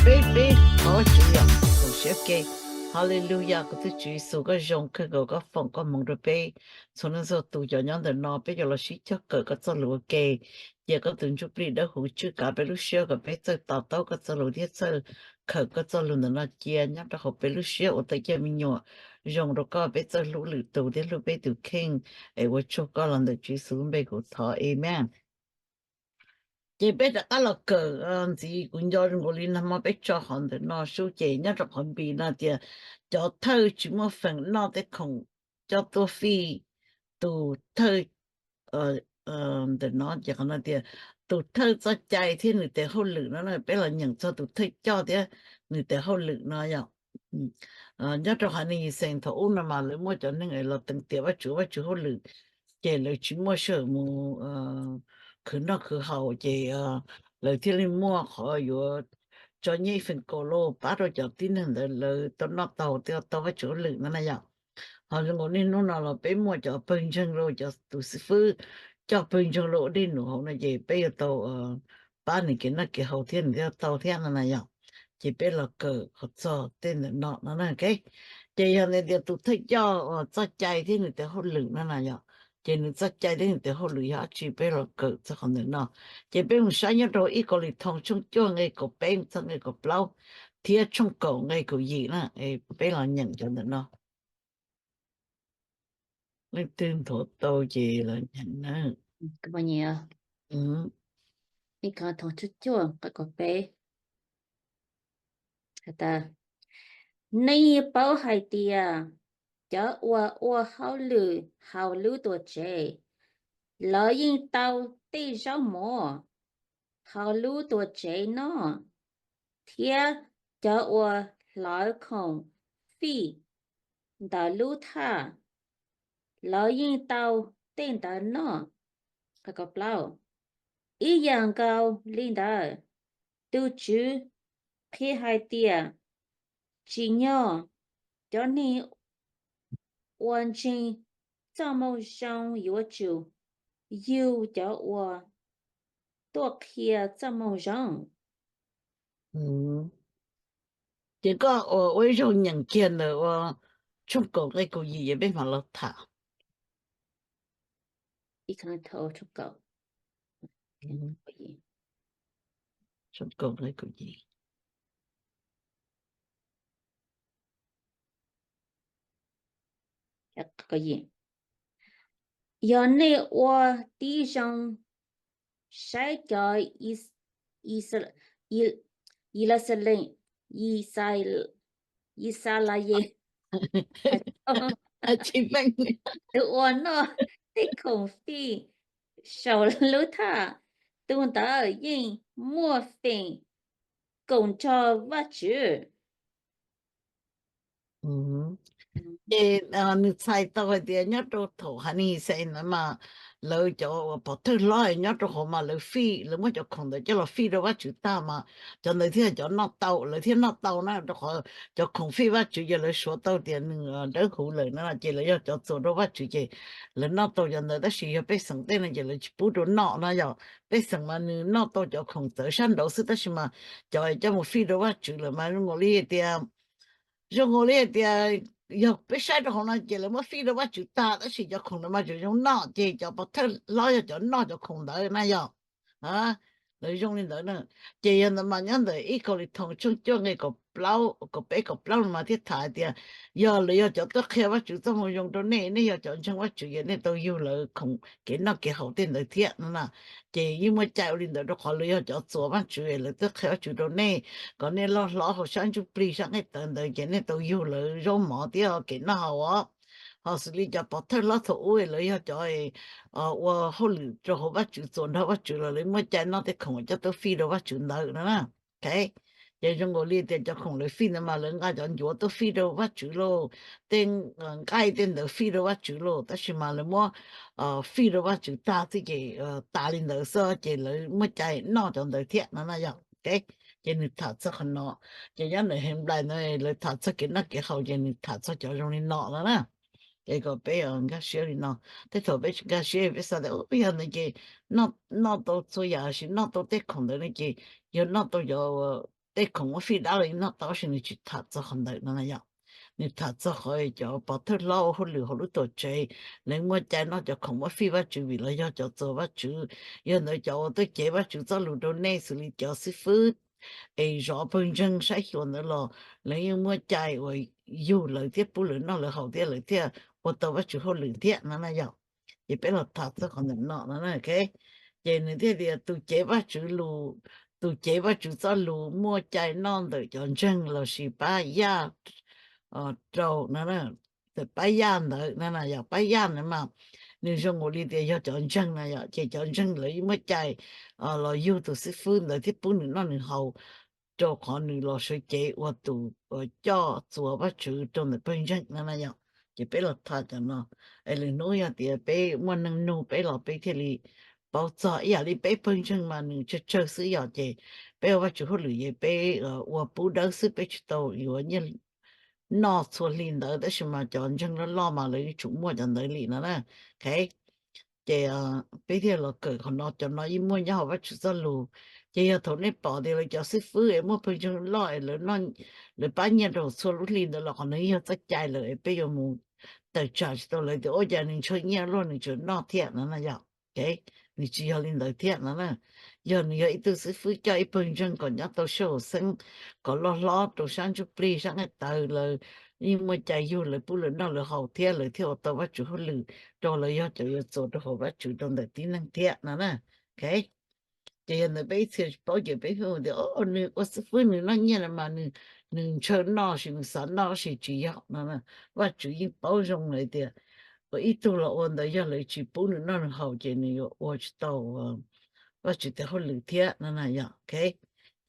Peb, peb thov Vajtswv yom, koom siab ke. Hallelujah, kuv tus Tswv Yexus, koj zoo, kawg nkaus koj foom koj hmoov rau peb txhua leej txhua tus cov nyob ntawm no, peb yuav los sib cog kawm koj txoj lus ua ke. Cia koj tus Ntsuj Plig Dawb Huv tswj kav peb lub siab kom peb txawj to taub koj txoj lus thiab txawj kawm koj txoj lus ntawm no cia nyob rau hauv peb lub siab ua tau cov me nyuam zoo rau koj, peb txawj hlub lwm tus thiab hlub peb tus kheej. Es ua tsaug koj, los ntawm Tswv Yexus lub npe kuv thov, amen. Ces peb rov qab los kawm ntxiv, kuv nco nkaus li nag hmo peb tso qhov ntawm no sub, ces nyob rau qhov npis no tias cov thawj tsis muaj feem noj tej khoom coj tuaj fij tus thawj ntawm no, ces qhov no tias tus thawj txoj cai thiab nws tes hauj lwm no, peb los nyeem txog tus thawj coj thiab nws tes hauj lwm no yom. Nyob rau Hanis Yixees thaum ub no mas lawv muaj cov neeg los teev tiam Vajtswv, Vajtswv hauj lwm, ces lawv tsis muaj sij hawm mus khwv noj khwv haus, ces lawv thiaj li muaj qhov yuav tso nyiaj ib feem kaum lauj pab rau cov tib neeg ntawd lawv tau noj tau thiab tau Vajtswv hauj lwm no na yom. Ho zoo nkaus niaj hnub no los peb muaj cov pawg ntseeg lauj, cov tus xib fwb coj pawg ntseeg lauj ua dej num hauv no ces peb yuav tau pab nws kev noj kev haus thiab nws thiaj tau thiab no na yom. Ces peb los kawm qhov txog tej ntawm no no na. Ces yog ntawd tias tus thawj coj uas txoj cai thiab nws tes hauj lwm no na yom, ces nws txoj cai thiab nws tes hauj lwm yog dab tsi, peb los kawm txog qhov ntawm no. Ces peb mus saib nyob rau ib Kauleethoos tshooj cuaj nqe kaum peb mus txog nqe kaum plaub thiab tshooj kaum nqe kaum yim na. Peb los nyeem cov ntawm no. Leej twg nthuav tau ces los nyeem na. Nej paub hais tias cov uas ua hauj lwm hauv lub tuam tsev, lawv yeej tau tej zaub mov hauv lub tuam tsev noj, thiab cov uas hlawv khoom fij ntawm lub thaj, lawv yeej tau tej ntawd noj. Ib yam nkaus li ntawd, tus Tswv qhia hais tias tsim nyog cov neeg uas ntseeg txoj moo zoo yuav tsum yug cov uas tuaj qhia txoj moo zoo. Ces koj ua ib zaug nyeem kiag ntawm ua tshooj kaum nqe kaum yim es peb mam los tham. Tshooj kaum nqe kaum yim. Yog nej ua tib zoo saib cov Yixalayees, tus uas noj tej khoom fij saum lub thaj, tus ntawd yeej muaj feem koom nrog Vajtswv. Ces nws txhais tau hais tias nyob rau thaum Hanis Yixees ntawd mas lawv cov uas pov thawj hlob nyob rau hauv mas lawv fij, lawv muab cov khoom ntawd coj los fij rau Vajtswv tag mas cov ntawd thiaj cov noj tau, lawv thiaj noj tau na, rau qhov cov khoom fij Vajtswv ces lawv suav tau tias nws dawb huv lawm na, ces lawv yog cov txuas rau Vajtswv ces lawv noj tau cov ntawd. Tab sis yog pej xeem tej no ces lawv tsis pub rau noj na yom. Pej xeem mas nws noj tau cov khoom txawv sab nraud xwb, tab sis mas cov coj mus fij rau Vajtswv lawm mas zoo nkaus li tias zoo nkaus li hais tias yog peb saib rau hauv no ces lawv muab fij rau Vajtswv tag, tab sis cov khoom ntawd mas tseem zoo noj, ces cov pov thawj hlob yog cov noj cov khoom ntawd na yom. Lawv zoo li ntawd na. Ces yog ntawd mas nyob ntawm ib Kauleethoos tshooj cuaj nqe kaum peb kaum plaub no mas thiaj tham hais tias yog lawv yog cov tuaj qhia Vajtswv txoj moo zoo rau nej, nej yog cov ntseeg Vajtswv ces nej tau yug lawv khoom kev noj kev haus tej ntawd thiab no na. Ces yeej muaj cai ua li ntawd rau qhov lawv yog cov txuas Vajtswv, lawv tuaj qhia Vajtswv rau nej kom nej loj hlob hauv sab ntsuj plig sab nqaij tawv ntawd ces nej tau yug lawv zaub mov thiab kev noj haus os. Ho xws li cov pov thawj hlob thaum ub lawv yog cov ua hauj lwm rau hauv Vajtswv, txuas nrog Vajtswv los lawv muaj cai noj tej khoom coj tuaj fij rau Vajtswv ntawd no na. Ces zoo nkaus li tias cov khoom lawv fij ntawd mas lawv nqa cov ncuav tuaj fij rau Vajtswv lauj, tej nqaij tej ntawd fij rau Vajtswv lauj, tab sis mas lawv muab fij rau Vajtswv tag xwb ces tas li ntawd xwb ces lawv muaj cai noj cov ntawd thiab no na yom. Ces nws tham txog qhov no, ces nyob ntawm Henplais ntawd lawv tham txog kev noj kev haus ces nws tham txog cov zoo li no no na. Es kom peb nkag siab li no, tej thaum peb tsis nkag siab peb xav tias yog ntawd ces noj tau txhua yam sis noj tau tej khoom ntawd no ces yog noj tau cov tej khoom muab fij dab los yeej noj tau, tab sis nws tsis tham txog qhov ntawd no na yom. Nws tham txog qhov cov pov thawj hlob ua hauj lwm hauv lub tuam tsev, lawv muaj cai noj cov khoom muab fij Vajtswv vim lawv yog cov txuas Vajtswv. Yog ntawd cov uas tuaj cev Vajtswv txoj lus rau nej xws li cov xib fwb es zov pawg ntseeg saib xyuas ntawd los lawv yeej muaj cai uas yug lawv thiab pub lawv noj lawv haus thiab lawv thiaj ua tau Vajtswv hauj lwm thiab no na yom. Ces peb los tham txog qhov ntawm no no na, ok. Ces nws thiaj tias tus cev Vajtswv lus, tus cev Vajtswv txoj lus muaj cai noj ntawm cov ntseeg los sis pab yaj rau no, pab yaj ntawd no na yom. Pab yaj ntawd mas nws zoo nkaus li tias yog cov ntseeg na yom, ces cov ntseeg lawv yeej muaj cai los yug tus xib fwb ntawd thiab pub nws noj nws haus, rau qhov nws los sawv cev ua tus coj txuas Vajtswv rau ntawm pawg ntseeg no na yom. Ces peb los tham cov no, es lwm hnub yog tias peb muaj neeg nug peb los peb thiaj li paub txog. Ib yam li peb pawg ntseeg mas nws tsawg tsawg xwb yom, ces peb ua Vajtswv hauj lwm ces peb ua pub dawb xwb, peb tsis tau yuav nyiaj noj txhua hli ntawd, tab sis mas cov ntseeg loj loj mas lawv yuav tsum muaj cov ntawd li no na. Ok, ces peb thiaj los kawm qhov no, cov no yeej muaj nyob hauv Vajtswv txoj lus. Ces yog thaum nej pom tias lawv cov xib fwb es muaj pawg ntseeg loj es lawv pab nyiaj rau txhua lub hli ntawd los qhov no yog txoj cai lawm es peb yuav mus tawm tsam tsis tau lawv tias ua cas nws ntshaw nyiaj luaj nws tseem noj thiab no na yom. Ok, nws tsis yog li ntawd thiab no na. Yog nws yog ib tug xib fwb coj ib pawg ntseeg kom nyob tau sab hauv xeeb, kom loj hlob rau sab ntsuj plig sab nqaij tawv, lawv yeej muaj cai yug lawv pub lawv noj lawv haus thiab lawv thiaj ua tau Vajtswv hauj lwm rau lawv yog cov yuav txuas rau hauv Vajtswv rau ntawm tib neeg thiab no na. Ok, ces yog ntawd peb ib txhia tsis paub ces peb pheej tias nws ua xib fwb nws noj nyiaj no mas nws ntshaw noj sis nws xav noj sis tsis yog no. Vajtswv yeej paub zoo lawm tias ua ib tug los ua ntawd yog lawv tsis pub nws noj nws haus ces nws yuav ua tsis tau Vajtswv tes hauj lwm thiab no na yom. Ok,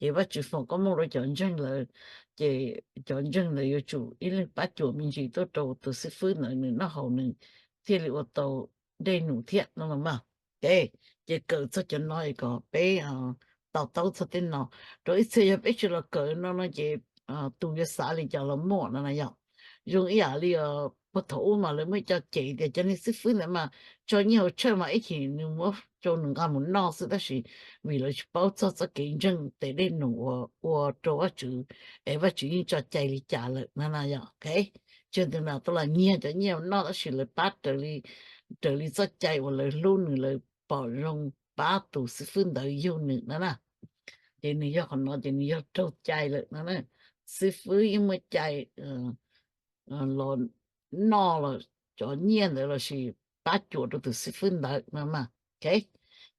ces Vajtswv foom koob hmoov rau cov ntseeg lawm, ces cov ntseeg lawv yuav tsum ib leeg pab cuam me ntsis tuaj rau tus xib fwb ntawd nws noj haus nws thiaj li ua tau dej num thiab no los mas. Ok, ces kawm txog cov no es kom peb to taub txog tej no. Rau ib txhia yog peb tsis los kawm no no ces tus yuav xav li cas los muaj no na yom. Zoo ib yam li puag thaum ub mas lawv muaj cov cem tias cov niag xib fwb ntawd mas tso nyiaj hauv tshawj mas ib chim nws muab rau nws nqa mus noj xwb, tab sis vim lawv tsis paub txog txoj kev ntseeg tes dej num uas ua rau Vajtswv, es Vajtswv yeej tso cai li cas lawm no na yom. Ok, tsis yog tus nam tau los nyiag cov nyiaj noj tab sis lawv pab raws li txoj cai uas lawv hlub nws, lawv pom zoo pab tus xib fwb ntawd yug nws no na. Ces nws yog qhov no ces nws yog raug cai lawm no na. Xib fwb yeej muaj cai los noj los cov nyiaj ntawd lossis pab cuam rau tus xib fwb ntawd no mas. Ok,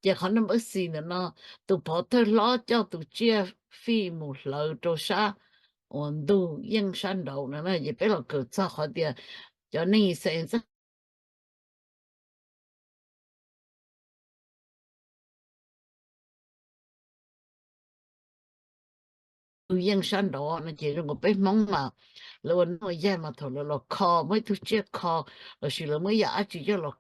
ces qhov no npawb xis ntawm no, tus pov thawj hlob coj tus tsiaj fij mus hlawv rau sab uas ntug yeej sab nraud no na. Ces peb los kawm txog qhov tias cov neeg Yixalayees tus yeej sab nraud no ces zoo nkaus peb Hmoob mas lawv ua neej ua yaig mas thaum lawv los kho muaj ib tug tsiaj kho lossis lawv muaj ib yam dab tsi coj los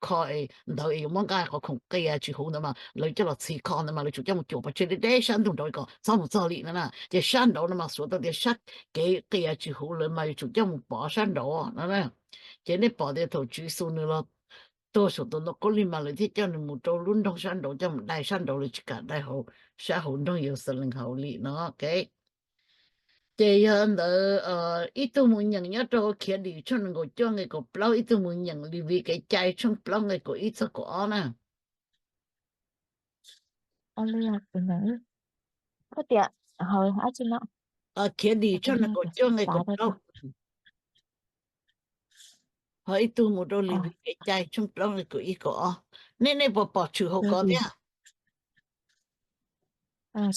kho es ntawd es yuav muab nqa qhov khoom qias tsis huv ntawd mas lawv coj los txhiv kho ntawd mas lawv tsum coj mus cuam pov tseg deb deb sab ntug nraud kom txhob mus txog li no na. Ces sab nraud no mas suav tau tias sab kev qias tsis huv lawm mas yuav tsum coj mus pov sab nraud no na. Ces nej pom tias thaum Tswv Yexus nws los tuag saum tus ntoo khaub lig mas lawv thiaj coj nws mus rau lub nroog sab nraud coj mus dai sab nraud, lawv tsis kam dai hauv sab hauv nroog Yeluxalees hauv li no. Ok, ces yog ntawd ib tug mus nyeem nyob rau Khiav Dim tshooj nees nkaum cuaj nqe kaum plaub, ib tug mus nyeem Levis kev cai tshooj plaub nqe kaum ib txog kaum ob na. Khiav Dim tshooj nees nkaum cuaj nqe kaum plaub, ho ib tug mus rau Levis kev cai tshooj plaub nqe kaum ib kaum ob. Nej nej puas pom tshwm hauv ko thiab?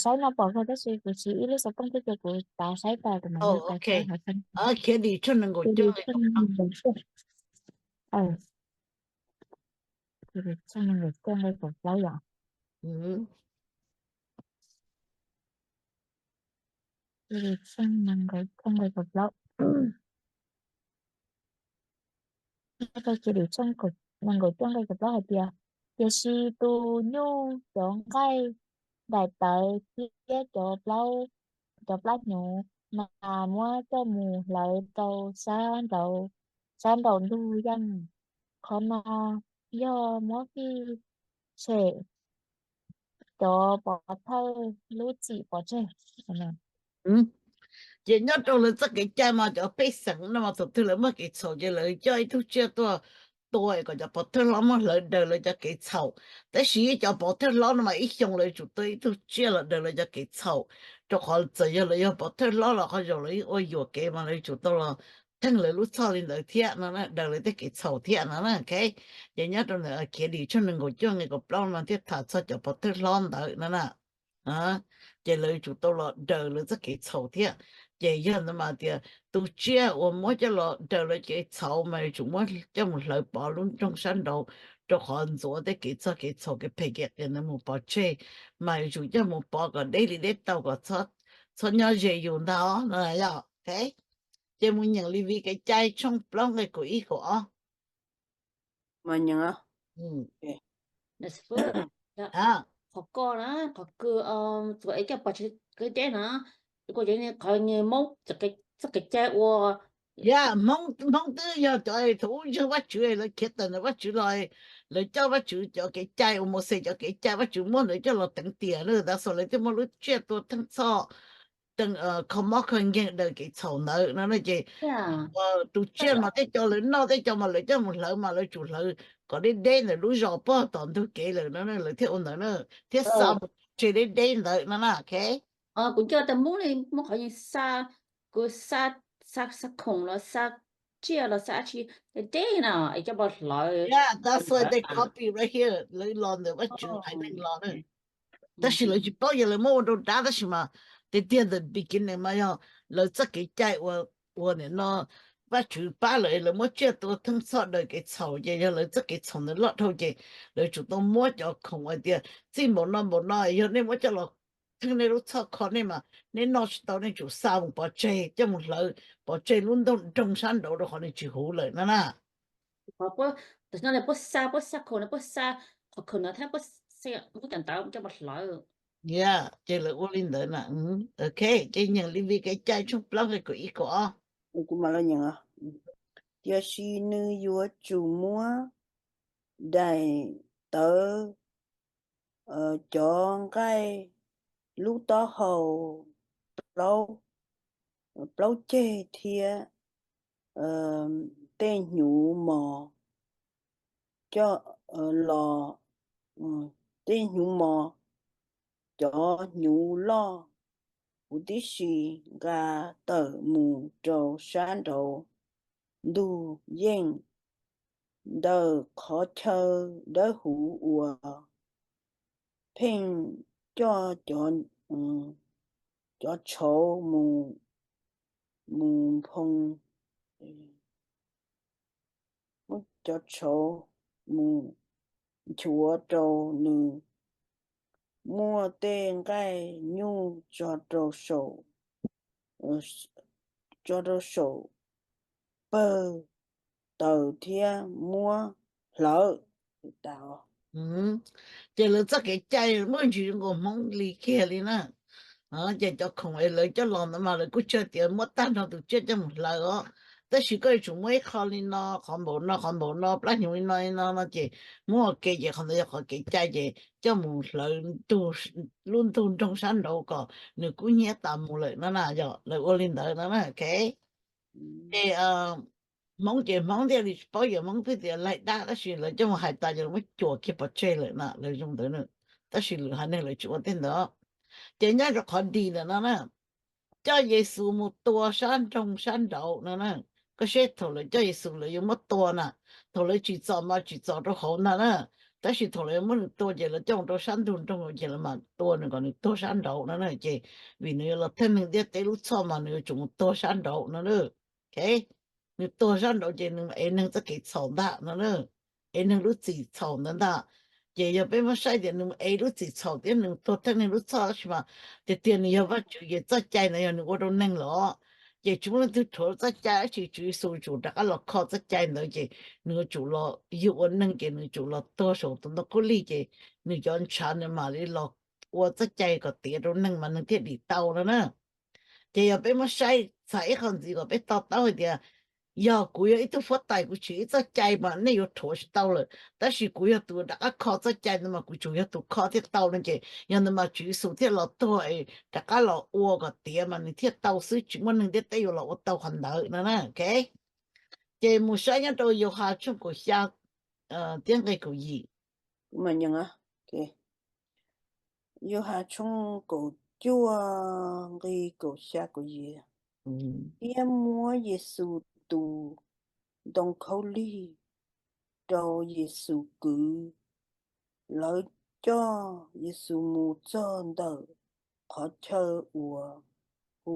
Saib no pom kawg tab sis kuv siv ib lub xov tooj thiab ces kuv tav saib tas kuv mam li tav saib hauv. Khiav Dim tshooj nees nkaum cuaj nqe kaum plaub. Khiav Dim tshooj nees nkaum cuaj nqe kaum plaub yom. Khiav Dim tshooj nees nkaum cuaj nqe kaum plaub. Nyob rau Khiav Dim tshooj nees nkaum cuaj nqe kaum plaub hais tias, tiam sis tus nyuj, cov nqaij, daim tawv thiab cov plaub, cov plab hnyuv mas muab coj mus hlawv rau sab nraud, sab nraum ntug yeej. Qhov no yog muab fij tshem cov pov thawj lub txim pov tseg. Ces nyob rau lawv txoj kev cai mas cov pej xeem no mas thaum twg lawv muaj kev txhaum ces lawv coj ib tug tsiaj tuaj tua kom cov pov thawj hlob muab hlawv daws lawv cov kev txhaum. Tab sis cov pov thawj hlob no mas ib xyoo lawv tsum tua ib tug tsiaj los daws lawv cov kev txhaum, rau qhov txawm yog lawv yog pov thawj hlob los qhov zaum lawv yeej ua yuam kev mas lawv tsum tau los theej lawv lub txhoj li ntawd thiab no, daws lawv tej kev txhaum thiab no. Ces nyob rau ntawm Khiav Dim tshooj nees nkaum cuaj nqe kaum plaub no thiaj tham txog cov pov thawj hlob ntawd no na. Ces lawv tsum tau los daws lawv txoj kev txhaum thiab. Ces yog ntawd mas tias tus tsiaj uas muab coj los daws lawv kev txhaum mas yuav tsum muab coj mus hlawv pov lub nroog sab nraud, rau qhov ntxuav tej kev txog kev txhaum kev phem kev qias ntawd mus pov tseg, mas yuav tsum coj mus pov kom deb li deb tau kom txhob nyob ze yus ntag no yog. Ces mus nyeem Levis kev cai tshooj plaub nqe kaum ib kaum ob. Qhov ko na, qhov kws txuas es coj pov tseg deb na, kuj yog qhov Hmoob txoj kev cai ua. Yog, Hmoob twb yog cov thaum ub ntseeg Vajtswv lawv khiav tawm ntawm Vajtswv los, lawv coj Vajtswv cov kev cai uas Mauxes cov kev cai Vajtswv muab ntawd coj los teev tiam na, tas xas lawv thiaj muaj lub tsiaj tua theej txhoj, kho mob kho nkeeg daws kev txhaum ntawd no ces tus tsiaj mas tej co lawv noj tej co mas lawv coj mus hlawv mas lawv tsum hlawv kom deb deb ntawm lub zos pog tom ntug kev lawm no lawv thiaj ua ntawd na, thiaj xa mus tsev deb deb ntawd no na. Kuv nco tas Hmoob li muab qhov yeej xa, kuv xa, xa, xa khoom los xa tsiaj los xa dab tsi deb deb na es coj pov hlawv. That's why they copy right here, lawv los ntawm Vajtswv haiv neeg los na. Tab sis lawv tsis paub yog lawv muab ua rau dab tab sis mas tiag tiag the beginning mas yog lawv txoj kev cai ua, ua nim no Vajtswv pab lawv, lawv muab tsiaj tua theej txhoj daws kev txhaum ces yog lawv txoj kev txhaum ntawd loj dhau ces lawv tsum tau muab cov khoom hais tias txij npaum no npaum no yog nej muab coj los theej nej lub txhoj kho nej mas nej noj tsis tau, nej tsum xa mus pov tseg, coj mus hlawv pov tseg lub nroog sab nraud rau qhov nws tsis huv lawm no na. Puab xa, puab xa khoom no, puab xa qhov khoom no thiab puab xa lub cov ntawd coj mus hlawv. Ces lawv ua li ntawd na. Ok, ces nyeem Levis kev cai tshooj plaub nqe kaum ib kaum ob. Kuv mam los nyeem. Tiam sis nws yuav tsum muab daim tawv, cov nqaij lub taub hau plaub ceg thiab tej hnyuv mos coj los, tej hnyuv mos, cov hnyuv loj huv tib si nqa tawm mus rau sab nraud ntug yeej, ntawm qhov chaw dawb huv uas pheej coj cov tshauv mus, mus phoo, cov tshauv mus nchuav rau nws, muab tej nqaij nyuj tso rau saum, tso rau saum pawg taws thiab muab hlawv. Ces lawv txoj kev cai muaj ntsis zoo nkaus Hmoob li kiag li na. Ces cov khoom es lawv coj los ntawd mas lawv kuj tsis tias muab tag nrho tus tsiaj coj mus hlawv os, tab sis koj yuav tsum muab ib qho li no, qhov npaum no, qhov npaum no, plab hnyuv li no li no no ces muab ua ke ces qhov ntawd yog qhov kev cai ces coj mus hlawv lub ntug nroog sab nraud kom nws kub hnyiab tas mus lawm no na, yog lawv ua li ntawd no na. Ok, ces Hmoob ces Hmoob thiaj li tsis paub, yog Hmoob twb tias laig dab tab sis lawv coj mus hais tas ces lawv muab cuam kiag pov tseg lawm na, lawv zoo ntawd na. Tab sis lwm haiv neeg lawv tsis ua tej ntawd. Ces nyob rau qhov dis ntawm no na, coj Yexus mus tua sab nroog sab nraud no na. Koj saib thaum lawv coj Yexus lawv yuav muab tua na, thaum lawv tsim txom mas tsim txom rau hauv ntag na, tab sis thaum lawv yuav muab nws tua ces lawv coj mus rau sab ntug nroog ces lawv mam tua nws kom nws tuag sab nraud no na. Ces vim nws yuav los theej neeg ntiaj teb lub txhoj mas nws yuav tsum mus tuag sab nraud no na. Ok, nws tuag sab nraud ces nws ev neeg txoj kev txhaum ntag no na, ev neeg lub txim txhaum ntawd ntag. Ces yog peb muab saib tias nws ev lub txim txhaum thiab nws tuag theej neeg lub txhoj tab sis mas tiag tiag nws yog Vajtswv ces txoj cai ntawd yog nws ua rau neeg los, ces tsis muaj leej twg rhuav txoj cai dab tsi, Tswv Yexus tsum rov qab los kho txoj cai ntawd ces nws yuav tsum los yug ua neeg ces nws tsum los tuag saum tus ntoo khaub lig ces nws cov ntshav nws mam li los ua txoj cai kom tiav rau neeg mas neeg thiaj dim tau no na. Ces yog peb muab saib txhais ib qho ntxiv kom peb to taub hais tias Yog kuv yog ib tug huab tais, kuv tsim ib txoj cai mas nej yuav rhuav tsis tau lawm, tab sis kuv yog tus rov qab kho txoj cai ntawd mas kuv tsuas yog tus kho thiaj tau no ces yog ntawd mas Tswv Yexus thiaj los tuag es rov qab los ua kom tiav mas nws thiaj tau xwb, tsis muaj neeg ntiaj teb yuav los ua tau qhov ntawd no na. Ok, ces mus saib nyob rau Yauhas tshooj kaum xya thiab nqe kaum yim. Yauhas tshooj kaum cuaj nqe kaum xya kaum yim. Thiab muab Yexus tus ntoo khaub lig rau Yexus kwv. Lawv coj Yexus mus txog ntawm qhov chaw uas hu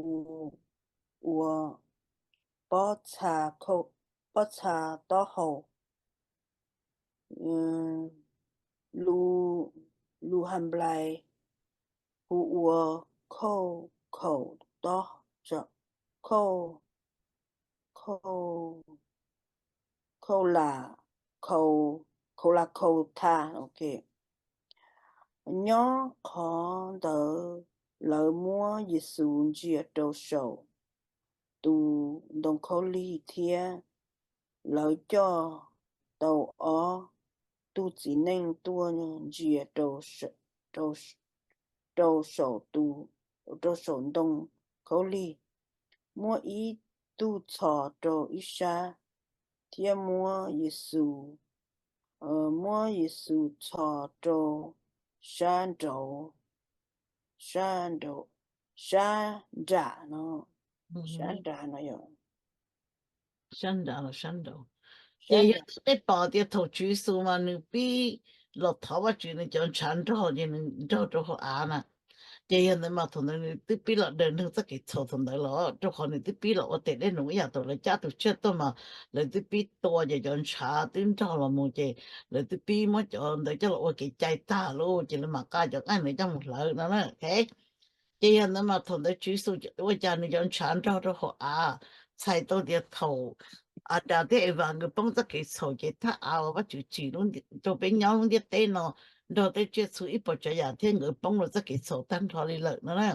ua pob txha, pob txha taub hau Lu Has Nplais, hu ua khauj khaum tob, khauj, khauj, khauj la, khauj la khau tha. Nyob qhov ntawd lawv muab Yexus ntsia rau saum tus ntoo khaub lig thiab lawv coj tau ob tug txiv neej tuaj ntsia rau saum tus, rau saum ntoo khaub lig, muab ib tug txhos rau ib sab, thiab muab Yexus, muab Yexus txhos rau sab nraud, sab nraud, sab nram no, sab nram no yog sab nram los sab nraud. Ces yog nej pom tias thaum Tswv Yexus mas nws pib los thov Vajtswv nws cov ntshav nrog ces nws nrog rau hauv av na. Ces yog ntawd mas thaum ntawd nws twb pib los daws neeg txoj kev txhaum thaum ntawd los, rau qhov nws twb pib los ua tes dej num ib yam thaum lawv cab tus tsiaj tuaj mas lawv twb pib tua ces cov ntshav twb nrog los mus ces lawv twb pib muab cov ntawd coj los ua kev cai tag lauj, ces lawv mam nqa cov nqaij ntawd coj mus hlawv no na. Ces yog ntawd mas thaum ntawd Tswv Yexus ua cas nws cov ntshav nrog rau hauv av, txhais tau tias thaum Adas thiab Evas nkawd poob txoj kev txhaum ces thaj av uas Vajtswv tsim rau peb nyob lub ntiaj teb no nrog tej tsiaj txhu ib puas tsav yam thiab nkawd poob rau txoj kev txhaum tag nrho li lawm no na.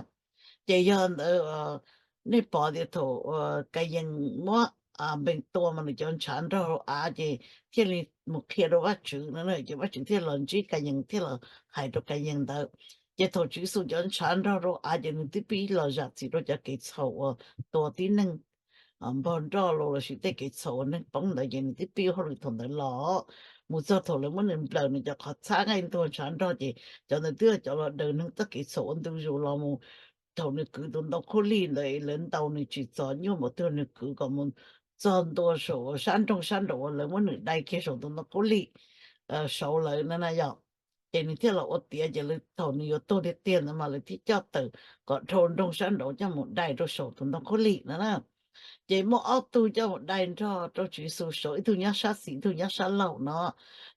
Ces yog ntawd nej pom tias thaum Kayees muab Npees tua mas nws cov ntshav nrog rau av ces thiaj li mus qhia rau Vajtswv no na, ces Vajtswv thiaj los ntsib Kayees thiaj los hais rau Kayees ntawd. Ces thaum Tswv Yexus cov ntshav nrog rau av ces nws twb pib los zam txim rau cov kev txhaum uas tua tib neeg npog nroj los lossis tej kev txhaum uas neeg poob ntawd ces nws twb pib ua hauj lwm thaum ntawd los, mus txog thaum lawv muab nws nplawm nws cov qhov txhab nqaij ntuag ntshav nrog ces cov ntawd twb yog cov los daws neeg txoj kev txhaum ua ntu zus los mus. Thaum nws kwv tus ntoo khaub lig ntawd lawv ntaus nws tsis txog nyuaj npaum twg, nws kwv kom mus txog ntua saum sab nroog sab nraud uas lawv muab nws dai kiag saum tus ntoo khaub lig saud lawm no na yom. Ces nws thiaj los ua tiav, ces lawv thaum nws yuav tuag tiag tiag ntawd mas lawv thiaj coj tawm kom dhau nroog sab nraud coj mus dai rau saum tus ntoo khaub lig no na. Ces muaj ob tug coj mus dai nrog rau Tswv Yexus saud, ib tug nyob sab xis ib tug nyob sab laug no.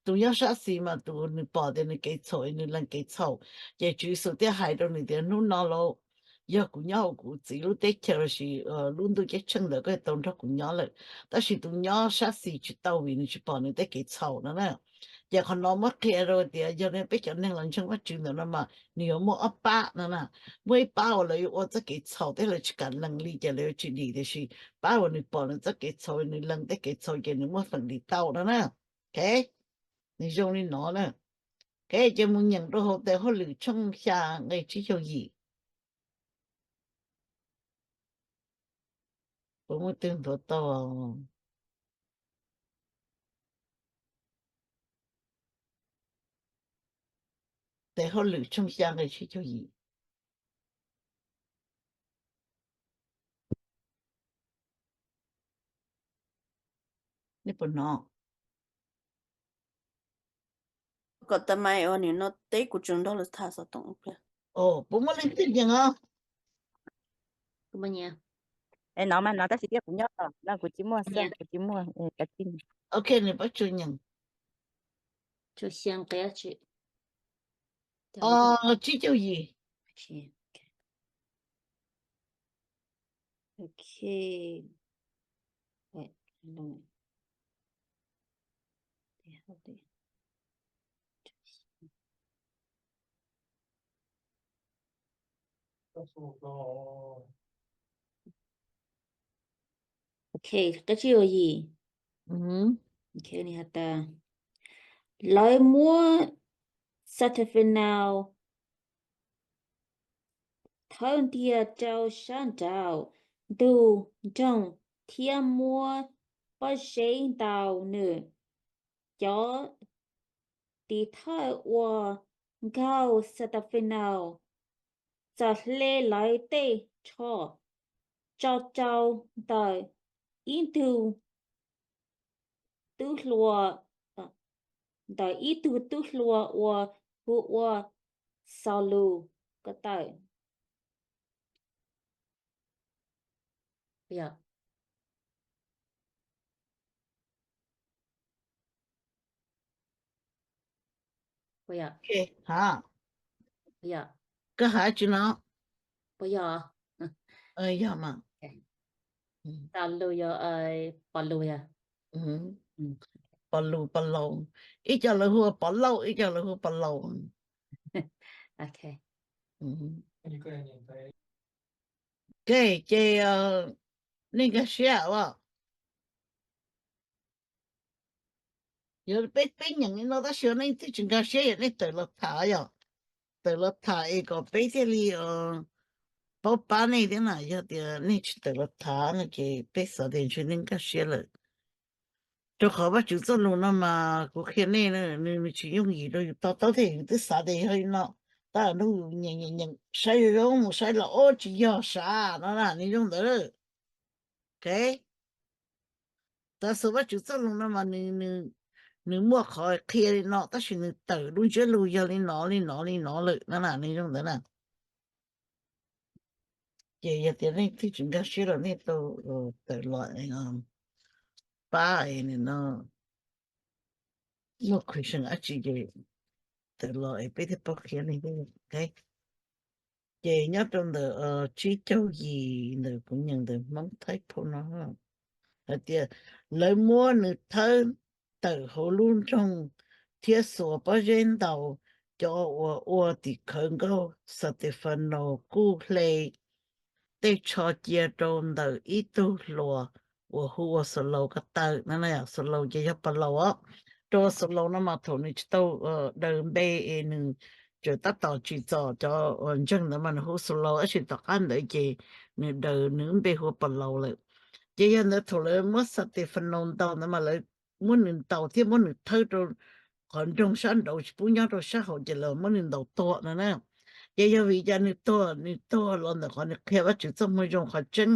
Tus nyob sab xis mas tus nws pom tias nws kev txhaum nws lees kev txhaum, ces Tswv Yexus thiaj hais rau nws tias hnub no lauj, yog kuv nyob hauv kuv txiv lub teb chaws lossis lub ntuj ceeb tsheej ntawd koj tau nrog kuv nyob lawm, tab sis tus nyob sab xis tsis tau vim nws tsis pom nws tej kev txhaum no na. Ces qhov no muab qhia rau tias yog peb cov neeg los ntseeg Vajtswv ntawm no mas nws yuav muaj ob pab no na. Muaj ib pab uas lawv yuav ua txoj kev txhaum thiab lawv tsis kam lees li ces lawv yuav tsis dim, tiam sis pab uas nws pom nws txoj kev txhaum nws lees tej kev txhaum ces nws muaj feem dim tau no na. Ok, nws zoo li no na. Ok, ces mus nyeem rau hauv tes hauj lwm tshooj xya nqe tsib caug yim. Puas muaj twg nthuav tau? Tes hauj lwm tshooj xya nqe tsib caug yim. Nej puas hnov? Kom tas mais uas nim no teb kuv tseem nrog lawv tham xov toom ib pliag. Puas muaj leej twg nyeem os? Es no mas no tab sis tias kuv nyob no kuv tsis muaj xwb, kuv tsis muaj. Ok, nws pab tsuas nyeem. Tsib caug yim. Qab tsib ua yim. Lawv muab Satephenau thawb ntiag rau sab nraud ntug nroog thiab muab pob zeb ntaus nws. Cov tim thawj uas nkaug Satephenau txawm hle lawv tej tsho tso rau ntawm ib tug tub hluas, ntawm ib tug tub hluas uas hu ua Xaulus ko taw. Koj hais tsi no? Yog mas. Pov lus, pov lus, ib co lawv hu ua pov lauj, ib co lawv hu ua pov laus. Ces nej nkag siab os. Yog peb, peb nyeem li no tab sis nej twb tsis nkag siab, yog nej tawm los tham, yog tawm los tham es kom peb thiaj li paub pab nej thiab na. Yog tias nej tsis tawm los tham no ces peb xav tias ntshe nej nkag siab lawm. Rau qhov Vajtswv txoj lus no mas kuv qhia nej, nws, nws tsis yooj yim rau yus to taub thiab. Yus twb xav tias yog li no, tab hnub yus nyeem nyeem nyeem saib zoo zoo mus saib los ua tsis yog sav no na, nws zoo ntawd. Ok, tav su Vajtswv txoj lus no mas nws muaj qhov qhia li no tab sis nws tawm lub ntsiab lus yog li no li no li no lawm no na, nws zoo ntawd na. Ces yog tias nej twb tsis nkag siab los nej tau tawm los pab no, muaj question dab tsi ces tawm los es peb thiaj paub qhia li. Ces nyob rau ntawm tsib caug yim ntawm kuv nyeem ntawm Hmoob Thaib Phau no hais tias lawv muab nws thawb tawm hauv lub nroog thiab xuas pob zeb ntaus. Cov uas ua tim khawv nkaug Xatefanaus kuj hle tej tsho cia rau ntawm ib tug hluas uas hu ua Xaulaus ko taw no na. Xaulaus ces yog Paulaus os. Rau Xaulaus no mas thaum nws tsis tau daws npe es nws tseem tab tom tsim txom cov uas ntseeg ntawd mas nws hu Xaulaus, tab sis tom qab ntawd ces nws daws nws lub npe hu ua Paulaus lawm. Ces yog ntawd thaum lawv muab Xatefanaus ntaus ntawd mas lawv muab nws ntaus thiab muab nws thawb rau qhov nroog sab nraud tsis pub nyob rau sab hauv ces lawv muab nws ntaus tuag no na. Ces yog vim cas nws tuag? Nws tuag los ntawm qhov nws qhia Vajtswv txoj moo zoo qhov tseeb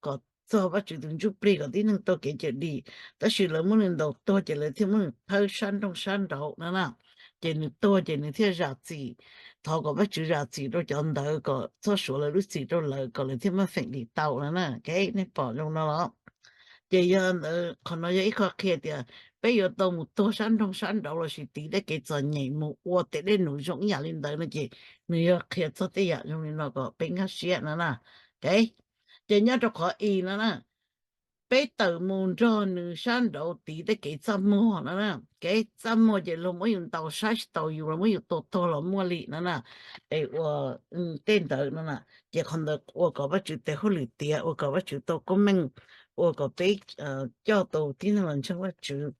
kom txog Vajtswv tus ntsuj plig kom tib neeg tau kev cawm dim, tab sis lawv muab nws ntaus tuag ces lawv thiaj muab nws thawb sab nroog sab nraud no na. Ces nws tuag ces nws thiaj zam txim, thov kom Vajtswv zam txim rau cov ntawd kom txhob suav lawv lub txim rau lawv kom lawv thiaj muaj feem dim tau no na. Ok, nej pom zoo no los? Ces yog ntawd qhov no yog ib qho qhia tias peb yuav tau mus tuag sab nroog sab nraud lossis tiv tej kev txom nyem mus ua tej dej num zoo ib yam li ntawd no ces nws yog qhia txog tej yam zoo li no kom peb nkag siab no na. Ok, ces nyob rau qhov i no na, peb tawm mus nrog nws sab nraud tiv tej kev txaj muag no na. Kev txaj muag ces luag muab yus ntaus saib tsis taus yus los muab yus tua tuag los muaj li no na. Es ua tej ntawd no na, ces qhov ntawd ua kom Vajtswv tes hauj lwm tiav, ua kom Vajtswv tau koob meej, ua kom peb coj tau tib neeg los ntseeg Vajtswv.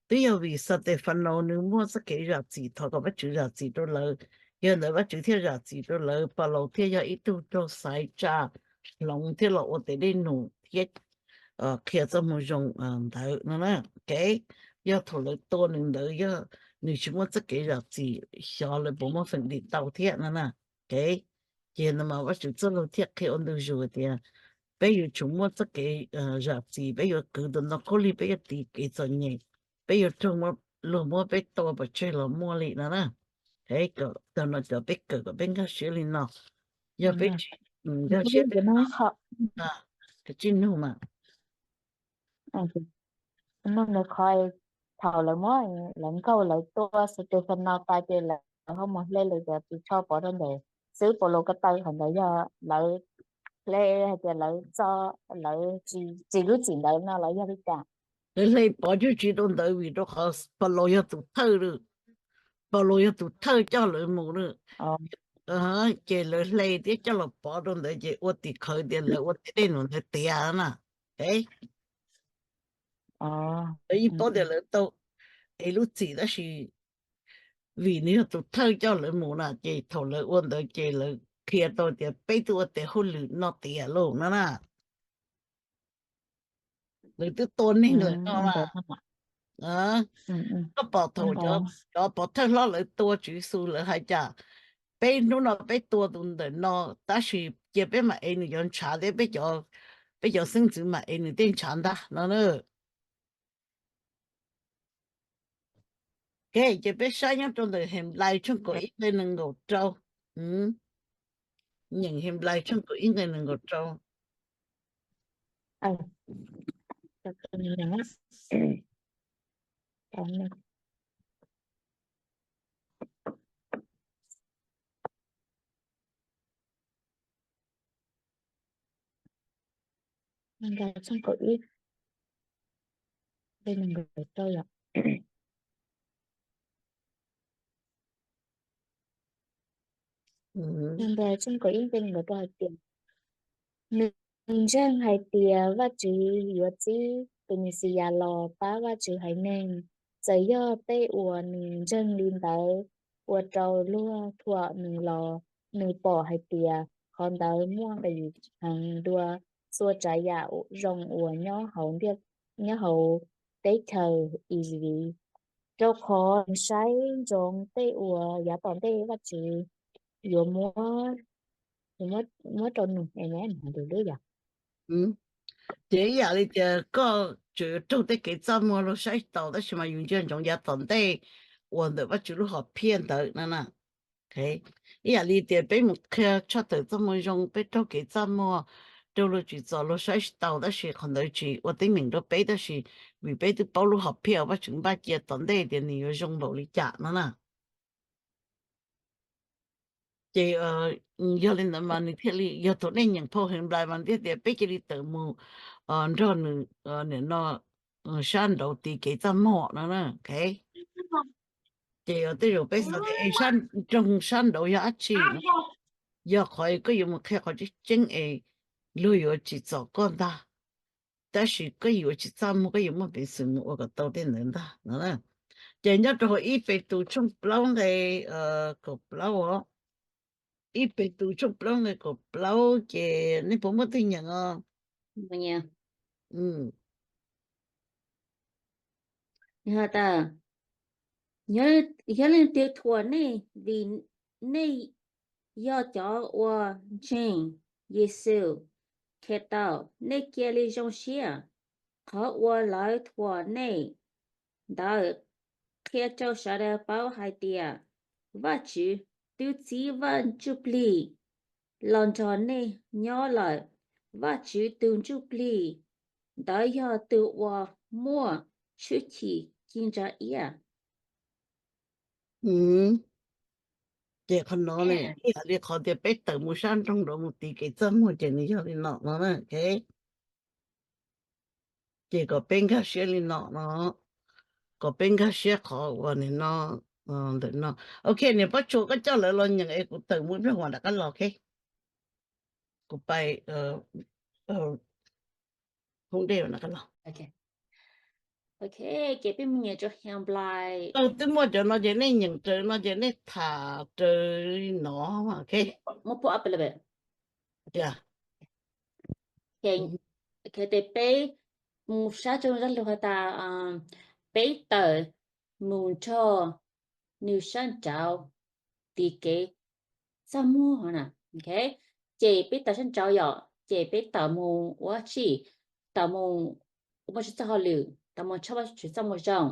Twb yog vim Xatefanaus nws muaj txoj kev zam txim, thov kom Vajtswv zam txim rau lawv, yog ntawd Vajtswv thiaj zam txim rau lawv, Paulaus thiaj yog ib tug raug xaiv tsa hloov thiab los ua tes dej num thiab qhia txoj moo zoo ntawd no na. Ok, yog thaum lawv tua nws ntawd yog nws tsis muaj txoj kev zam txim, xyov lawv puas muaj feem dim tau thiab no na. Ok, ces no mas Vajtswv txoj lus thiaj qhia ua ntu zus tias peb yuav tsum muaj txoj kev zam txim, peb yuav kwv tus ntoo khaub lig, peb yuav tiv kev txom nyem, peb yuav raug luag muab peb tua pov tseg los muaj li no na. Tag no cov peb kawm kom peb nkag siab li no. Yog peb nkag siab, tsis nug mas nug nws qhov thaum lawv muab, lawv nkaug lawv tua Xatefanaus tas ces lawv ho mus hle lawv cov ris tsho pov rau ntawm xib hwb Paulaus ko taw, qhov ntawd yog lawv hle hais tias lawv txo, lawv tsis tsim lub txim ntawd no los yog li cas? Lawv hle pov cuj tsis rau ntawd vim rau qhov Paulaus yog tus thawj, Paulaus yog tus thawj coj lawv mus, ces lawv hle thiab coj los pov rau ntawd ces ua tim khawv tias lawv ua tej dej num ntawd tiav na. Ok, Lawv yeej paub tias lawv tau ev lub txim tab sis vim nws yog tus thawj coj lawv mus na ces thaum lawv ua ntawd ces lawv qhia tau tias peb twb ua tes hauj lwm no tiav lawm no na. Lawv twb tua neeg lawm no na. Koj pom thaum cov pov thawj hlob lawv tua Tswv Yexus lawv hais cas, peb hnub no peb tua tus ntawm no tab sis cia peb mam ev nws cov ntshav thiab peb cov xeeb ntxwv mam ev nws tej ntshav ntag no na. Ces peb saib nyob rau ntawm Henplais tshooj kaum ib nqe nees nkaum rau. Nyeem Henplais tshooj kaum ib nqe nees nkaum rau. Tshooj kaum ib, nqe nees nkaum rau yom. Nqe tshooj kaum ib nqe nees nkaum rau hais tias, nws ntseeg hais tias Vajtswv yuav txib tus Mexiyas los pab Vajtswv haiv neeg. Txawm yog tej uas nws ntseeg li ntawd ua rau luag thuam nws los nws pom hais tias qhov ntawd muaj nqis heev dua txhua tsav yam zoo uas nyob hauv, nyob hauv teb chaws Iziv, rau qhov nws saib ntsoov tej uas yav tom ntej Vajtswv yuav muab, yuav muab rau nws. Ces ib yam li tias koj tseem yuav raug tej kev txaj muag luag saib tsis taus tab sis mas yus ntsia ntsoov yav tom ntej uas ntawm Vajtswv lub hom phiaj ntawd no na. Ib yam li tias peb mus qhia tshaj tawm txoj moo zoo, peb raug kev txaj muag, raug luag tsim txom luag saib tsis taus tab sis qhov ntawd tsis ua teeb meem rau peb tab sis vim peb twb paub lub hom phiaj uas Vajtswv npaj cia tom ntej tias nws yuav zoo npaum li cas no na. Ces yog li ntawd mas nws thiaj li yog thaum nej nyeem phau Henplais mas nws thiaj tias peb cia li tawm mus nrog nws nim no sab nraud tiv kev txaj muag no na. Ces tej zaum peb xav tias es sab nraud, sab nraud yog dab tsi? Yog qhov koj yuav mus qhia qhov tseeb tseeb es luag yuav tsim txom koj ntag, tab sis koj yuav tsis txaj muag, koj yuav muaj peev xwm mus ua kom tau tej ntawd ntag no. Ces nyob rau hauv ib Petus tshooj plaub nqe kaum plaub os, ib Petus tshooj plaub nqe kaum plaub ces nej puas muaj twg nyeem os? Yog leej twg thuam nej vim nej yog cov uas ntseeg Yexus Khetos, nej cia li zoo siab. Qhov uas lawv thuam nej ntawd qhia rau sawv daws paub hais tias Vajtswv twb txib Vaj Ntsuj Plig los nrog nej nyob lawm. Vajtswv tus Ntsuj Plig ntawd yog tus uas muaj tshwj chim ci ntsa iab. Ces qhov no ne, ib yam li qhov tias peb tawm mus sab nraud mus tiv kev txaj muag ces nws yog li no no. Ces kom peb nkag siab li no no, kom peb nkag siab qhov uas nim no ntawm no. Ok, niam Pob Tsuas koj coj lawv los nyeem es kuv tawm mus ib pliag kuv mam rov qab los, ok? Kuv pais hoob dej rov qab los. Ok, ces peb mus nyeem rau Henplais. Twb muaj cov no ces nej nyeem raws no ces nej tham raws li no, ok? Muab pub up a little bit. Ces peb mus sab rau zaj lus has tas peb tawm mus nrog nws sab nraud tiv kev txaj muag na. Ces peb tawm sab nraud yom, ces peb tawm mus ua tsi? Tawm mus ua Vajtswv txoj hauj lwm, tawm mus tshaj Vajtswv txoj moo zoo.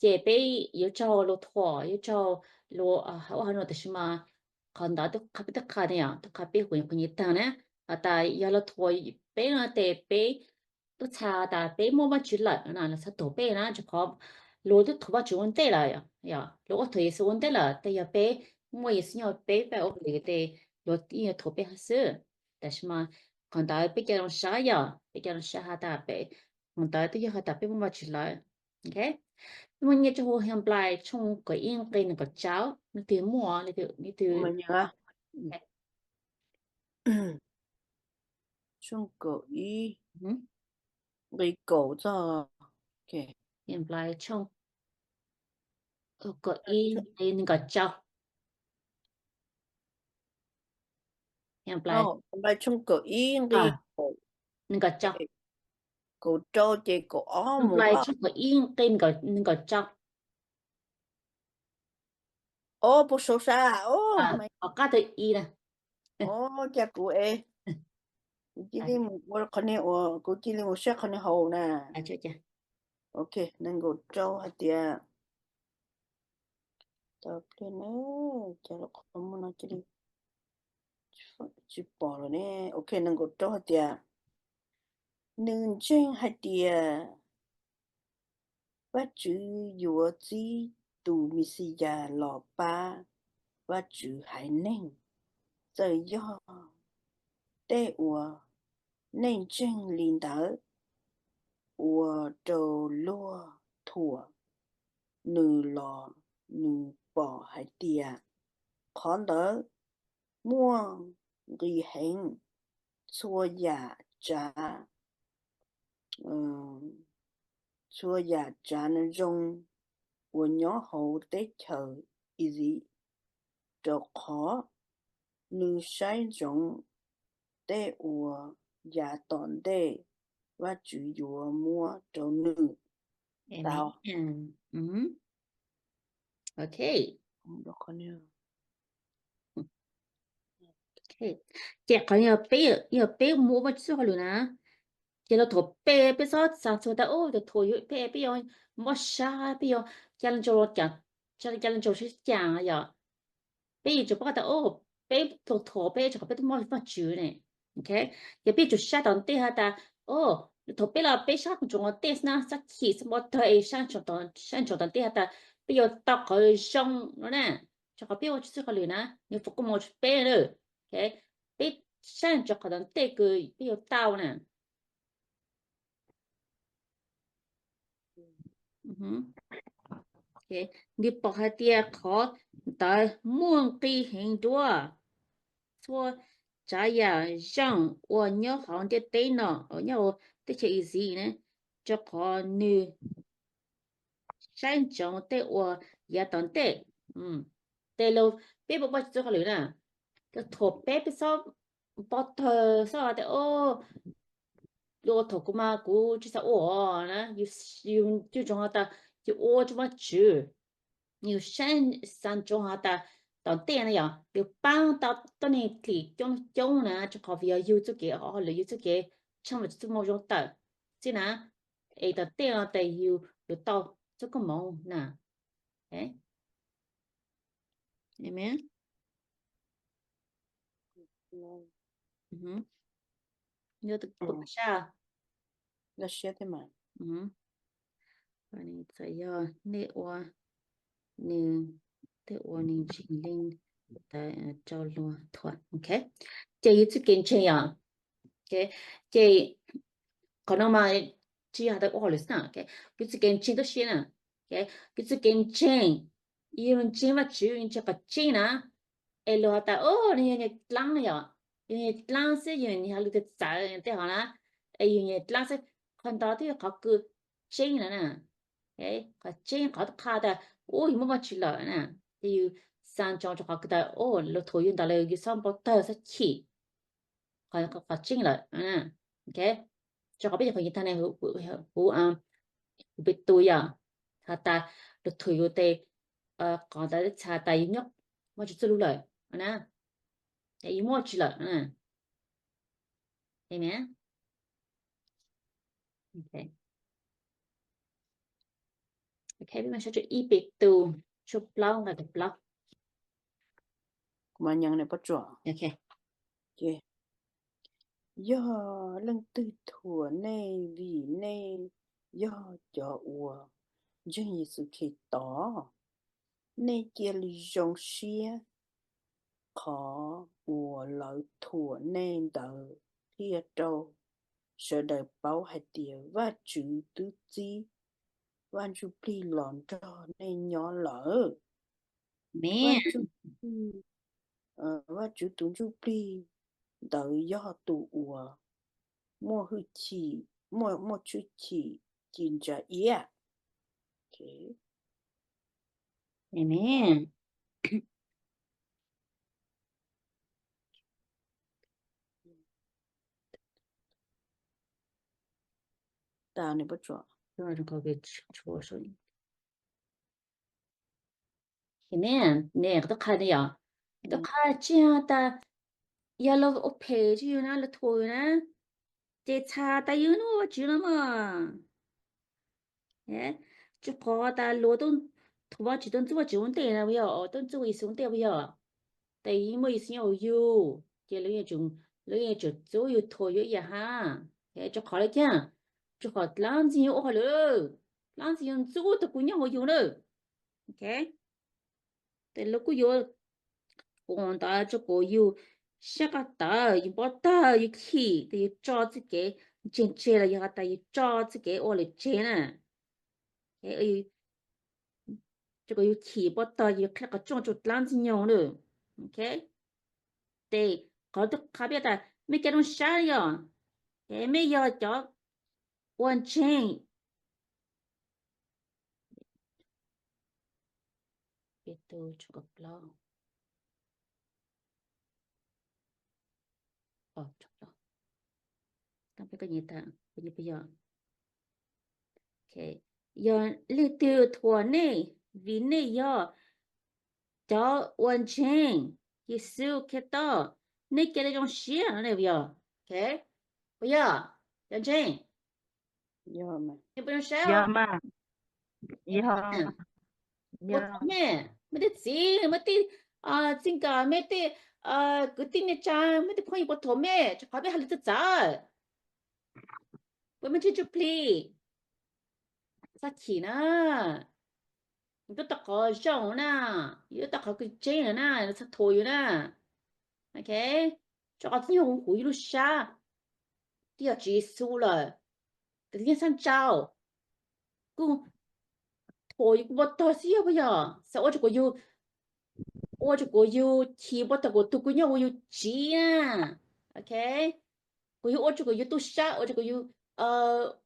Ces peb yuav raug luag thuam, yuav raug luag ua hauj lwm, tab sis mas qhov ntawd twb qha peb, twb qha ne, twb qha peb qhov nyuag taag na. Has tas yog luag thuam peb no ces peb tub txhais tas peb muaj Vajtswv lawm no, luag txhais thuam peb na, rau qhov luag twb thuam Vajtswv ua ntej lawm, luag ua thuam Yexus ua ntej lawm, ces yog peb muaj Yexus nyob peb, peb ua hauj lwm ces luag yeej yuav thuam peb xwb. Tab sis mas qhov ntawd peb cov zoo sab yom, peb cov zoo sab has tas peb, qhov ntawd twb yog has tas peb muaj Vajtswv lawm. Ok, peb mus nyeem rau hauv Henplais tshooj kaum ib nqe nees nkaum rau, leej twg muaj, leej twg, leej twg. Tshooj kaum ib, nqi kaum txog, Henplais tshooj kaum ib nqi nees nkaum rau. Henplais tshooj kaum ib nqi nees nkaum rau, kaum rau ces kaum ob mus Henplais tshooj kaum ib nqi nees nkaum rau. Ob puas sau sab, qhov qab tau ib na. Ua cas kuv es, kuv cia li mus ua qhov niag uas kuv cia li mus saib qhov niag hauv na. Ok, nees nkaum rau hais tias, tau pliag na, cas qhov muaj no cia li tsis pom lawm ne. Ok, nees nkaum rau hais tias, nws ntseeg hais tias Vajtswv yuav txib tus Mexiyas los pab Vajtswv haiv neeg. Txawm yog tej uas nej ntseeg li ntawd, ua rau luag thuam nws los nws pom hais tias qhov ntawd muaj nqis heev txhua yam tsav, txhua yam tsav zoo uas nyob hauv teb chaws Iziv, rau qhov nws saib ntsoov tej uas yav tom ntej Vajtswv yuav muab rau nws tau. Ces qhov yog peb, yog peb mus ua Vajtswv txoj hauj lwm na, ces luag thuam peb, peb txhob xav txog tas, ub, luag thuam peb, peb yuav mob sab, peb yuav ca le ntsaum, ca le ntsaum sib cav yom. Peb yuav tsum paub tas, ub, peb luag thuam peb rau qhov peb twb mob Vajtswv ne. Yog peb yuav tsum saib tom ntej has tas, ub, luag thuam peb los peb saib ntsoov tom ntej xwb na, txhob chim, txhob npau taws es saib ntsoov tom ntej has tas peb yuav tau qhov zoo no na. Rau qhov peb ua Vajtswv txoj hauj lwm na, nws foom koob hmoov rau peb na. Peb saib ntsoov qhov tom ntej kws peb yuav tau na. Nws pom hais tias qhov ntawd muaj nqis heev dua txhua tsav yam zoo uas nyob hauv ntiaj teb no, nyob hauv teb chaws Iziv na, rau qhov nws saib ntsoov tej uas yav tom ntej. Tes los peb ua Vajtswv txoj hauj lwm na, luag thuam peb, peb txhob npau taws, txhob tias, ub, luag thuam kuv mas kuv tsis xav ua na, yus cim ntsoov has tas yus ua rau Vajtswv, yus saib xav ntsoov has tas tom ntej na yog yus paab tau tuab neeg thim coob coob na, rau qhov yog yus txuj kev hauj lwm, yus txuj kev tshaaj Vajtswv txuj moo zoo tawm xwb na, es tom ntej no tes yus yuav tau txuj koob hmoov na. Amen. Yog tus sab, txawm yog nej ua, nws, tej uas nws ntseeg li ntawd rau luag thuam. Ces yus txuj kev ntseeg yom, ces qhov no mas tsis yog has tas ua hauj lwm xwb na, yus txuj kev ntseeg tib si na, yus txuj kev ntseeg, yus ntseeg Vajtswv, ntseeg qhov tseeb na, es luag has tas, o, nws yog niag dlaab yom, yog niag dlaab xwb, yog niag hauj lwm txawv txawv tej hov na, es yog niag dlaab xwb, qhov ntawd twb yog qhov kws tseeb lawm na. Qhov tseeb, qhov qha tas, u, yus muaj Vajtswv lawm na, ces yus xav ntsoov rau qhov kws tas, o, luag thuam yus ntawd lawm yus txhob npau taws, txhob chim, qhov tseeb lawm. Rau qhov peb cov phooj ywg tag ne, huv, huv Petus yom, has tas luag thuam yus tes, qhov ntawd txhais tas yus nyob Vajtswv txuj lug lawm na, yus muaj Vajtswv lawm. Amen. Ok, peb mus saib tsua ib Petus tshooj plaub nqe kaum plaub. Kuv mam nyeem nws pob tsuas. Yog leej twg thuam nej vim nej yog cov uas ntseeg Yexus Khetos, nej cia li zoo siab. Qhov uas lawv thuam nej ntawd qhia rau sawv daws paub hais tias Vajtswv twb txib Vaj Ntsujplig los nrog nej nyob lawm. Vaj Ntsujplig, Vajtswv tus Ntsujplig ntawd yog tus uas muaj hwj chim muaj, muaj tshwj chim ci ntsa iab. Amen. Amen. Ne, qhov tub qha ne yom, tub qha tsis tas yog luag ua phem rau yus na, luag thuam yus na, ces txhais tas yus ntxub Vajtswv no mas. Tsis qhov tas luag thuam Vajtswv, tuaj ntxub Vajtswv ua ntej na puas yog, tuaj ntxub Yexus ua ntej puas yog. Tes yeej muaj Yexus nyob hauv yus ces lawv yeej yuav tsum ntxub yus, thuam yus ib yam hab. Tsis qhov li kiag, tsis qhov dlaab ntxwg nyoog ua hauj lwm, dlaab ntxwg nyoog ntxub tug kws nyob hauv yus na. Tes lawv kuj yuav ua ntawd rau kuas yus sab qab tawv, yus npau tawg, yus chim, tes yus tso txuj kev ntseeg tseg los yog has tas yus tso txuj kev ua lwm tseg na. Rau kuas yus chim npau tawg, yus qhia qhov tseeb rau dlaab ntxwg nyoog na. Tes qhov tub qha peb tas mej ca zoo sab yog, mej yog cov ua ntseeg. Yog leej twg thuam nej vim nej yog cov ua ntseeg Yexus Khetos, nej cia li zoo siab no ne puas yog? Puas yog cov ntseeg? Puas zoo siab? Puas thuam mej, mej tej txiv, mej tej txij nkawm, mej tej kwv tij neej tsa, mej tej phooj ywg puas thuam mej, rau qhov mej hais lus txawv txawv? Puas mej tsis ntsuj plig? Txhob chim na. Yus tuaj tau qhov zoo na, yus tuaj tau qhov kws tseeb lawm na, txhob thuam yus na. Ok, rau qhov tib nyuag huv yus lub sab, twb yog Tswv Yexus lawm, tes tib nyuag xab ntsauj kuj thuam yus, kuj npau taws xwb yog puas yog? Xav ua rau kuas yus, ua rau kuas yus chim npau taws kuas tug kws nyob huv yus tsiv na. Ok, kuas yus ua rau kuas yus tub sab, ua rau kuas yus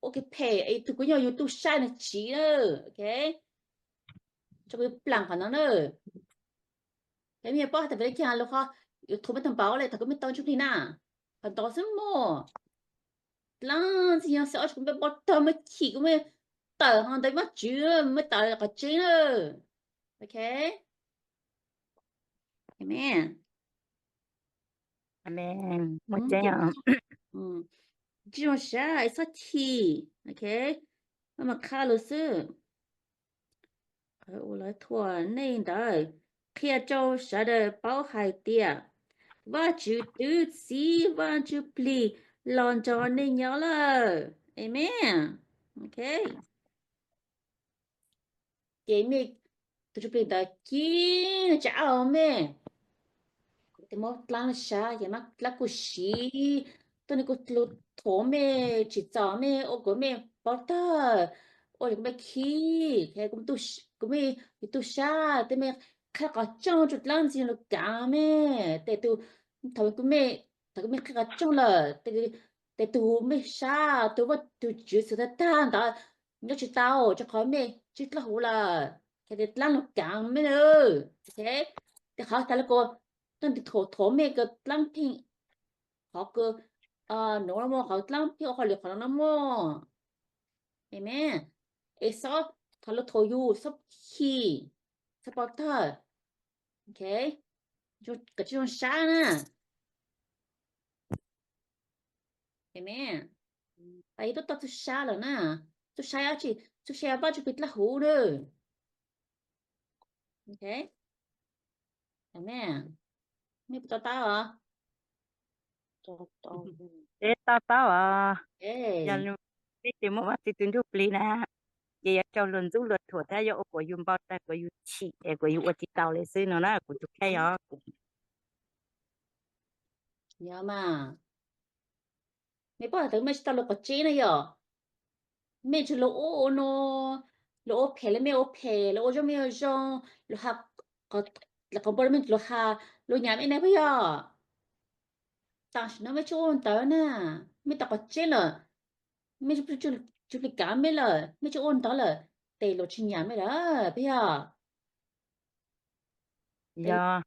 ua kev phem es tug kws nyob huv yus tub sab nws tsiv na. Ok, rau kuas yus plaam qhov no na. Mej paub tas vim le caag lawv ho yuav thuam mej tag npaum le, thaum kws mej tau ntsuj plig na, qhov ntawd xwb mog. Dlaab ntxwg nyoog xav ua rau kuas mej npau taws, mej chim, kuas mej tawm hlo ntawm Vajtswv, mej tawm qhov tseeb na. Ok, amen. Tsis zoo sab, txhob chim. Ok, maj mam qha lus xwb. Qhov uas lawv thuam nej ntawd qhia rau sawv daws paub hais tias Vajtswv twb txib Vaj Ntsuj Plig los nrog nej nyob lawm. Amen. Ok, ces mej tus Ntsuj Plig ntawd ci tsa au mej, tes muab dlaab sab ces muab dlaab kuj siv, tuab neeg kuj lug thuam mej, tsim txom mej, ua kuas mej npau tawg, ua rau kuas mej khib, kuas mej yus tub sab, tes mej qhia qhov tseeb rau dlaab ntxwg nyoog lug kaav mej, tes thaum kuas mej, thaum kuas mej qhia qhov tseeb lawm, tes tug mej sab, tug Vaj, tug Tswv xwv tag tag ntawd nyob tsis tau, rau qhov mej tsib dlawb huv lawm, ces dlaab lug kaav mej na. Tes qhov tas le kuas tuab neeg thuam mej kws dlaab pheej, qhov kws nuav no mog, qhov dlaab pheej ua hauj lwm qhov no no mog. Amen. Es xob, thaum lawv thuam yus xob chim, xob npau tawg. Ok, kom tsis zoo sab na. Amen. Yus tuaj tau txuj sab lawm na. Txuj sab yog tsi? Txuj sab yog Vaj Ntsuj Plig dlawb huv na. Ok, amen. Mej puas to taub os? Peb to taub os. Yog peb tsis muaj Vaj Ntsuj Plig na, ces yuav raug luag ntxub luag thuam thiab yuav ua kuas yus npau tawg, kuas yus chim es kuas yus ua tsis tau li xwb no na kuv tus kheej os. Yog mas, mej paub has tas mej tsis tau lug qhov tseeb na yog, mej tsuas lug ua ua no, lug ua phem le mej ua phem, lug ua zoo mej ua zoo, lug has, lug qhov npau le mej lug has, lug nyam mej ne puas yog? Tam sim no mej tsis ua ntawd na, mej tau qhov tseeb lawm. mej tsis plig kav mej lawm, mej tsis ua nrov lawm, tes luag tsis nyam mej lawm puas yog? Yog.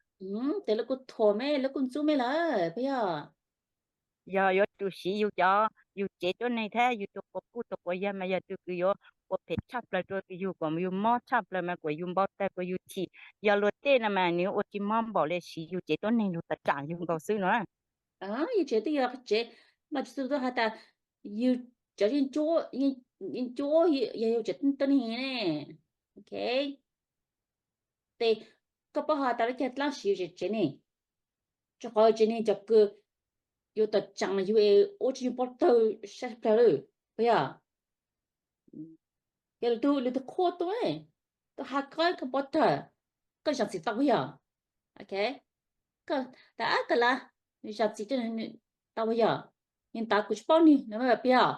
Tes lawv kuj thuam mej, lawv kuj ntxub mej lawm puas yog? Yog yuav tsum siv yus cov, yus cev tuab neeg thiab yus tus quas puj tus quas yawg mas yog tus kws yuav ua phem tshaj plaws rau yus, kom yus mob tshaj plaws mas kom yus npau taws kom yus chim. Yog luag tej no mas nws ua tsis mob npaum li, siv yus cev tuab neeg lug tawm tsam yus nkaus xwb no. Yus tsev twb yog tsev, Vajtswv txuj lug has tas yus cov yeej ncuab yog yus tsev tuab neeg ne. Ok, tes koj paub has tas le caag dlaab siv yus tsev neeg? Rua qhov tsev neeg cov kws yuav tawm tsam yus es ua rua yus npau taws sab plawg lawm puas yog? Yog lwm tug, lwm tug qhua tuaj, tuaj has koj, koj npau taws, koj zam txim tau puas yog? Ok, koj tas koj lawv zam txim tau puas yog? Nwg tas kuv tsis paub nwg no puas yog?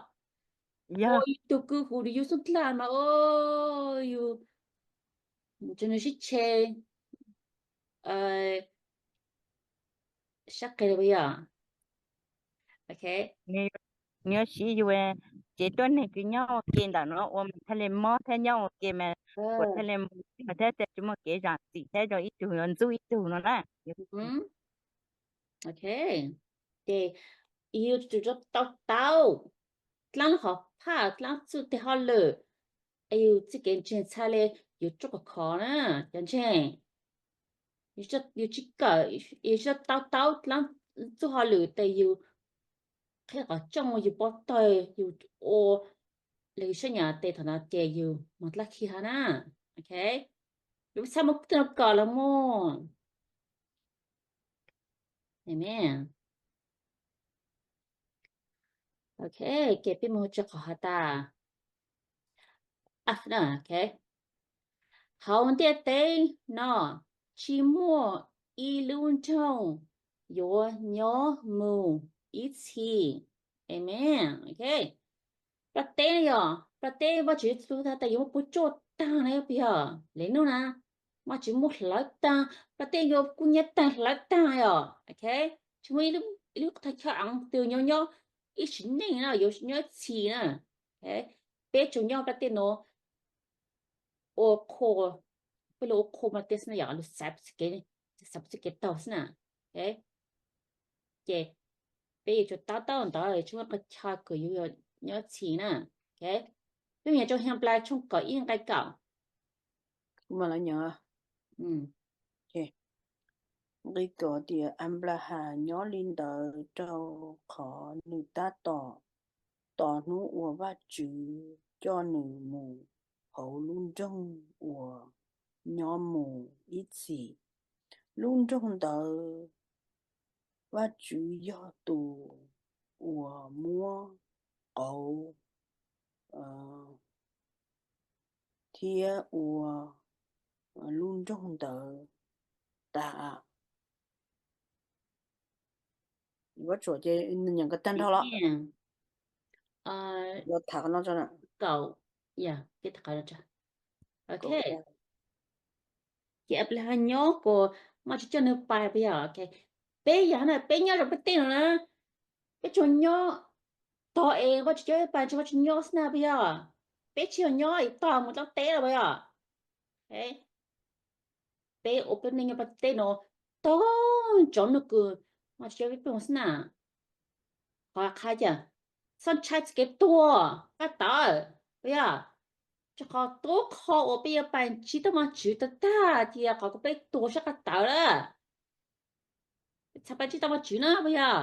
Ua yus tug kws hu yus xub dlawg mas yus tsev neeg sib tshe sab qe puas yog? Ok, nws yuav siv yus tsev tuab neeg kws nyob ua ke ntawm no ua mas thiaj li mob thiab nyob ua ke mas kuas thiaj li mus thiab thiaj tsis muaj kev zam txim thiab zoo ib tug yuav ntxub ib tug no na. Ok, ces yus tsum tau taub dlaab lub hom phaj, dlaab txuj teg hauj lwm, es yus txij kev ntseeg txhaj le yus tsuj qhov khov na, cov ntseeg. Yus tsis kawm, yus tsis tau taub dlaab txuj hauj lwm tes yus qhia qhov tsooj yus npau taws yus ua le yus sab nyam tes thaum no ces yus moog dlaab khi hab na. Ok, yus txhaj muaj tej no kom los muaj. Amen. Ok, ces peb mus rua qhov has tas, hauv ntiaj teb no tsis muaj ib lub nroog yuav nyob mus ib txhis. Amen. Ok, nplaj teb yog, nplaj teb Vajtswv txuj lug has tas yuav muaj puas tsuaj taag na, puas yog? Le nuav na, Vajtswv muab hlawv taag, nplaj teb yuav kub nyab taag hlawv taag yog. Ok, tsis muaj ib lub thaj chaw aav twg nyob nyob ib sim neej na, yuav nyob ib txhis na. Peb tsuas nyob nplaj teb nuav ua qhua, peb lug ua qhua nplaj teb xwb na yog, lug xaiv, xaiv puas txuj kev taug xwb na. Ces peb yuav tsum taub taub ntawd tsis muaj qhov chaw kws yus yuav nyob ib txhis na. Peb mus nyeem rua Henplais tshooj kaum ib nqai kaum. Nqi kaum tias, Anplahas nyob li ntawd rau qhov nws tab tom tos hnub uas Vajtswv coj nws mus hauv lub nroog uas nyob mus ib txhis. Lub nroog ntawd Vajtswv yog tus uas muab qauv thiab ua lub nroog ntawd tas. Nyeem tag nrho los? Tham no. Ces Anplahas nyob kuas Vajtswv coj nws pais puas yog? Peb yog na, peb nyob rau peb tej no na, peb tsuas nyob tog es Vajtswv coj peb pais, tsuas Vajtswv nyob xwb na puas yog? Peb tsis yog nyob es tog mus dlaab teb los puas yog? Peb ua peb neej nyob peb tej no tog ntsoov nub kws Vajtswv coj peb pais xwb na. Qhov qha cas, txhob ntshai txoj kev tuag qab tawv puas yog? Rau qhov tub qho uas peb yuav pais ntsib tau Vajtswv tag tag ces yog qhov kuas peb tuag sab qab tawv lawm. Txhad pais ntsib tau Vajtswv na puas yog?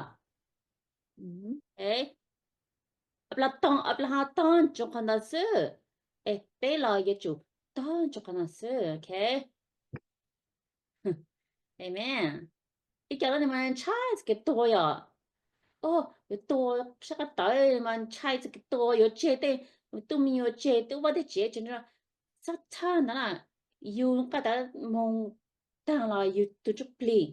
Anplahas tog ntsoov qhov ntawd xwb, es peb los yuav tsum tog ntsoov qhov ntawd xwb. Ok, amen. Ib co lawv mas ntshai txoj kev tuag yog, yuav tuag sab qab tawv mas ntshai txoj kev tuag, yuav tseg tej tub me nyuam, tseg tej vaj tej tsev, txhob txhawj ntawd na. Yus qab tawv moog taag los yus tug ntsuj plig,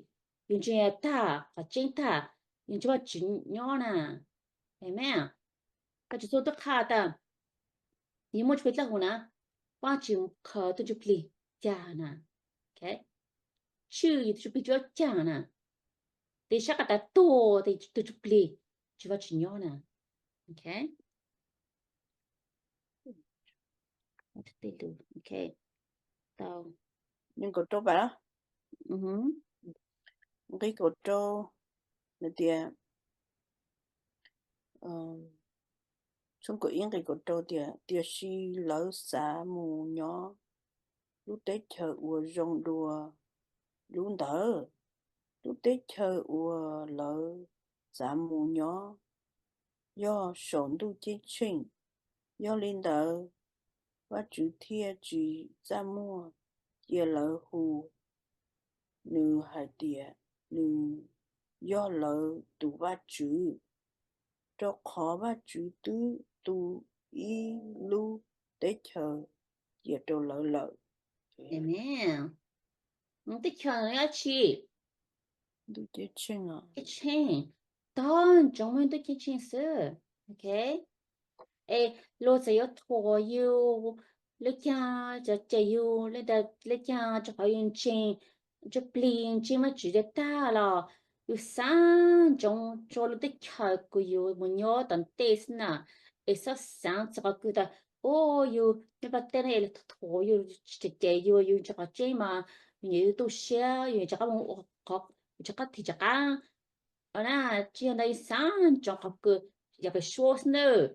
yus ntseeg tag, qhov tseeb tag, yus ntsib Vajtswv nyob na. Amen. Vajtswv txuj lug qha tas yus muaj ntsuj plig dlawb huv na, Vajtswv khaws tug ntsuj plig cag na. Tshwj yus tug ntsuj plig tsuab cag na. Tes sab qab tawv tuag tes tug ntsuj plig tsis, Vajtswv nyob na. Ok, Tej lus, ok, tau. Nqe kaum rau pam, nqe kaum rau hais tias, tshooj kaum ib nqe kaum rau tias, tiam sis lawv xav mus nyob lub teb chaws uas zoo dua lub ntawd. Lub teb chaws uas lawv xav mus nyob yog saum ntuj ceeb tsheej. Yog li ntawd, Vajtswv thiaj tsis txaj muag cia lawv hu nws hais tias nws yog lawv tus Vajtswv, rau qhov Vajtswv twb tu ib lub teb chaws cia rau lawv lawm. Teb chaws no yog tsi? Ntuj ceeb tsheej, tog ntsoov muaj ntuj ceeb tsheej xwb. Ok, es luag txawm yuav thuam yus li cas, cem yus li cas, rau qhov yus ntseeg, ntseeg plig ntseeg Vajtswv tiag tag los yus xav ntsoov txog lub teb chaws uas yus mus nyob tom ntej xwb na. Es txhob xav txog qhov kws tas, o, yus nyob Nplog teb no es lawv thuam yus, cem yus, yus ntseeg qhov tseeb mas yus nyiam yus tu siab, yus rov qab mus ua qhov, yus rov qab, rov qab, na, tsis yog ntawd, yus xav ntsoov qhov kws yog pem suab xwb nawb.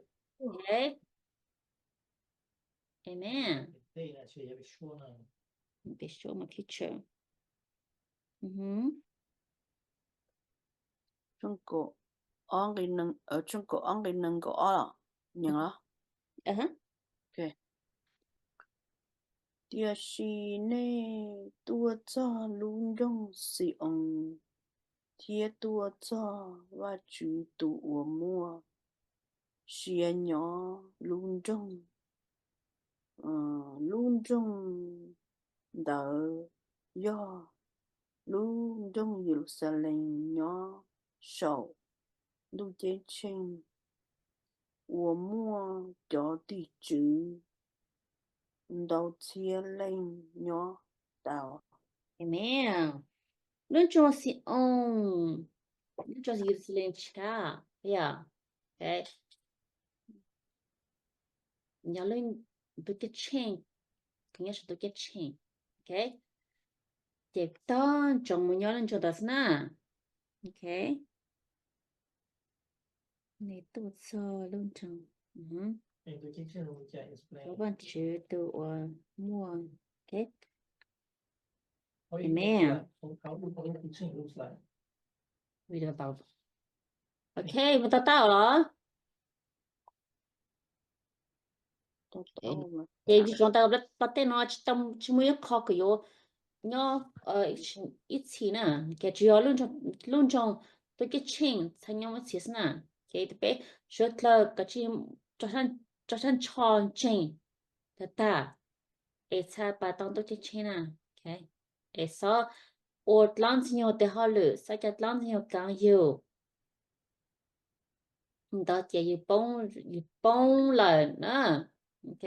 Amen. Pem suab mas teacher. Tshooj kaum ob nqe, tshooj kaum ob nqe nees nkaum ob los nyeem los. Tiam sis nej tuaj txog lub nroog Xi-oos thiab tuaj txog Vajtswv tus uas muaj sia nyob lub nroog, lub nroog ntawd yog lub nroog Yeluxalees nyob saum ntuj ceeb tsheej, uas muaj cov tim tswv ntau txhiab leej nyob tau. Amen. Lub nroog Xi-oos, lub nroog Yeluxalees tsis khab, yog, yog lub ntuj ceeb tsheej, nyob saum ntuj ceeb tsheej. Ok, ces tog ntsoov mus nyob lub nroog ntawd xwb na. Ok, nej tuaj txog lub nroog, Vajtswv tus uas muaj, ok. Amen. Ok, mus tau tau los? Ces tsis tau tau, pas tej no tsis muaj ib qho kws yuav nyob ib txhis na, ces tsuas yog lub nroog ntuj ceeb tsheej txhad nyob ib txhis xwb na. Ces peb suav dlawg kav tsij rau sab ntsho ntseeg tag tag, es txhad pas tau ntuj ceeb tsheej na. Es xob ua dlaab ntxwg nyoog tes hauj lwm, xob coj dlaab ntxwg nyoog kaav yug, ntawd ces yus poob lawm na. Ok,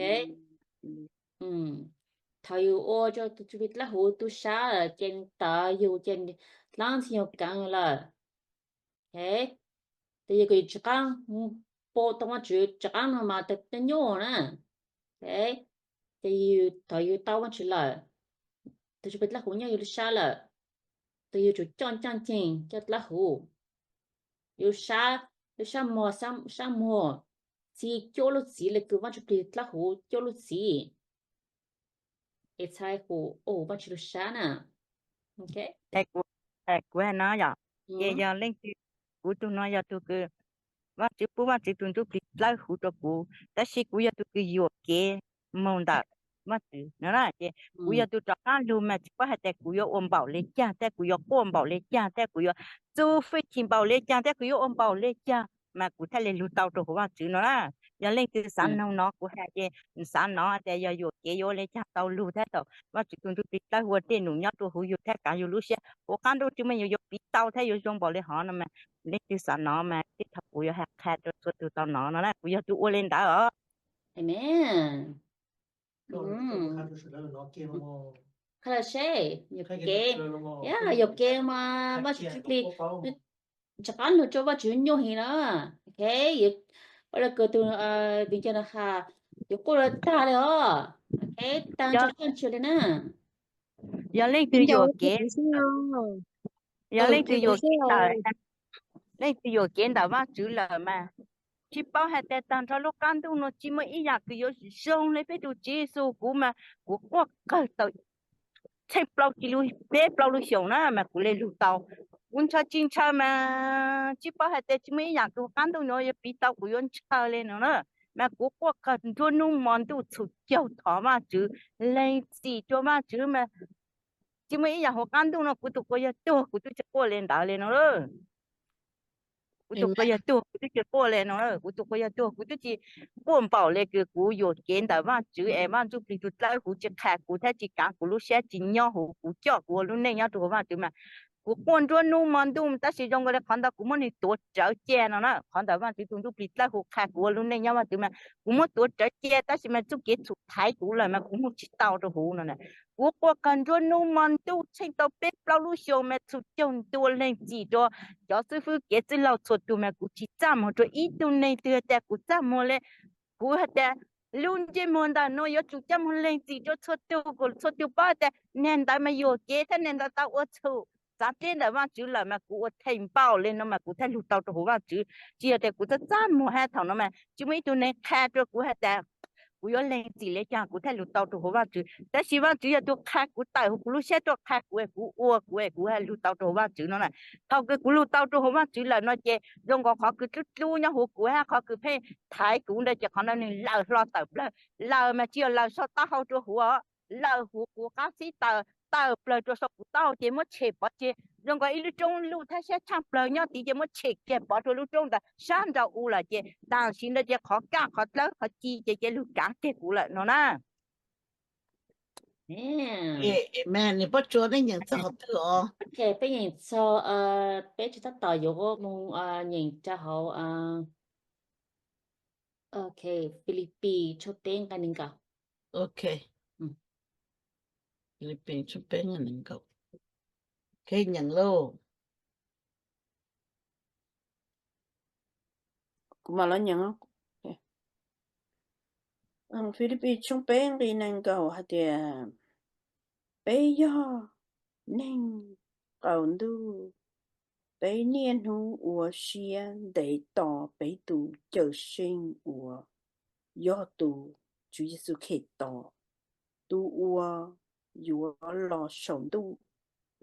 thaum yus ua rau tus Tswv Plig dlawb huv tu sab lawm ces tawm yus ces dlaab ntxwg nyoog kaav lawm. Ces yog kws yus tsis qaab pum tau Vaajtswv, tsis qaab no mas tau nyuaj na. Ces yus thaum yus tau Vaajtswv lawm, tus Tswv Plig dlawb huv nyob yus lub sab lawm, tes yus tsum coj ncaj ncees coj dlawb huv. Yus lub sab muag, sab muag, txi cuaj lub txiv le kws Vaajtswv Plig dlawb huv cuaj lub txiv, es txhad huv Vaajtswv lub sab na. Kuv hais no yom, ces yog leej twg, kuv tug no yog tug kws Vaajtswv pub Vaajtswv tug Ntsuj Plig dlawb huv rau kuv, tab sis kuv yog tug kws yuam kev moog ntawm Vaajtswv no na. Ces kuv yog tug rov qaab lug mas tsis paub hais tias kuv yuav ua npaum le caag, thiab kuv yuav quaj npaum le caag, thiab kuv yuav txu fwj chim npaum le caag, thiab kuv yuav ua npaum le caag mas kuv thiaj li lug tau rau huv Vaajtswv no na. Yog leej twg xaav noog no kuv hais ces xaav no tias yog yuam kev yuav ua le caag tau lug thiab thaum Vaajtswv tug Ntsuj Plig dlawb huv tej num nyob rua huv yug thiab kaav yug lub siab huv qaab ntuj tsi muaj yus yuav piv tau thiab yuav zoo npaum le hov no mas leej twg xaav no mas teb thaum kuv yuav hais qha rau txhua tug tau nov no na, kuv yog tug ua le ntawd os. Amen. Qha lawm seb, yuam kev, yuam kev mas Vaajtswv Plig, rov qaab lug rua Vaajtswv nyuaj heev na. Ok, ua le kws tug viv ncaus no has, yuav quaj lawm tag le os. Peb tag nrho sab ntsws li na. Yog leej twg yuam kev, yog leej twg yuam kev ntawm, leej twg yuam kev ntawm Vajtswv lawm mas, tsis paub hais tias tag nrho lub qab ntuj no tsis muaj ib yam twg yuav zoo li peb tus Tswv Yexus. Kuv mas kuv quaj qawg tau tsheej plaub, peb plaub lub xyoos na mas kuv li lug tau. Kuv ntshaw tsis ntshaw mas tsis paub hais tias tsis muaj ib yam twg qab ntuj no yuav piv tau kuv yuav ntshaw li no na. Mas kuv quaj qawg nruab hnub hmo ntuj txhum caug thov Vajtswv, lees txim rau Vajtswv mas tsis muaj ib yam hauv qab ntuj no kuv tus quas yawg tuag kuv twb tsis quaj li ntawd li no. Kuv tus quas yawg tuag kuv twb tsis quaj li no, kuv tus quas yawg tuag kuv twb tsis quaj npaum li. Kuv yuam kev ntawm Vajtswv es Vaj Ntsuj Plig tus dlawb huv tsis qha kuv thiab tsis kav kuv lub siab tsis nyob huv kuv coj kuv ua lub neej nyob rau hauv Vajtswv mas kuv quaj nruab hnub hmo ntuj tab sis zoo nkaus li qhov ntawd kuv muab nws tuav rawv cia no na. Qhov ntawd Vajtswv tus Ntsuj Plig dlawb huv qha kuv ua lub neej nyob Vajtswv mas kuv muab tuav rawv cia tab sis mas txuj kev txhum thaiv kuv lawm mas kuv mus tsis tau rau huv no na. Kuv quaj qawg nruab hnub hmo ntuj tsheej tau peb plaub lub xyoos mas txhum caug ntua lees txim rau cov xib fwb kev txwj laug txhua tus mas kuv tsis txaj muag rau ib tug neeg twg tias kuv txaj muag li. Kuv hais tias lub ntsej muag ntawm no yuav tsum coj mus lees txim rau txhua tus kom txhua tus paub tias niag ntawd mas yuam kev thiab niag ntawd tau ua txhum txav deb ntawm Vajtswv lawm mas kuv ua theem npaum li no mas kuv thiaj lug tau rau hauv Vajtswv. Tsis yog tias kuv txaj txaj muag hab thaum no mas tsis muaj ib tug neeg qha rau kuv hais tias kuv yuav lees txim li cas kuv thiaj lug tau rau hauv Vajtswv. Tab sis Vajtswv yog tus qha kuv tawm huv kuv lub siab tuaj qha kuv es kuv ua kuv es kuv lug tau rau hauv Vajtswv no na. Thaum kws kuv lug tau rau hauv Vajtswv lawm no ces zoo nkaus qhov kws dlub dlub nyob huv kuv hab qhov kws pheej thaiv kuv ntawd ces qhov ntawd nws lawm hlo tawm plawg. Lawm mas tsis yog lawm saum taub hau rau huv, lawm huv kuv qab xib taws tawm plawg rau saum kuv taub hau ces muab tshem pov tseg. Zoo nkaus ib lub roob luj thab siab tshaj plawg nyob tid ces muab tshem kiag pov rau lub roob ntawd sab nraud u lawm ces tam sim ntawd ces qhov kaj qhov dlawb qhov ci ces cia lug kav kiag kuv lawm no na. Nws pob tsuas nej nyeem txog qhov twg os? Peb nyeem txog, peb tsis tab tom yuav mus nyeem rau hauv Filipis tshooj peb nqe nees nkaum. Ok. Filipis tshooj peb nqe nees nkaum. Ok, nyeem lauj. Kuv mam los nyeem. Filipis tshooj peb nqe nees nkaum hais tias, peb yog neeg qaum ntuj, peb niaj hnub ua siab ntev tos peb tus Cawmseej uas yog tus Tswv Yexus Khetos, tus uas yuav los saum ntuj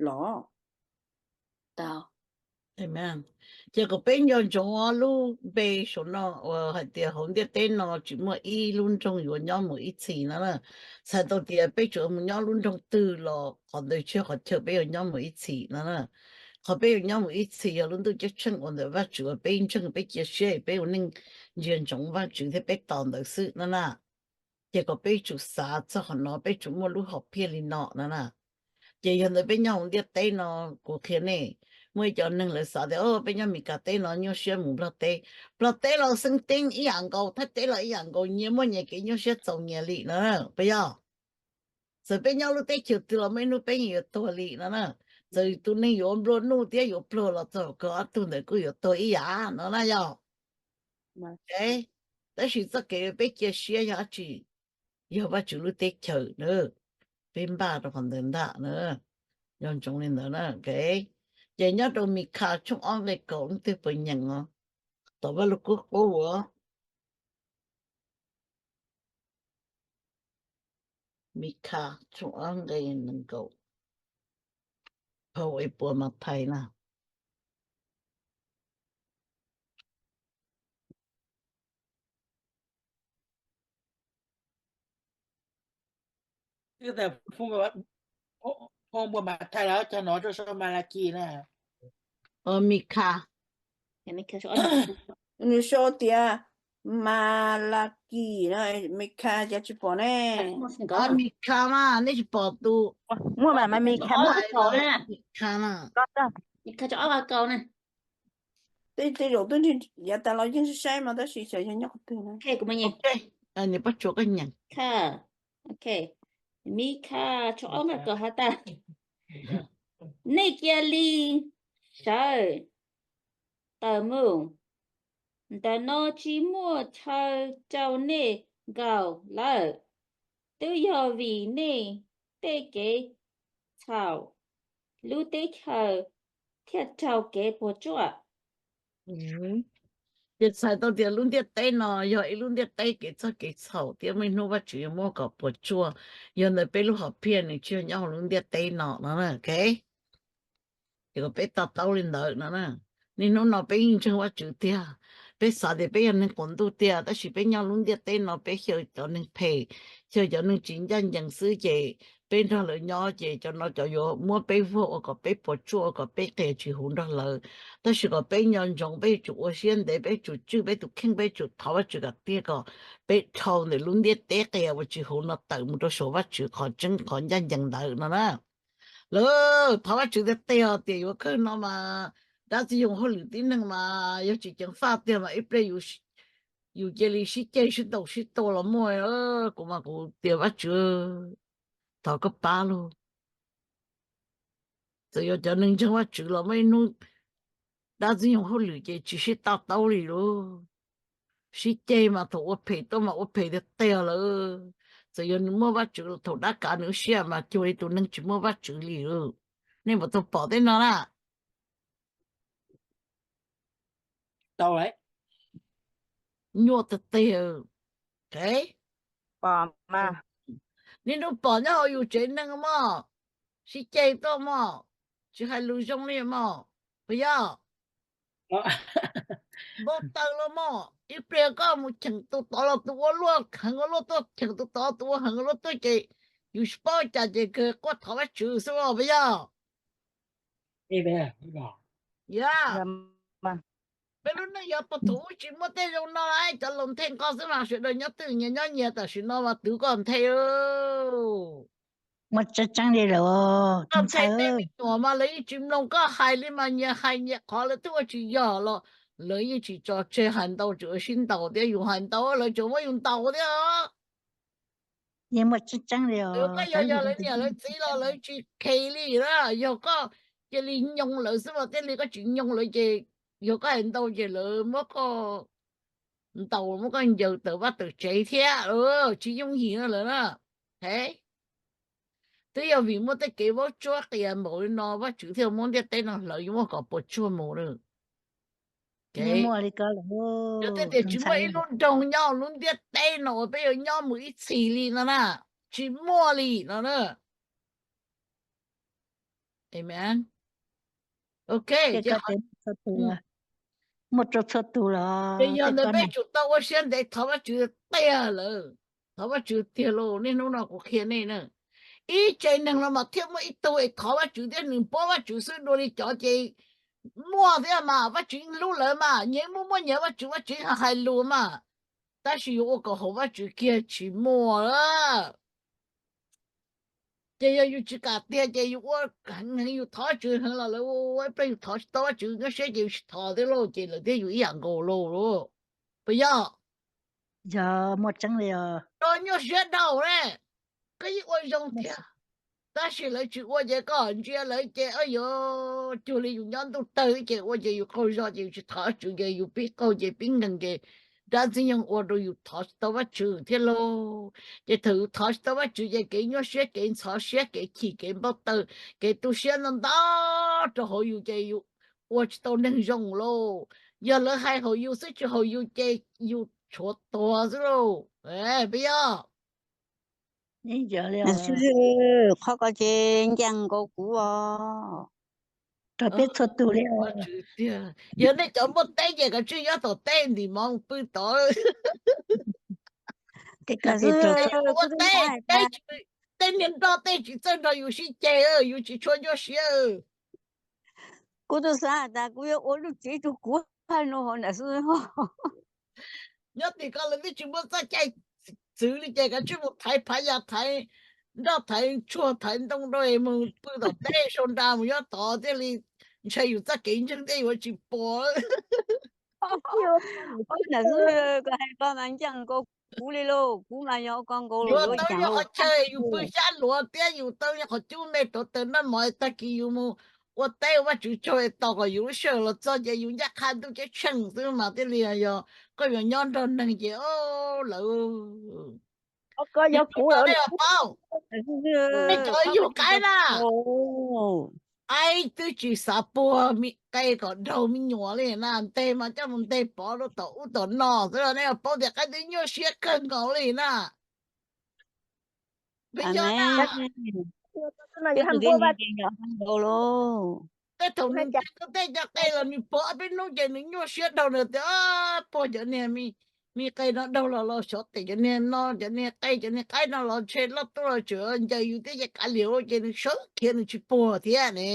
los. Ces kom peb nco ntsoov lub npe saum no uas hais tias hauv ntiaj teb no tsis muaj ib lub nroog yuav nyob mus ib txhis no na. Txhais tau tias peb tsuas mus nyob lub nroog twg los qhov ntawd tsis yog qhov chaw peb yuav nyob mus ib txhis no na. Qhov peb yuav nyob mus ib txhis yog lub ntuj ceeb tsheej uas ntawm Vajtswv uas peb ntseeg peb cia siab peb ua neej ntsia ntsoov Vajtswv thiab peb tos ntawd xwb no na. Ces kom peb tsum xav txog qhov no, peb tsum muaj lub hom phiaj li no no na. Ces yog ntawd peb nyob hauv ntiaj teb no, kuv qhia nej, muaj ib co neeg lawv xav tias peb nyob Meskas teb no nyuaj siab mus Nplog teb. Nplog teb los xeeb teeb ib yam nkaus, Thaib teb los ib yam nkaus, nyias muaj nyias kev nyuaj siab txaus nyias li no, puas yog? Txawm peb nyob lub teb chaws twg los muaj ib hnub peb yeej yuav tuag li no na. Txawm tus neeg yuav nplua nuj thiab yuav pluag los txog kawg ob tug ntawd kuj yuav tuag ib yam no na yog. Tab sis txoj kev peb cia siab yog dab tsi? Yog Vajtswv lub teb chaws na, peb npaj rau qhov ntawd ntag na. Nco ntsoov li ntawd na. Ces nyob rau Mikhas tshooj ob nqe kaum leej twg puas nyeem os? Tom Vaj Lug Kub qub os. Mikhas tshooj ob nqe nees nkaum, phau es puas Mathais na. Phau puas Mathais los cog no rau sau Malakis na. Mikhas. Nws sau tias Malakis no, Mikhas cas tsis pom ne? Mikhas mas nej tsis pom tus muaj mas Mikhas, Mikhas na. Mikhas tshooj ob nqe kaum na. Tej zaum twb yav tas los yeej saib mas tab sis xyov yog nyob qhov twg na. Nws pob tsuas koj nyeem. Mikhas tshooj ob nqe kaum has tas, nej cia li sawv tawm mus, ntawm no tsis muaj chaw rau nej nkaum lawm. Twb yog vim nej tej kev txhaum, lub teb chaws thiaj raug kev puas tsuaj. Ces txhais tau tias lub ntiaj teb no yog ib lub ntiaj teb kev txog kev txhaum thiab muaj ib hnub Vajtswv yuav muab kom puas tsuaj. Yog ntawd peb lub hom phiaj nws tsis yog nyob hauv lub ntiaj teb no no, ok? Ces kom peb to taub li ntawd no na. Niaj hnub no peb yeej ntseeg Vajtswv tiag, peb xav tias peb yog neeg qaum ntuj tiag, tab sis peb nyob lub ntiaj teb no peb xyaw cov neeg phem, xyaw cov neeg tsis ncaj ncees xwb ces peb nrog lawv nyob ces cov no cov yuav muab peb vuag ua kom peb puas tsuaj, ua kom peb qias tsis huv nrog lawv. Tab sis kom peb nco ntsoov, peb yuav tsum ua siab ntev, peb yuav tsum tswj peb tus kheej, peb yuav tsum thov Vajtswv kom tiag kom peb dhau ntawm lub ntiaj teb qias uas tsis huv no tawm mus rau saum Vajtswv qhov tseeb qhov ncaj ncees ntawd no na. Lawv thov Vajtswv tiag tiag tias yuav kawg no mas dab tsi yoog hauj lwm tib neeg mas yog tsis ceev faj tiag mas ib pliag yus cia li sib ceg sib ntaus sib tua los muaj. Kuv mas kuv tias Vajtswv, thov koj pab lauj. Txawm yog cov neeg ntseeg Vajtswv los muaj ib hnub dab tsi yoog hauj lwm ces tsis sib to taub li lauj. Sib ceg mas thaum ua phem tuaj mas ua phem tiag tiag lawm. Txawm yog nws muaj Vajtswv los thaum dab kav nws lub siab mas cuag li tus neeg tsis muaj Vajtswv li lauj. Nej puas tau pom tej no na? Nyuaj tiag tiag. Niaj hnub pom nyob hauv yus tsev neeg mog, sib ceg tuaj mog, tsis hais lus zoo li mog, puas yog? Npau taws los mog, ib pliag koj mus cheem tus tod los tus ua luaj heev ua luaj tuaj, cheem tus tod tus ua heev ua luaj tuaj ces yus tsis paub cas ces kawg quaj thov Vajtswv xwb os, puas yog? Yog, peb lub neej yog puag thaum ub tsis muaj tej zoo no, cov laus nthe nqo xwb mas sawv daws nyob twj nyias nyob nyias, tam sim no mas twv koj nthe. Koj nthe tej me nyuam mas lawv yeej tsis mloog koj hais li mas nyias hais nyias qhov, lawv twb ua tsis yog los lawv yeej tsis tso tseg, hais ntau tseem ua sib ntaus thiab, yus hais ntau lawv tseem muab yus ntaus thiab. Koj yog, yog lawv niam lawv txiv los lawv tsis khes li na, yog koj cia li nyoo lawv xwb mas thiaj li, koj tsis nyoo lawv ces yog koj hais ntau ces lawv muab koj ntaus, muab koj ncaws tawm vaj tawm tsev thiab, tsis yooj yim no lawm na. Twb yog vim muaj tej kev vaub tsuab qias npaum li no Vajtswv thiaj muab ntiaj teb no hlawv yuav muab kom puas tsuaj mus na. Yog tias tsis muaj ib lub nroog nyob lub ntiaj teb no uas peb yuav nyob mus ib txhis li no na, tsis muaj li no na. Amen. Ok, ces yog ntawd peb tsum tau ua siab ntev thov Vajtswv tiag lawm, thov Vajtswv tiag lauj. Niaj hnub no kuv qhia nej na, ib tsev neeg no mas thiaj muaj ib tug es thov Vajtswv thiab nws paub Vajtswv xwb, dua li cov ces muaj thiab mas Vajtswv yeej hlub lawv mas, nyias muaj muaj nyias Vajtswv, Vajtswv yeej hais lus mas, tab sis yuav ua kom haum Vajtswv kiag tsis muaj. Ces yog yus tsis kam tiag ces yus ua heev, yus thov Vajtswv heev los lawv ua ib pliag yus thov tsis tau Vajtswv, nyuaj siab ces yus tsis thov thiab lauj, ces lawv thiaj yus ib yam nkaus lauj. Puas yog? Yog muaj tseeb li os. Rau nyuaj siab dhau ne, koj yeej ua zoo thiab, tab sis lawv tsis ua ces koj ntsia lawv ces yuav cuag li yus nyob ntuj tawg ces ua ces yus qaug zog ces yus tsis thov Vajtswv ces yus pib qaug ces pib nkeeg ces dab ntxwg nyoog ua rau yus thov tsis tau Vajtswv thiab lauj. Ces thaum yus thov tsis tau Vajtswv ces kev nyuaj siab, kev ntxhov siab, kev chim, kev npau taws, kev tu siab ntau ntau rau hauv yus ces yus ua tsis tau neeg zoo lauj. Yog lawv hais haum yus xwb tsis haum yus ces yus tshuav tuag xwb lauj. Puas yog? Qhov ko ces ncaaj nkaus kuv os. Rau peb txhua tus li. Yog nej cov muaj teb ces kav tsij nyob tom teb ntim mov pw tod. Tej niag nroj tej tsis txawj nrog yus sib ceg, yus tsis tshua nyuaj siab. Kuv twb xav tas kuv yuav ua lub tsev rau kuv hais no hov na xwb. Nyob tim ko lawv twb tsis muaj txoj cai txwv li ces kav tsij mus thaiv phav yas, thaiv nroj, thaiv tshuaj, thaiv ntoo rau es mus pw tom teb sau nra mus nyob tod thiaj li ntshai yus txoj kev ntseeg thiaj yuav tsis pom. Koj hais ko mas ncaaj nkaus kuv li lauj, kuv mas yog ko nkaus yuav tau yog qhov chaw yus pw xyab luav thiab yus tau yog qhov cub me rauv taws noj mov, tag kis yus mus ua teb ua Vajtswv tsaug es tos kom yus lub sij hawm los txog ces yus ncaj qha ntuj ceeb tsheej xwb mas thiaj li yog koj yuav nyob nrog neeg ces lawv Qhov ko yog kuv lawm, nej cov yug qaib na, qaib twb tsis xav puag qe kom daug me nyuam li na, nteg mas coj mus nteg pov rau tom ub tom no xwb, nej paub tias qaib twb nyuaj siab kawg nkaus li na. Peb cov na, tej thaum nws nteg tej cov qe los nws pov ob peb hnub ces nws nyuaj siab dhau, nws tias puag cov niag me qe no daug los los xyov tes cov niag no, cov niag qe cov niag qaib no los ntshe loj tuaj los tseem ncaws yus thiab ces kav liam ces nws sawv khiav nws tsis puag thiab ne.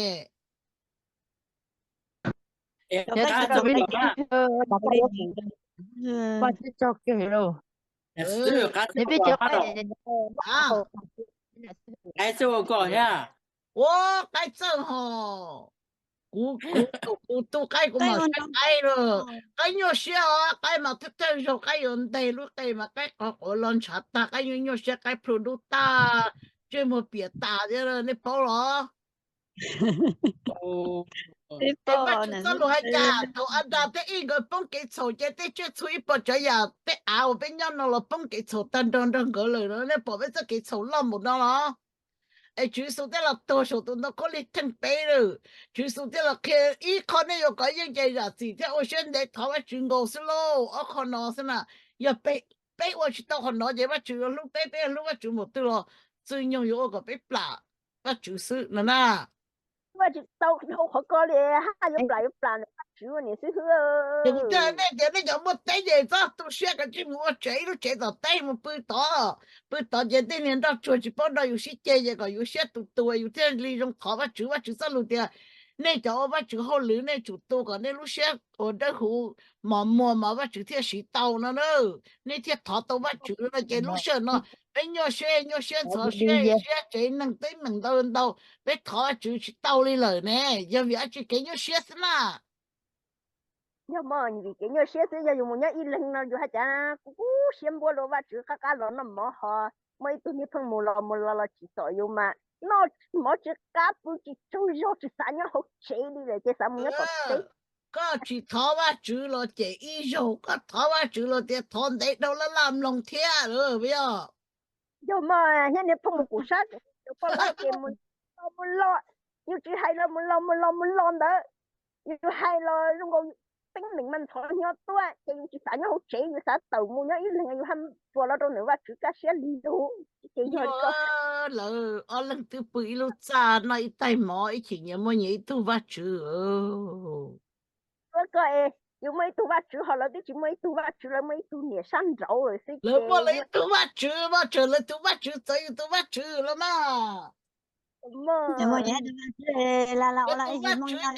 Ua qaib txawj ho, kuv, kuv tu qaib kuv mam saib qaib lawm. Qaib nyuaj siab os, qaib mas thawj thawj zaug qaib yuav nteg lub qe mas qaib qov quav los ntshav tag, qaib nyuaj nyuaj siab, qaib plhu dub tag, ntsej muag piam tas thiab, nej paub los? Vaj tswv txoj lus hais cas thaum Adas thiab Ib nkawd poob kev txhaum ces tej tsiaj txhu ib puas tsav yam tej av uas peb nyob no los poob kev txhaum tag nrho nrog nkawd lawm, nej pom peb txoj kev txhaum loj npaum no los? Es Tswv Yexus thiaj los tuag saum tus ntoo khaub lig theej peb lawm. Tswv Yexus thiaj los qhia ib qho nej yuav kov yeej ces zam txim thiab ua siab ntev thov Vaj Tswv nkaus xwb lauj. Ob qho no xwb na, yog peb ua tsis tau qhov no ces Vaj Tswv yuav hlub peb, peb yuav hlub Vaj Tswv npaum twg los Txwj Nyoog yuav ua kom peb plam Vaj Tswv xwb no na. Vaj Tswv tau dhau qhov ko li, haj yuav plam yuav plam Vaj Tswv niam xwb. Ces kuv thiaj hais nej tias nej cov muaj teb ces txhob tu siab, kav tsij mus ua tsev, ib lub tsev tom teb mus pw tod, pw tod ces tej niag nroj tsuag tsis paub nrog yus sib ceg ces kom yus siab tus tus yus thiaj li zoo thov Vaj Tswv. Vaj Tswv txoj lus tias nej cov ua Vaj Tswv hauj lwm nej tsum tu kom nej lub siab ua dawb huv mos muag mas Vaj Tswv thiaj siv tau no na. Nej thiaj thov tau Vaj Tswv no ces lub sij hawm no peb nyuaj siab nyuaj siab ntxhov siab siab tsev neeg teeb meem ntau ntau, peb thov Vaj Tswv tsis tau li lawm ne, yog vim dab tsi kev nyuaj siab xwb na. Yog mas vim kev nyuaj siab xwb, yog yus mus nyob ib leeg no yus haj cas kub kub siab npuab rau Vaj Tswv qab qab los noj mov ho muaj ib tug niag pheej mus los mus los los tsim txom yus mas noj mov tsis qab pw tsis tsaug zog tsis xav nyob hauv tsev li lawm ces xav mus nyob tom teb. Koj tsis thov Vaj Tswv los cem ib zaug, koj thov Vaj Tswv los tias thov ntev dhau laj laj mloog thiab lawm yog. Yog mas thiab niag phooj ywg kuv sab cov poj laib ces mus los mus los, yus tsis hais los mus los mus los mus los ntawd, yus hais los zoo nkaus teeb meem mas ntxhov hnyo tuaj ces yus tsis xav nyob hauv tsev, yus xav tawm mus nyob ib leeg, yus haj tsuas los rau ntawm Vaj Tswv kaj siab li lug. Ces yog lawv ob leeg twb pw ib lub txaj noj ib tais mov ib chim nyias muaj nyias ib tug Vaj Tswv. Koj, yus muaj ib tug Vaj Tswv ho lawv twb tsis muaj ib tug Vaj Tswv, lawv muaj ib tug niam sab nraud xwb. Lawv muaj lawv ib tug Vaj Tswv, Vaj Tswv, lawv tus Vaj Tswv txawv yus tus Vaj Tswv los mas. Lawv tus Vaj Tswv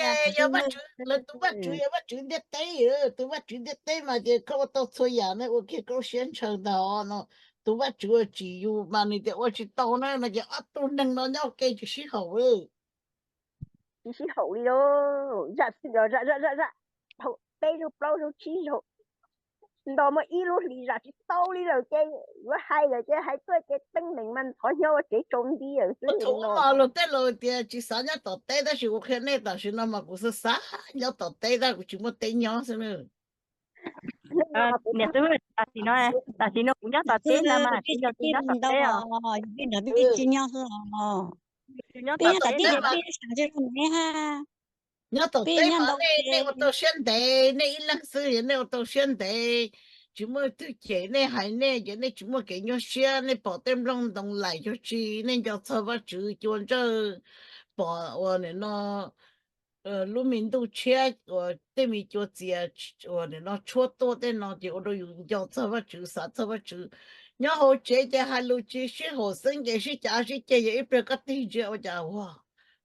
ces yog Vaj Tswv, lawv tus Vaj Tswv yog Vaj Tswv ntiaj teb, tus Vaj Tswv ntiaj teb mas ces koj ua tau txhua yam ne, ua kiag koj lub siab ntshaw ntag no. Tus Vaj Tswv uas tsim yus mas nws tias ua tsis tau na no ces ob tug neeg no nyob ua ke tsis sib haum. Tsis sib haum li lauj, zam txim los zam zam zam zam, peb zaug plaub zaug tsib zaug, nto muaj ib lub hlis zam tsis tau li lawm ces yuav hais lawm ces hais tuaj ces teeb meem mas ntxhov hnyo ua tsev tsaus nti lawm xwb. Ua thaum ub no los luag tej laus tias tsis xav nyob tom teb, tab sis kuv qhia nej tam sim no mas kuv xav xav nyob tom teb tab kuv tsis muaj teb nyob xwb na. Niam xwb, tam sim no, tam sim no kuv nyob tom teb ntag mas kuv yog tus nyob tom teb os. Peb nyob tom teb, nyob tom teb mas nej ua tau siab ntev, nej ib leeg xwb nej ua tau siab ntev, tsis muaj twg cem nej hais nej ces nej tsis muaj kev nyuaj siab. Nej pom tej nplooj ntoo laim cuag tsi nej nco txog Vaj Tswv cua ntsawj, pom uas nim no lub me ntuj tshiab uas tej me cua txias uas nim no tshuab tuaj tej no ces ua rau yus nco txog Vaj Tswv, xav txog Vaj Tswv. Nyob hauv tsev ces hais lus tsis sib haum, xeeb nces sib cav sib ceg, yog ib pliag koj tig ntsia ua cas ua,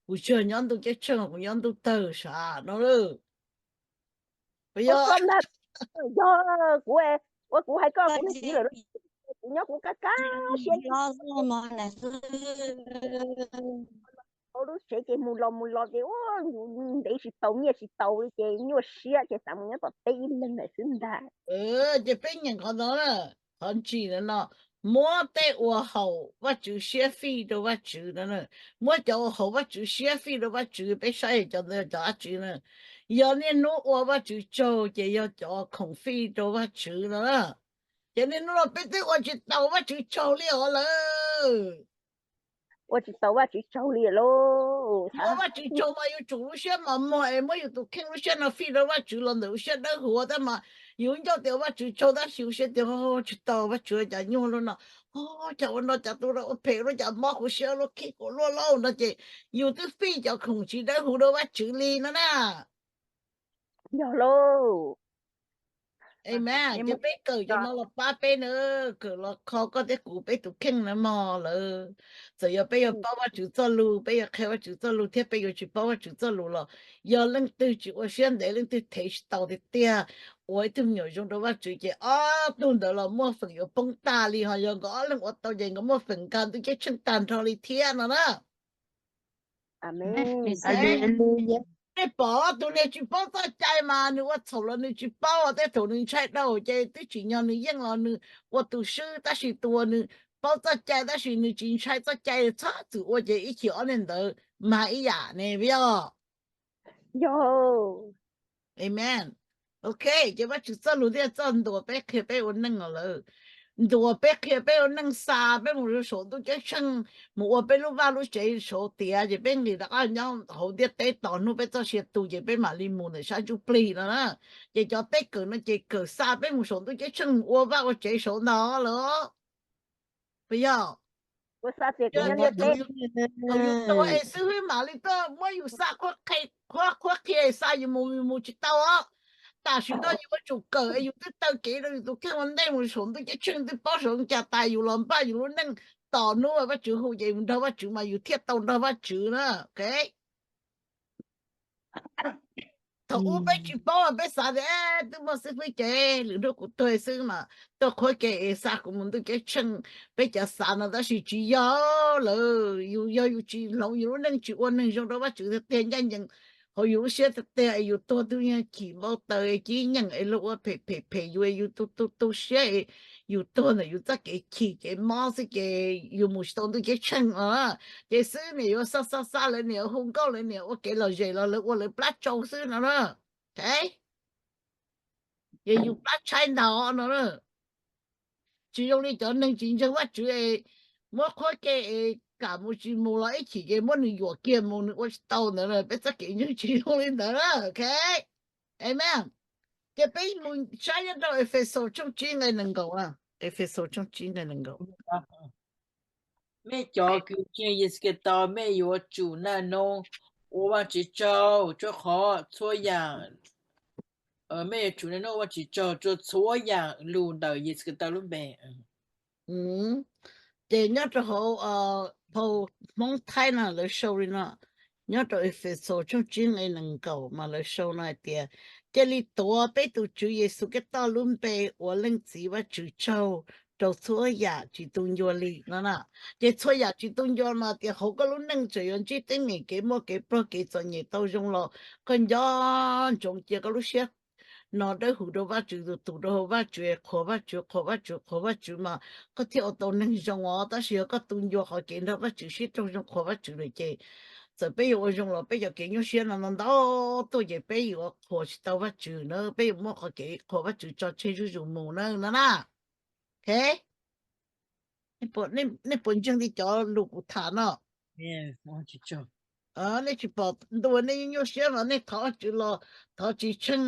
kuv tsis yog nyob ntuj ceeb tsheej, kuv nyob ntuj tawg sav no. Yog kuv, ua kuv hais koj kuv niag txiv lawm, kuv nyob kuv kab kab siab. Hauv lub tsev ces mus los mus los ces ua ntev tsis tau nyiaj tsis tau li ces nyuaj siab ces xav mus nyob tom teb ib leeg lawm xwb ntag. Ces peb nyeem qhov no, qhov ntsis no, muab tej uas haum Vaj Tswv siab fij rau Vaj Tswv no, muab cov uas haum Vaj Tswv siab fij rau Vaj Tswv, peb saib cov ntawd cov dab tsi na. Yog niaj hnub ua Vaj Tswv tsaug ces yog cov khoom fij rau Vaj Tswv no na. Ces niaj hnub no peb twb ua tsis tau Vajtswv tsaug li os lawm. Ua tsis tau Vajtswv tsaug li lauj. Muab Vajtswv tsaug mas yuav tsum lub siab mos mos es muab yus tus kheej lub siab no fij rau Vajtswv los ntawm lub siab dawb huv tab mas yus ncauj tias Vajtswv tsaug tab sis lub siab tias tsis tau Vajtswv cas nyuaj lub no, cas ua no cas tu ua phem lub cas mob kuv siab lub khib kuv luaj lauj no ces yus twb fij cov khoom tsis dawb huv rau Vajtswv li no na. Yog lauj. Amen. Ces peb kawm cov no los pab peb na, kawm los kho koj thiab kuv peb tus kheej na mog lawm. Txawm yog peb yuav paub Vajtswv txoj lus, peb yuav qhia Vajtswv txoj lus thiab peb yuav tsis paub Vajtswv txoj lus los yog leej twg tsis ua siab ntev leej twg thev tsis tau tiag tiag ua ib tug me nyuam zoo rau Vajtswv ces ob tug ntawd los muaj feem yuav poob tag li, ho yog nkawd ob leeg ua tau ces nkawd muaj feem nkag ntuj ceeb tsheej tag nrho li thiab no na. Nej pom tus niag tsis paub txoj cai mas nws ua txhaum los nws tsis paub, tej thaum nws ntshai dhau ces twb tsim nyog nws yeej los nws ua tus swb, tab sis tus uas nws paub txoj cai tab sis nws tsis ntshai txoj cai txhob txwm ua ces ib chim ob niag ntawd mag ib yam ne, puas yog? Amen. Ok, ces Vajtswv txoj lus thiaj txoj ntuas peb qhia peb ua neej os lawm. Ntuas peb qhia peb ua neej xa peb mus rau saum ntuj ceeb tsheej, mus ua peb lub vaj lub tsev saud tiav ces peb nqis rov qab nyob hauv ntiaj teb tos hnub peb txoj sia tu ces peb mam li mus ntawm sab ntsuj plig no na. Ces cov teb kawm no ces kawm xa peb mus saum ntuj ceeb tsheej mus ua vaj ua tsev saud ntag lawm. Puas yog? Yog tias thaum yus tuag es xib hwb mam li tuaj muab yus xa qhuab qhia, qhuab qhia xa yus mus, yus mus tsis tau os. Tam sim no yus yuav tsum kawm es yus twb taw kev rau yus tus kheej ua ntej mus saum ntuj ceeb tsheej twb paub saum cas tas yus los npaj yus lub neej tos hnub Vajtswv hu ces yus nrog Vajtswv mas yus thiaj tau nrog Vajtswv na. Ok. Thaum ub peb tsis paub peb xav tias twb muaj xib fwb ces lwm hnub kuv tuag xwb mas tuaj qhuab ke es xa kuv mus ntuj ceeb tsheej. Peb cov xav no tab sis tsis yog lawm, yus yog yus tsis hloov yus lub neej tsis ua neeg zoo rau Vajtswv tiag tiag ncaj ncees hauv yus lub siab tiag tiag es yus tuag twb yog chim npau taws es cib nyeem es luag ua phem phem phem yus es yus tu tu tu siab es yus tuag ntawm yus txoj kev chim kev mob xwb ces yus mus tsis tau ntuj ceeb tsheej os. Ces xwb niam yuav xa xa xa lawv niam hu nkauj lawv niam ua kev lom zem los lawv ua lawv plab tsau xwb no na. Ces yus plab tshaib ntag no na. Tsis zoo li cov neeg tsis ntseeg Vajtswv es muab qhuab ke es kam mus tsis mus los ib chim ces muab nws yuam kiag mus nws ua tsis tau ntawd na. Peb txoj kev ntseeg tsis zoo li ntawd na. Ok. Amen. Ces peb mus saib nyob rau Efexus tshooj tsib nqe nees nkaum na. Efexus tshooj tsib nqe nees nkaum. Mej cov kws ntseeg Yexus Khetos, mej yuav tsum naj noog ua Vajtswv tsaug rua qhov txhua yaam, mej yuav tsum naj noog ua Vajtswv tsaug rua txhua yaam lug ntawm Yexus Khetos lub npe. Ces nyob rau hauv phau Hmoob Thaib no lawv sau li no, nyob rau Efexus tshooj tsib nqe nees nkaum mas lawv sau no hais tias, cia li tuav peb tus Tswv Yexus Khetos lub npe ua Leej Txiv Vajtswv tsaug rau txhua yaam tsis tu ncua li no na. Ces txhua yaam tsis tu ncua mas tias hauv koj lub neej tseem yuav ntsib teeb meem kev muaj kev pluag kev txom nyem tau zoo los koj nco ntsoov cia koj lub siab no dawb huv rau Vajtswv, tus tus rau hauv Vajtswv, qhuas Vajtswv, qhuas Vajtswv, qhuas Vajtswv mas koj thiaj ua tau neeg zoo os. Tab sis yog koj tu ncua qhov kev nrog Vajtswv sib raug zoo qhuas Vajtswv lawm ces txawm peb yuav ua zoo los peb cov kev nyuaj siab no ntau ntau tuaj ces peb yuav qhuas tsis tau Vajtswv na, peb yuav muab qhov kev qhuas Vajtswv tso tseg zuj zus mus na no na. Ok, nej puas ntseeg li cov lus kuv tham no? Nej tsis pom ntua nej nyuaj siab mas nej thov Vajtswv los thov tsis tsheej,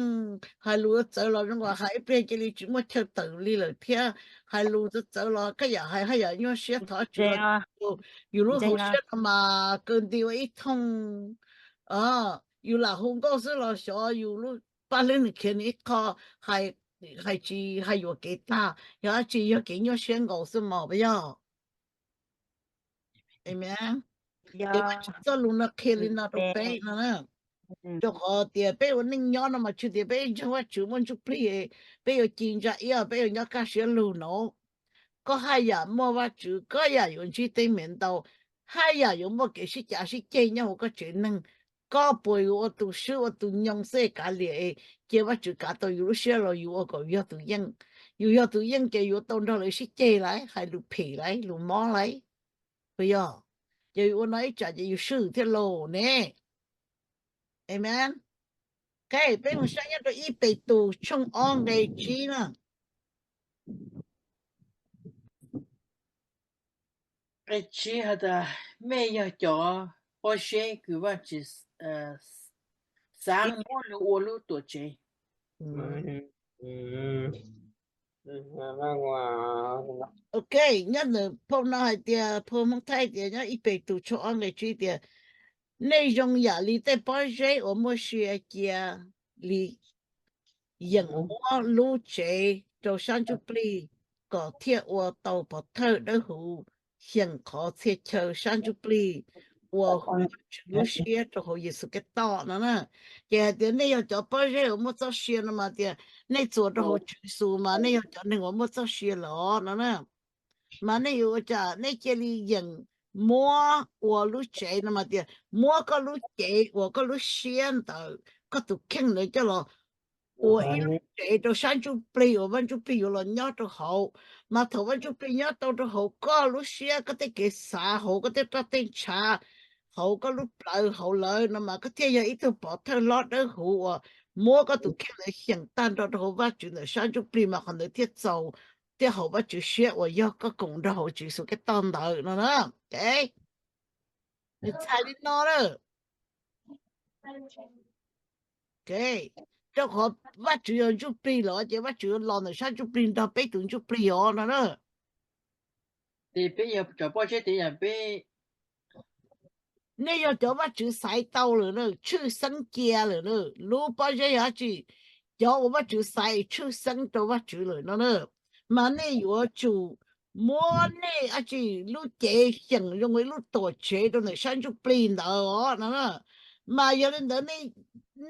hais lus txawv los zoo nkaus hais ib pliag cia li tsis muaj chaw tawm li lawm thiab. Hais lus txawv txawv los koj yam hais haj yam nyuaj siab, thov Vajtswv los yus lub hauv siab no mas kaw nti ua ib thooj. Yus lam hu nkauj xwb los xyov yus lub paj hlwb nws khiav nws ib qho, hais tsis hais yuam kev tag, yog dab tsi yog kev nyuaj siab nkaus xwb mas puas yog? Amen. Ces Vajtswv txoj lus no qhia li no rau peb no na. Rau qhov tias peb ua neej nyob no mas tsis tias peb ntseeg Vajtswv muaj ntsuj plig peb yuav ci ntsa iab peb yuav nyob kaj siab lug no. Koj haj yam muaj Vajtswv, koj yam yuav ntsib teeb meem ntau, haj yam yuav muaj kev sib cav sib ceg nyob hauv koj tsev neeg. Koj puas yuav ua tus swb ua tus nyoo xwb es kav liam es cia Vajtswv kav tau yus lub siab los yus ua kom yog tus yeej? Yus yog tus yeej ces yuav tau nrog lawv sib ceg lauj, hais lus phem lauj, lus mob lauj, puas yog? Ces yus ua no ib tsam ces yus swb thiab lauj ne. Amen. Ok, peb mus saib nyob rau ib Petus tshooj ob nqe tsib na. Nqe tsib has tas, mej yog cov pob zeb kws Vaajtswv xaav muab lug ua lub tuam tsev. Ok, nyob ntawm phau no hais tias, phau Hmoob Thaib tias nyob Ib Petus tshooj ob nqe tsib tias, nej zoo yam li tej pob zeb uas muaj sia cia li yeem muab lub tsev rau sab ntsuj plig, kom thiaj ua tau pov thawj dawb huv xyeem qhov txhia chaw sab ntsuj plig ua huv Vajtswv lub siab rau hauv Yexus Khetos no na. Ces hais tias nej yog cov pob zeb uas muaj txoj sia no mas tias nej txuas rau hauv Tswv Yexus mas nej yog cov neeg uas muaj txoj sia lawm no na. Mas nej yuav ua cas nej cia li yeem muab ua lub tsev no mas tias muab koj lub cev uas koj lub siab ntawd, koj tus kheej ntawd coj los ua ib lub tsev rau sab ntsuj plig uas Vaj Ntsuj Plig yuav los nyob rau hauv. Mas thaum Vaj Ntsuj Plig nyob tau rau hauv koj lub siab, koj tej kev xav hauv, koj tej roj tej ntshav hauv, koj lub plawv hauv lawm no mas koj thiaj yog ib tug pov thawj hlob dawb huv uas muab koj tus kheej ntawd xyeem tag nrho rau hauv Vajtswv ntawm sab ntsuj plig mas qhov ntawd thiaj txaus, thiaj haum Vajtswv siab uas yog koj koom nrog hauv Tswv Yexus Khetos ntawd no na. Nws txhais li no na. Rau qhov Vajtswv yog ntsuj plig lawm ces Vajtswv yuav los ntawm sab ntsuj plig nrog peb tus ntsuj plig os no na. Ces peb yog cov pob zeb tes yog peb, nej yog cov Vajtswv xaiv tau lawm na, tshwj xeeb cia lawm na. Lub pob zeb yog dab tsi? Cov uas Vajtswv xaiv tshwj xeeb rau Vajtswv lawm no na. Mas nej yuav tsum muab nej dab tsi lub cev xyeem zoo li lub tuam tsev rau ntawm sab ntsuj plig ntawd os no na. Mas yog li ntawd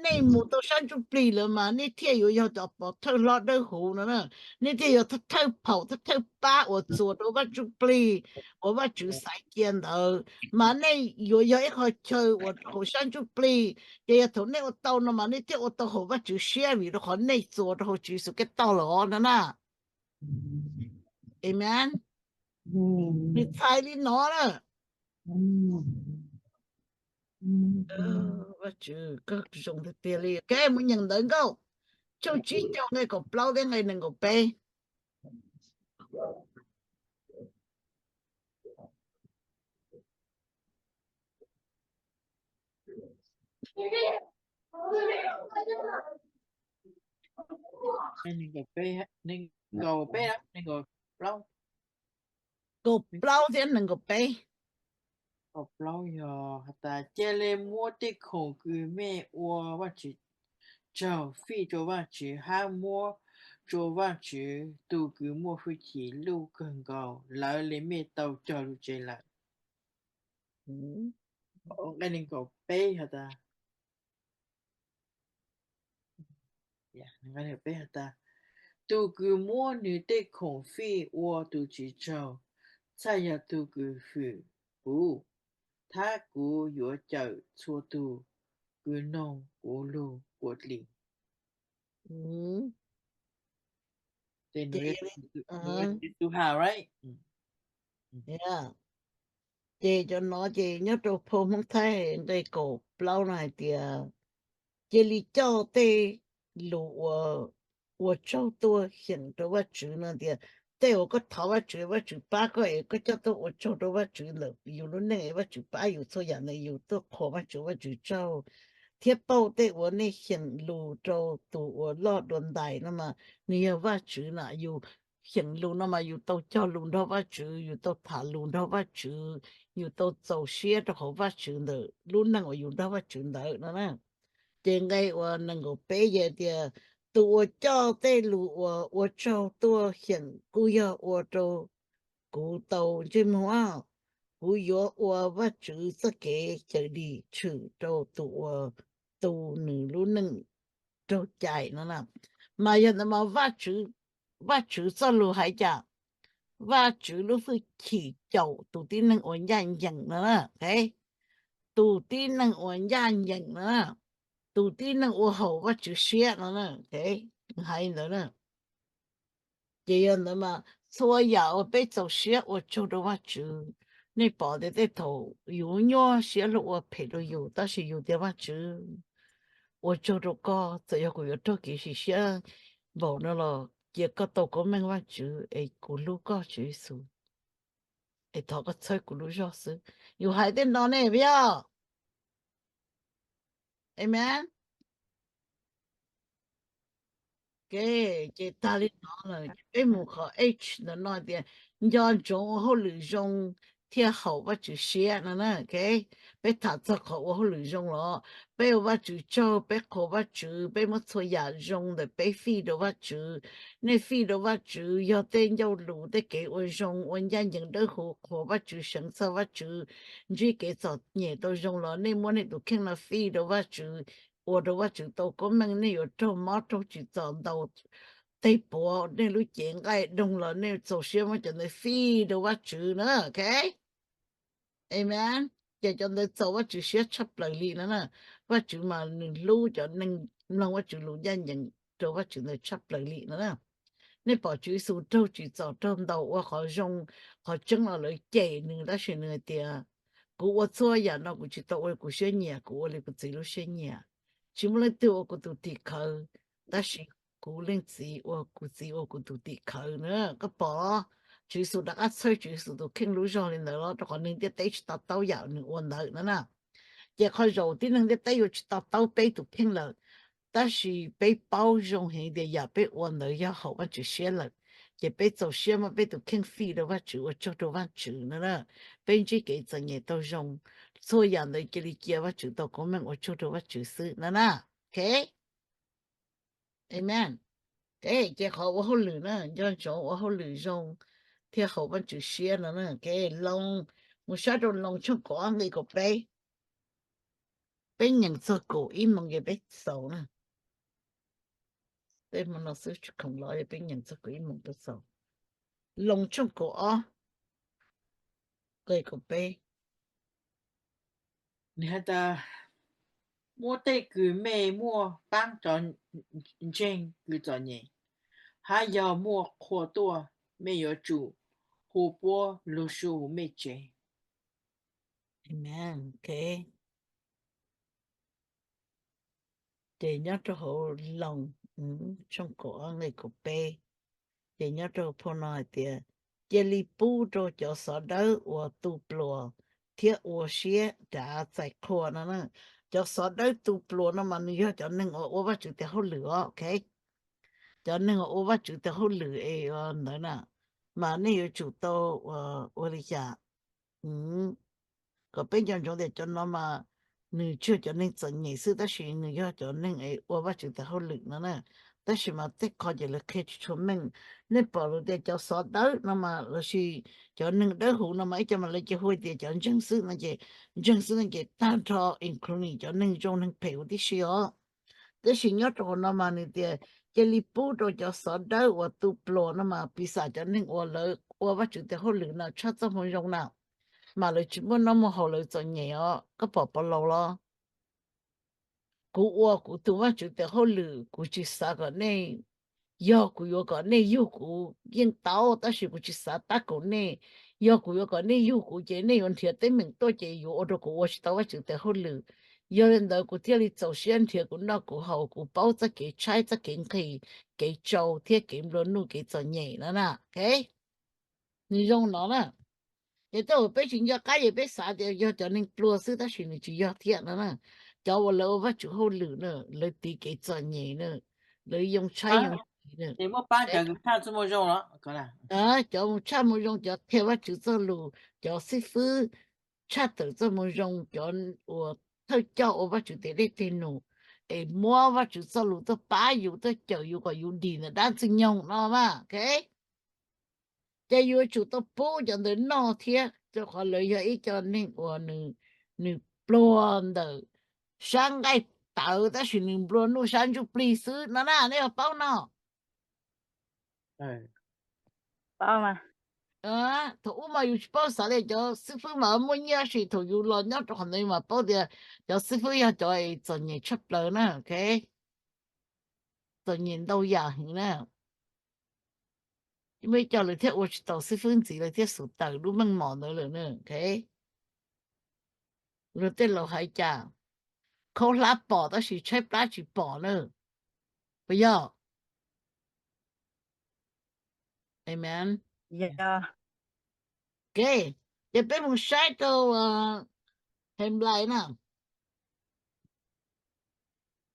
nej mus tau sab ntsuj plig lawm mas nej thiaj yuav yog cov pov thawj hlob dawb huv no na. Nej thiaj yuav thawj phaum thawj pab uas txuas rau Vaj Ntsuj Plig uas Vajtswv xaiv cia ntawd. Mas nej yuav yog ib qho chaw uas rau hauv sab ntsuj plig, ces yog thaum nej ua tau no mas nej thiaj ua tau haum Vajtswv siab vim rau qhov nej txuas rau hauv Tswv Yexus Khetos lawm os no na. Amen. Nws txhais li no na. Vajtswv, koj zoo tiag tiag li. Ok, mus nyeem ntawv Nkauj tshooj tsib caug nqe kaum plaub thiab nqe nees nkaum peb. Nees nkaum peb, nees nkaum peb, nees nkaum plaub. Kaum plaub thiab nees nkaum peb. Kaum plaub yog has tas, cia li muab tej khoom kws mej ua Vajtswv tsaug fij rau Vajtswv, hab muab rua Vajtswv tus kws muaj hwj chim lub kawg nkaus, lawv li mej tau cog lug tseg lawm. Nqe nees nkaum peb has tas, tus kws muab nws tej khoom fij ua tus Tswv tsaug, txhaj yog tus kws hwm kuv, thab kuv yuav cawm txhua tus kws noog kuv lug ua dlim. Ces cov no ces nyob rau phau Hmoob Thaib nqe kaum plaub no hais tias, cia li coj tej lus uas ua tsaug tuaj xyeem rau Vajtswv no tias, tej uas koj thov Vajtswv, Vajtswv pab koj es koj coj tuaj ua tsaug rau Vajtswv ntawm yus lub neej es Vajtswv pab yus txhua yam ntawd yus tuaj qhuas Vajtswv, Vajtswv tsaug, thiab pauj tej uas nej xyeem lus rau tus uas loj dua ntais no mas nws yog Vajtswv na. Yus xyeem lus no mas yus tau cog lus nrog Vajtswv, yus tau tham lus nrog Vajtswv, yus tau txaus siab rau hauv Vajtswv ntawm lub neej uas yus nrog Vajtswv ntawd no na. Ces nqe uas nees nkaum peb ces tias, tus uas coj tej lus uas ua tsaug tuaj xyeem kuj yog ua rau kuv tau ntsej muag. Kuv yuav ua Vajtswv txoj kev cawm dim tshwm rau tus uas tu nws lub neej raug cais no na. Mas yog ntawd mas Vajtswv txoj lus hais cas? Vajtswv lub hwj chim caum tus tib neeg uas ncaj ncees no na. Tus tib neeg uas ncaj ncees no na, tus tib neeg ua haum Vajtswv siab no na. Hais ntawd na. Ces yog ntawd mas txhua yam uas peb txaus siab ua tsaug rau Vajtswv, nej pom tias tej thaum yus nyuaj siab luag ua phem rau yus tab sis yus tias Vajtswv, ua tsaug rau koj, txawm yog kuv yuav raug kev sim siab npaum no los cia koj tau koob meej Vajtswv es kuv hlub koj Tswv Yexus. Es thov koj txhawb kuv lub zog xwb. Yus hais tej no ne puas yog? Amen. Ces tag li no lawm ces peb mus qhov H ntawm no tias nco ntsoov ua hauj lwm zoo thiaj haum Vajtswv siab no na. Peb tham txog qhov ua hauj lwm zoo los peb ua Vajtswv tsaug, peb qhuas Vajtswv, peb muab txhua yam zoo ntawm peb fij rau Vajtswv. Nej fij rau Vajtswv yog tej ncauj lus, tej kev ua zoo, ua ncaj ncees dawb huv, qhuas Vajtswv, seev txog Vajtswv, ntsib kev txom nyem tau zoo los nej muab nej tus kheej no fij rau Vajtswv, ua rau Vajtswv tau koob meej. Nej yuav raug mob raug tsim txom ntaus teg puav, nej lub cev nqaij doog los nej txaus siab muab cov ntawd fij rau Vajtswv na. Ok, amen. Ces cov ntawd txaus Vajtswv siab tshaj plaws li no na. Vajtswv mas nws hlub cov neeg mloog Vajtswv lus ncaj ncees rau Vajtswv ntawd tshaj plaws li no na. Nej pom Tswv Yexus raug tsim txom raug ntaus ua qhov zoo, qhov tseeb los lawv cem nws, tab sis nws hais tias kuv ua txhua yam no kuv tsis tau ua li kuv siab nyiam, kuv ua li kuv txiv lub siab nyiam. Tsis muaj leej twg ua kuv tus tim khawv, tab sis kuv leej txiv ua, kuv txiv ua kuv tus tim khawv na. Koj pom, Tswv Yexus rov qab txhawb Tswv Yexus tus kheej lub zog li ntawd los rau qhov neeg ntiaj teb tsis to taub yam nws ua ntawd no na. Ces qhov zaum tib neeg ntiaj teb yuav tsis to taub peb tus kheej lawm, tab sis peb paub zoo heev tias yam peb ua ntawd yog haum Vajtswv siab lawm, ces peb txaus siab muab peb tus kheej fij rau Vajtswv ua tsaug rau Vajtswv no na. Peb ntsib kev txom nyem tau zoo, txhua yam ntawd cia li cia Vajtswv tau koob meej ua tsaug rau Vajtswv xwb no na. Ok, amen. Ok, ces qhov ua hauj lwm na, nco ntsoov ua hauj lwm zoo thiaj haum Vajtswv siab no na. Ok, Loos, mus saib rau Loos tshooj kaum ob nqe kaum peb. Peb nyeem txog kaum ib moos ces peb xaus na. Peb hmo no xwb tsis khoom los peb nyeem txog kaum ib moos peb xaus. Loos tshooj kaum ob nqe kaum peb. Nws hais tias, muab tej kws mej muaj paab rua ntseeg kws txom nyem, hab yog muaj qhua tuaj, mej yuav tsum hu puab lug su huv mej tsev. Amen. Ok. Ces nyob rau hauv Loos tshooj kaum ob nqe kaum peb, ces nyob rau phau no hais tias, cia li pub rau cov xov dawb uas tu pluas thiab ua siab dav txais qhua no na. Cov xov dawb tu pluas no mas nws yog cov neeg uas ua Vajtswv tes hauj lwm os, ok. Cov neeg uas ua Vajtswv tes hauj lwm es ntawd na, mas nej yuav tsum tau ua li cas kom peb nco ntsoov tias cov no mas nws tsis yog cov neeg txom nyem xwb, tab sis nws yog cov neeg es ua Vajtswv tes hauj lwm no na. Tab sis mas tej qho ces lawv qhia tsis tshua meej. Nej pom lawv tias cov xov dawb no mas lossis cov neeg dawb huv no mas ib co mas lawv cia hu tias cov ntseeg xwb no ces, ntseeg xwb no ces tag nrho including cov neeg zoo neeg phem huv tib si os. Tab sis nyob rau qhov no mas nws tias cia li pub rau cov xov dawb uas tu pluas no mas piv xam cov neeg uas lawv ua Vajtswv tes hauj lwm no tshaj txoj moo zoo na, mas lawv tsis muaj noj muaj haus lawv txom nyem os. Koj pom Paulus los? Kuv ua kuv tus Vajtswv tes hauj lwm, kuv tsis xav kom nej, yog kuv yuav kom nej yug kuv yeej tau, tab sis kuv tsis xav tab kaum nej. Yog kuv yuav kom nej yug kuv ces nej yuav nrhiav teeb meem tuaj ces yuav ua rau kuv ua tsis tau Vajtswv tes hauj lwm. Yog li ntawd kuv thiaj li txaus siab nrhiav kuv noj kuv haus, kuv paub txoj kev tshaib txoj kev nqhis, kev tsau thiab kev nplua nuj kev txom nyem no na. Ok, nws zoo no na. Ces tej uas peb tsis nco qab ces peb xav tias yog cov neeg pluag xwb tab sis nws tsis yog thiab no na. Cov uas lawv ua Vajtswv hauj lwm na, lawv tiv kev txom nyem na, lawv yoo tshaib yoo nqhis na. Cov mus tshaj moo zoo, cov qhia Vajtswv txoj lus, cov xib fwb tshaj tawm txoj moo zoo, cov uas thawj coj ua Vajtswv tes dej tes num, es muab Vajtswv txoj lus tuaj pab yus, tuaj cawm yus kom yus dim ntawm dab ntxwg nyoog no mas, ok. Ces yuav tsum tau pub cov ntawd noj thiab, rau qhov lawv yog ib co neeg uas nws pluag ntawm sab nqaij tawv tab sis nws nplua nuj sab ntsuj plig xwb no na, nej yuav paub no. Thaum ub mas yus tsis paub, xav tias cov xib fwb mas muaj nyiaj, tab sis thaum yus los nyob rau qhov ntawd yus mas paub tias cov xib fwb yog cov txom nyem tshaj plaws na, ok. Txom nyem ntau yam heev na. Muaj ib co lawv thiaj ua tsis tau xib fwb ntxiv, lawv thiaj xub tawm lub meej mom ntawd lawm na, ok. Luag tej laus hais cas, khaub hlab pom tab sis tshaib plab tsis pom na, puas yog? Amen. Ces peb mus saib rau Henplais na,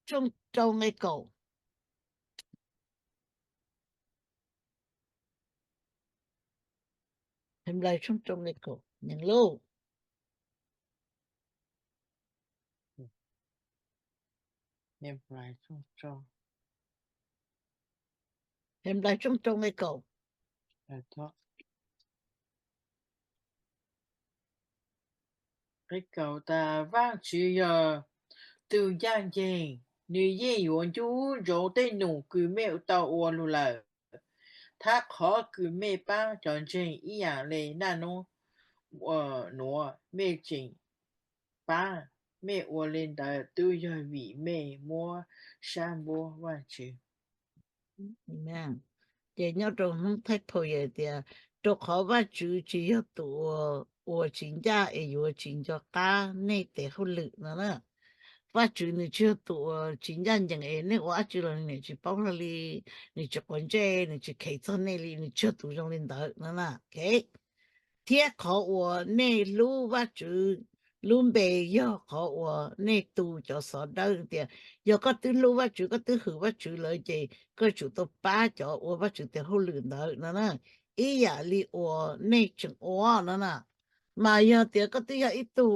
tshooj rau nqe kaum. Henplais tshooj rau nqe kaum, nyeem lauj. Henplais tshooj rau nqe kaum. Nqe kaum tas, Vajtswv yog tus ncaj ncees, nws yeej yuav ncu ntsoov tej num kws mej tau ua lug lawm, thab qhov kws mej paab cov ntseeg ib yaam le naj nub nuav, mej tseem paab mej ua le ntawd tub yog vim mej muab sab npuab Vajtswv. Ces nyob rau Hmoob Thaib Phaum Yawm tias, rau qhov Vajtswv tsis yog tus uas tsis ncaj es yuav tsis nco qab nej tes hauj lwm no na. Vajtswv nws tsis yog tus uas tsis ncaj ncees es nej ua dab tsi los nws tsis paub hlo li, nws tsis quav ntsej, nws tsis kheev txog nej li, nws tsis yog tus zoo li ntawd no na. Thiab qhov uas nej hlub Vajtswv lub npe yog qhov uas nej tu cov xov dawb tias, yog koj twb hlub Vajtswv, koj twb hwm Vajtswv lawm ces koj tsum tau pab cov ua Vajtswv tes hauj lwm ntawd no na, ib yam li uas nej tseem ua no na. Mas yog tias koj twb yog ib tug,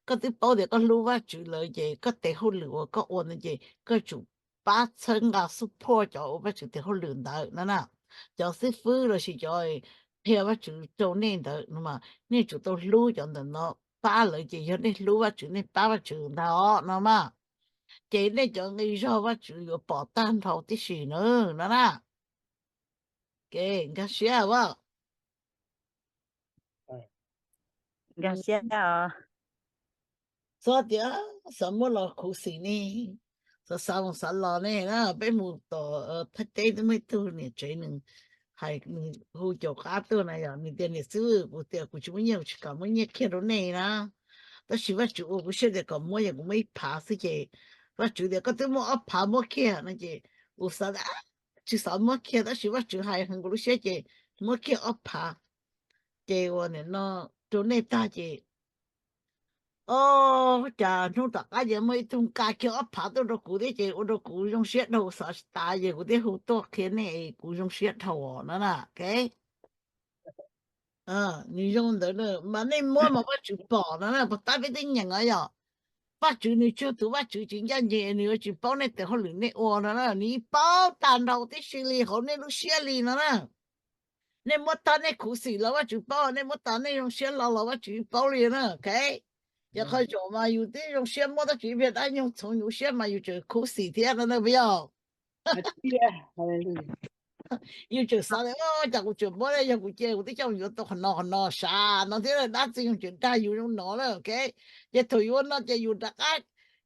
koj twb paub tias koj hlub Vajtswv lawm ces koj tes hauj lwm uas koj ua ntawd ces koj tsum pab txhawb nqa support cov ua Vajtswv tes hauj lwm ntawd no na. Cov xib fwb los sis cov qhia Vajtswv rau nej ntawd no mas nej tsum tau hlub cov ntawm no, pab lawv ces yog nej hlub Vajtswv, nej pab Vajtswv ntag os no mas. Ces nej cov nqi zog Vajtswv yuav pom tag nrho tib si na no na. Nkag siab as. Nkag siab os. Txhob tias xav muab los khuv xim ne, xav xav mus xav los ne na, peb mus tom Thaib teb twb muaj ib tug niam tsev nws hais, nws hu caum qab tuaj na yom, nws tias niam xib hwb, kuv tias kuv tsis muaj nyiaj, kuv tsis kam muab nyiaj kiag rau nej na, tab sis Vajtswv ua kuv siab tias kom muab, yog kuv muab ib phav xwb ces Vajtswv tias koj twb muaj ob phav muab kiag no ces kuv xav tias tsis xav muab kiag tab sis Vajtswv hais heev kuv lub siab ces muab kiag ob phav. Ces ua nim no rau nej tag ces, o, cas hnub tom qab ces muaj ib tug nqa kiag ob phav tuaj rau kuv thiab ces ua rau kuv zoo siab dhau xav tsis tas ces kuv thiaj hu tuaj qhia nej, kuv zoo siab dhau os no na. Nws zoo ntawd mas nej muab mas Vajtswv pom no na, puas tab peb twb nyeem os yom. Vajtswv nws tsis yog tus Vajtswv tsis ncaj ncees nws yuav tsis paub nej tes hauj lwm nej ua no na, nws yeej paub tag nrho tib si li hauv nej lub siab li no na. Nej muab tag nej khuv xim los Vajtswv paub, nej muab tag nej zoo siab los los Vajtswv yeej paub li na. Ces qhov zaum mas yus twb zoo siab muab tab sis ib pliag dab nyoog txhoov yus siab mas yus tseem khuv xim thiab no na puas yog? Yus tseem xav tias cas kuv tseem muab, yog kuv cia kuv twb coj yuav tau qhov no qhov no sav no thiab, dab tsi yus tseem dag yus zoo no na. Ces thaum yus ua no ces yus rov qab,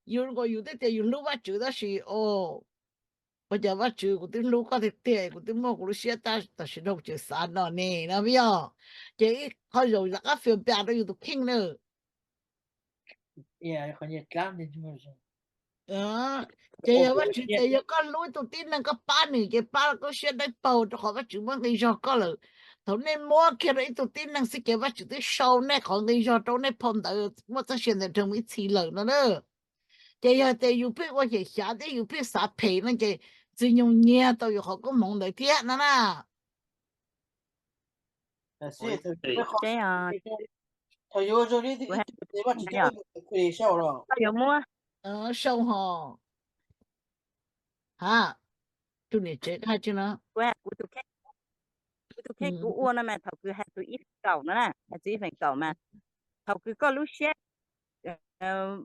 yus zoo nkaus yus twb tias yus hlub Vajtswv tab sis ua cas Vajtswv kuv twb hlub koj tiag tiag, kuv twb muaj kuv lub siab tab sis dhau tseem xav no ne no puas yog? Ces ib qho zaum rov qab fias npas rau yus tus kheej na. Ces yog Vajtswv tias yog koj hlub ib tug tib neeg koj pab nws ces pab koj siab dawb paug rau qhov Vajtswv muab nqi zog koj lawm. Thaum nej muab kiag rau ib tug tib neeg xwb ces Vajtswv twb sau nej qhov nqi zog rau nej phau ntawv muaj txoj sia ntawm nroog ib txhis lawm no na. Ces yog tias yus pheej ua xyem xyav thiab yus pheej xav phem no ces Ntxwg Nyoog nyiag tau yus qhov koob hmoov ntawd thiab no na. Koj yuav muab, sau ho. Ha, tus niam tsev hais tsi no, kuv tus kheej kuv ua no mas thaum kws hais txug ib feem kaum no na, hais txug ib feem kaum mas thaum kws koj lub siab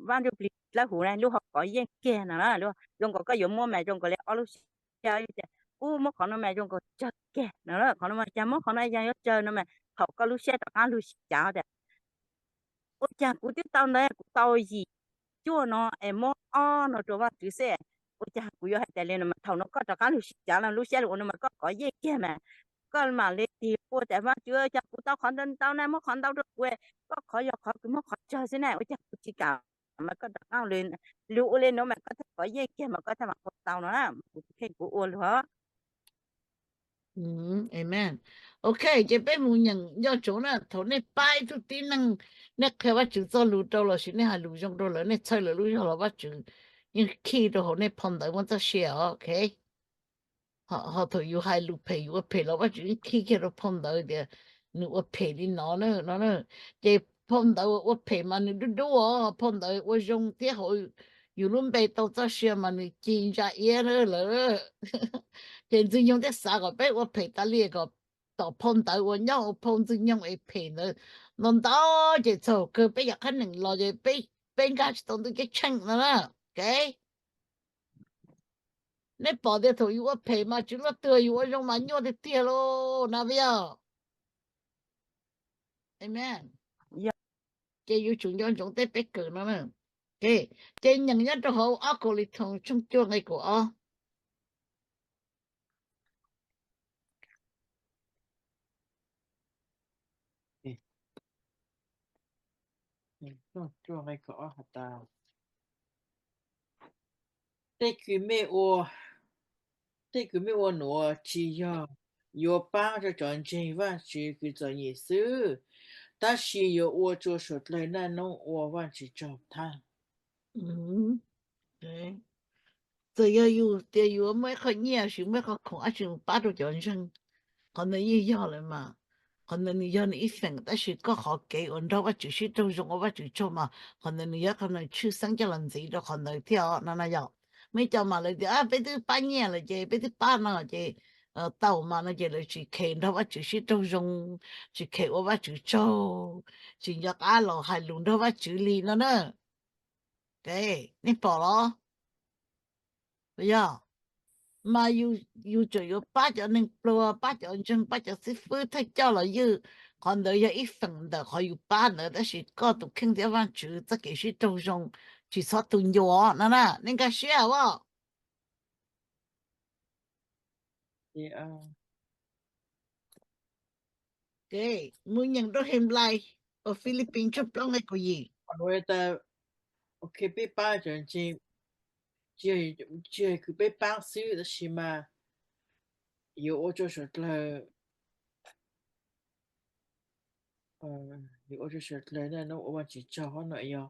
Vaj Ntsuj Plig dlawb huv na lub hauv kov yeej kiag no na, zoo nkaus koj yuav muab mas zoo nkaus li ob lub siab tias ub muab qhov no mas zoo nkaus tsawg kiag no, qhov no mas cas muab qhov no yog yuav tsawg no mas thaum koj lub siab rov qab lug sib cav tias ua cas kuv twb tau ntawd kuv tau yim cuaj no es muab ob no rau Vajtswv xwb, ua cas kuv yuav hais tias li no mas thaum no koj rov qab lug sib cav lub siab lug ua no mas koj kov yeej kiag mas koj mam li tig qua tias Vajtswv cas kuv tau qhov ntau ntau na muab qhov ntau rau kuv, koj qhov yog qhov kws muab qhov tsawg xwb na ua cas kuv tsis kam, mas koj rov qab lug ua li no mas koj thiaj kov yeej kiag mas koj thiaj mam ua tau no na, kuv tus kheej kuv ua lug os. Amen. Ok, ces peb mus nyeem nco ntsoov na, thaum nej pab ib tug tib neeg, nej qhia Vajtswv txoj lus rau lossis nej hais lus zoo rau lawv, nej txhawb lawv lub zog los Vajtswv yeej khij rau hauv nej phau ntawv muaj txoj sia os, ok. Ho thaum yus hais lus phem yus ua phem los Vajtswv yeej khij kiag rau phau ntawv tias nws ua phem li no no. Ces phau ntawv ua phem mas nws dub dub os, phau ntawv ua zoo thiab hauv yus lub npe tau txoj sia mas nws ci ntsa iab lawm. Ces Ntxwg Nyoog thiaj xav kom peb ua phem tas li kom tom phau ntawv uas nyob hauv phau Ntxwg Nyoog es phem ntawd ntau ntau, ces txog kawg peb yam qhab neem los ces peb nkag tsis tau ntuj ceeb tsheej no na. Ok, nej pom tias thaum yus ua phem mas Tswv Luag twg, yus ua zoo mas nyuaj tiag tiag lauj na, puas yog? Amen. Ces yuav tsum nco ntsoov tej peb kawm no na. Ces nyeem nyob rau hauv ob Kauleethoos tshooj cuaj nqe kaum ob. Tej kws mej ua nuav tsis yog yuav paab rua cov ntseeg Vaajtswv kws txom nyem xwb, tab sis yuav ua rua suav dlawg naj noob ua Vaajtswv tsaug thaab. Txawm yog yus tias yus muaj ib qho nyiaj lossis muaj ib qho khoom dab tsi mus paab rau cov ntseeg, qhov ntawd yeej yog lawm mas. Qhov ntawd nws yog nws ib feem, tab sis koj qhov kev uas nrog Vaajtswv sib raug zoo ua Vaajtswv tsaug mas qhov ntawd nws yog qhov ntawd tshwj xeeb coj los ntxiv rau qhov ntawd thiab no na yom. Muaj ib co mas lawv tias peb twb paab nyiaj lawm ces peb twb paab no ces tau mas no ces lawv tsis kheev nrog Vaajtswv sib raug zoo, tsis kheev ua Vaajtswv tsaug, tsis nco qab los hais lus nrog Vaajtswv li no na. Nej pom los? Yog, mas yus tseem yuav paab cov neeg pluag, paab cov ntseeg, paab cov xib fwb thawj coj los ywj, qhov ntawd yog ib feem ntawm qhov yus paab ntawd, tab sis koj tus kheej thiab Vaajtswv txoj kev sib raug zoo tsis txhob tu ncua no na. Nej nkag siab as? Mus nyeem rau Henplais, Philippines tshooj plaub nqe kaum yim. Ok, peb paab cov ntseeg, tsis yog kws peb paab xwb tab sis mas yuav ua rua suav dlawg, yuav ua rua suav dlawg naj noob ua Vaajtswv tsaug no yog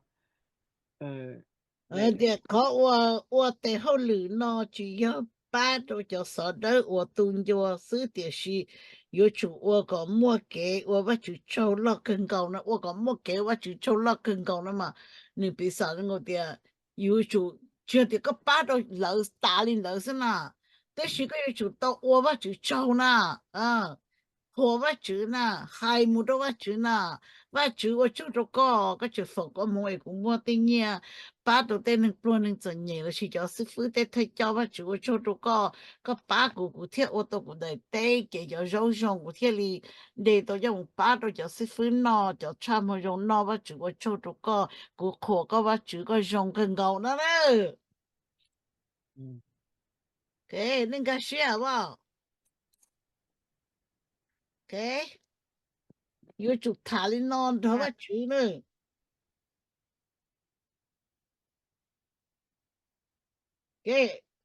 tias qhov uas ua tes hauj lwm no tsis yog paab rau cov xov dawb uas tu ncua xwb, tiam sis yuav tsum ua kom muaj kev ua Vaajtswv tsaug loj kawg nkaus no, ua kom muaj kev Vaajtswv tsaug loj kawg nkaus no mas nws piv xam zoo tias yus tsum, tsis yog tias koj paab rau lawv tas li ntawd xwb na, tab sis koj yuav tsum tau ua Vaajtswv tsaug na, qhuas Vaajtswv na, hais mus rau Vaajtswv na, Vaajtswv ua tsaug rau koj, koj tseem foom koob hmoov es kuv muaj tej nyiaj paab rau tej neeg pluag neeg txom nyem lossis cov xib fwb tej thawj coj, Vaajtswv ua tsaug rau koj, koj paab kuv, kuv thiaj ua tau kuv daim teb ces cov zaub zoo kuv thiaj li de tau coj mus paab rau cov xib fwb noj, cov tshaj muag zoo noj, Vaajtswv ua tsaug rau koj, kuv qhuas koj Vaajtswv, koj zoo kawg nkaus no na. Nej nkag siab as? Yuav tsum tham li no nrog Vaajtswv na.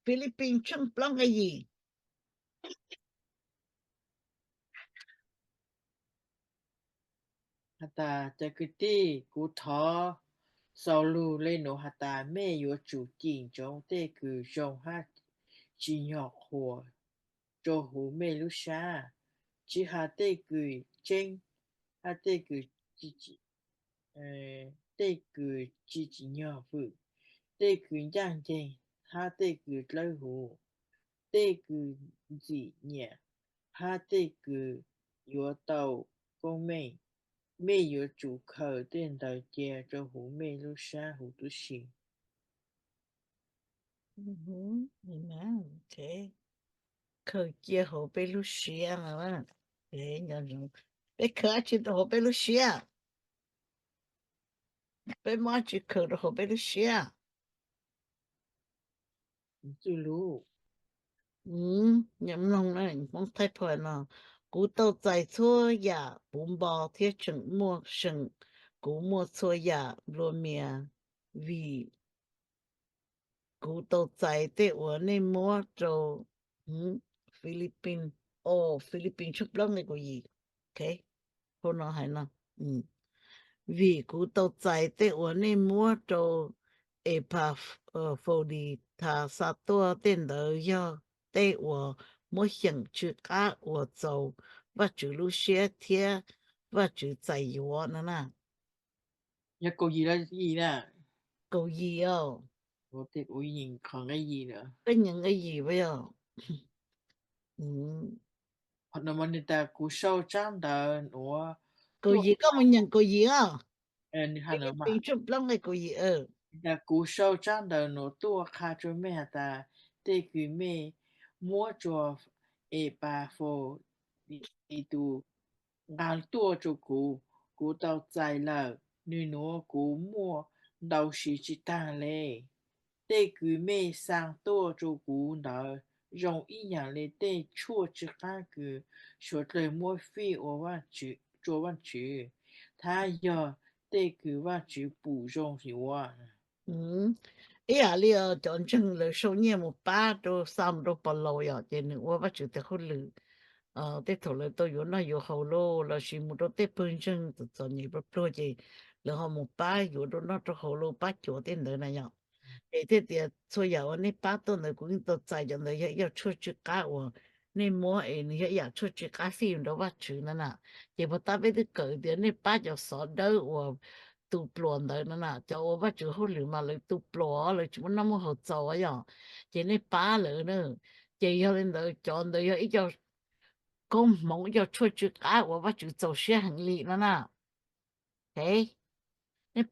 Philippines tshooj plaub nqe yim. Has tas, cov kwv tij, kuv thov xaus lug le nuav has tas, mej yuav tsum cim ntsoov tej kws zoo hab tsim nyog qhuas rua huv mej lub sab, tsi has tej kws tseeb, hab tej kws tsi tsim nyog fwm, tej kws ncaaj nceeg, hab tej kws dlawb huv, tej kws ntxim nyiam, hab tej kws yuav tau koob meej. Mej yuav tsum khaws tej ntawd cia rua huv mej lub sab huv tib si. Khaws cia hauv peb lub siab. Peb khaws dab tsi rau hauv peb lub siab? Peb muab dab tsi khaws rau hauv peb lub siab? Txuj lug. Mloog Hmoob Thaib Phuam no, kuv tau txais txhua yam puv npo thiab tseem muaj seem, kuv muaj txhua yam nplua mias vim kuv tau txais tej uas nej muab rau Philippines. Philippines tshooj plaub nqe kaum yim. Vim kuv tau txais tej uas nej muab rau Epafoditas xa tuaj, tej ntawd yog tej uas muab xyeem tsw qab uas txaus Vajtswv lub siab thiab Vajtswv txais yuav no na. Yog kaum yim los yim na? Kaum yim os. Qhov nqe yim, qhov no mas nws tas kuv sau tsab ntawv nuav. Kaum yim, koj mus nyeem kaum yim os. Tshooj plaub nqe kaum yim. Nws tas kuv sau tsab ntawv nuav tuaj qha rua mej has tas tej kws mej muab rua Epafoditus nqa tuaj rua kuv, kuv tau txais lawm, nwg nuav kuv muaj ntau siv tsi taag le. Tej kws mej xa tuaj rua kuv ntawd zoo ib yaam le tej tshuaj tsw qab kws suav dlawg muab fij ua rua Vajtswv, thab yog tej kws Vajtswv pum zoo yuav. Ib yam li cov ntseeg lawv sau nyiaj mus pab rau, xa mus rau Paulus yom, ces nws ua Vajtswv tes hauj lwm. Tej thaum lawv tau yuav noj yuav haus lauj, lossis mus rau tej pawg ntseeg txom txom nyem pluag pluag ces lawv ho mus pab yuav rau noj rau haus lauj, pab cuav tej ntawd na yom. Ces thiaj tias txhua yam uas nej pab tuaj ntawd kuv yeej tau txais, cov ntawd yog ib co tshuaj tsw qab uas nej muab es nws yog ib yam tshuaj tsw qab fij rau Vajtswv no na. Ces puag ta peb twb kawm tias nej pab cov xov dawb uas tu pluas ntawd no na, cov ua Vajtswv hauj lwm mas lawv tu pluas, lawv tsis muaj noj muaj haus txaus yom, ces nej pab lawv na. Ces yog li ntawd cov ntawd yog ib co koob hmoov, ib co tshuaj tsw qab uas Vajtswv txaus siab heev li no na. Nej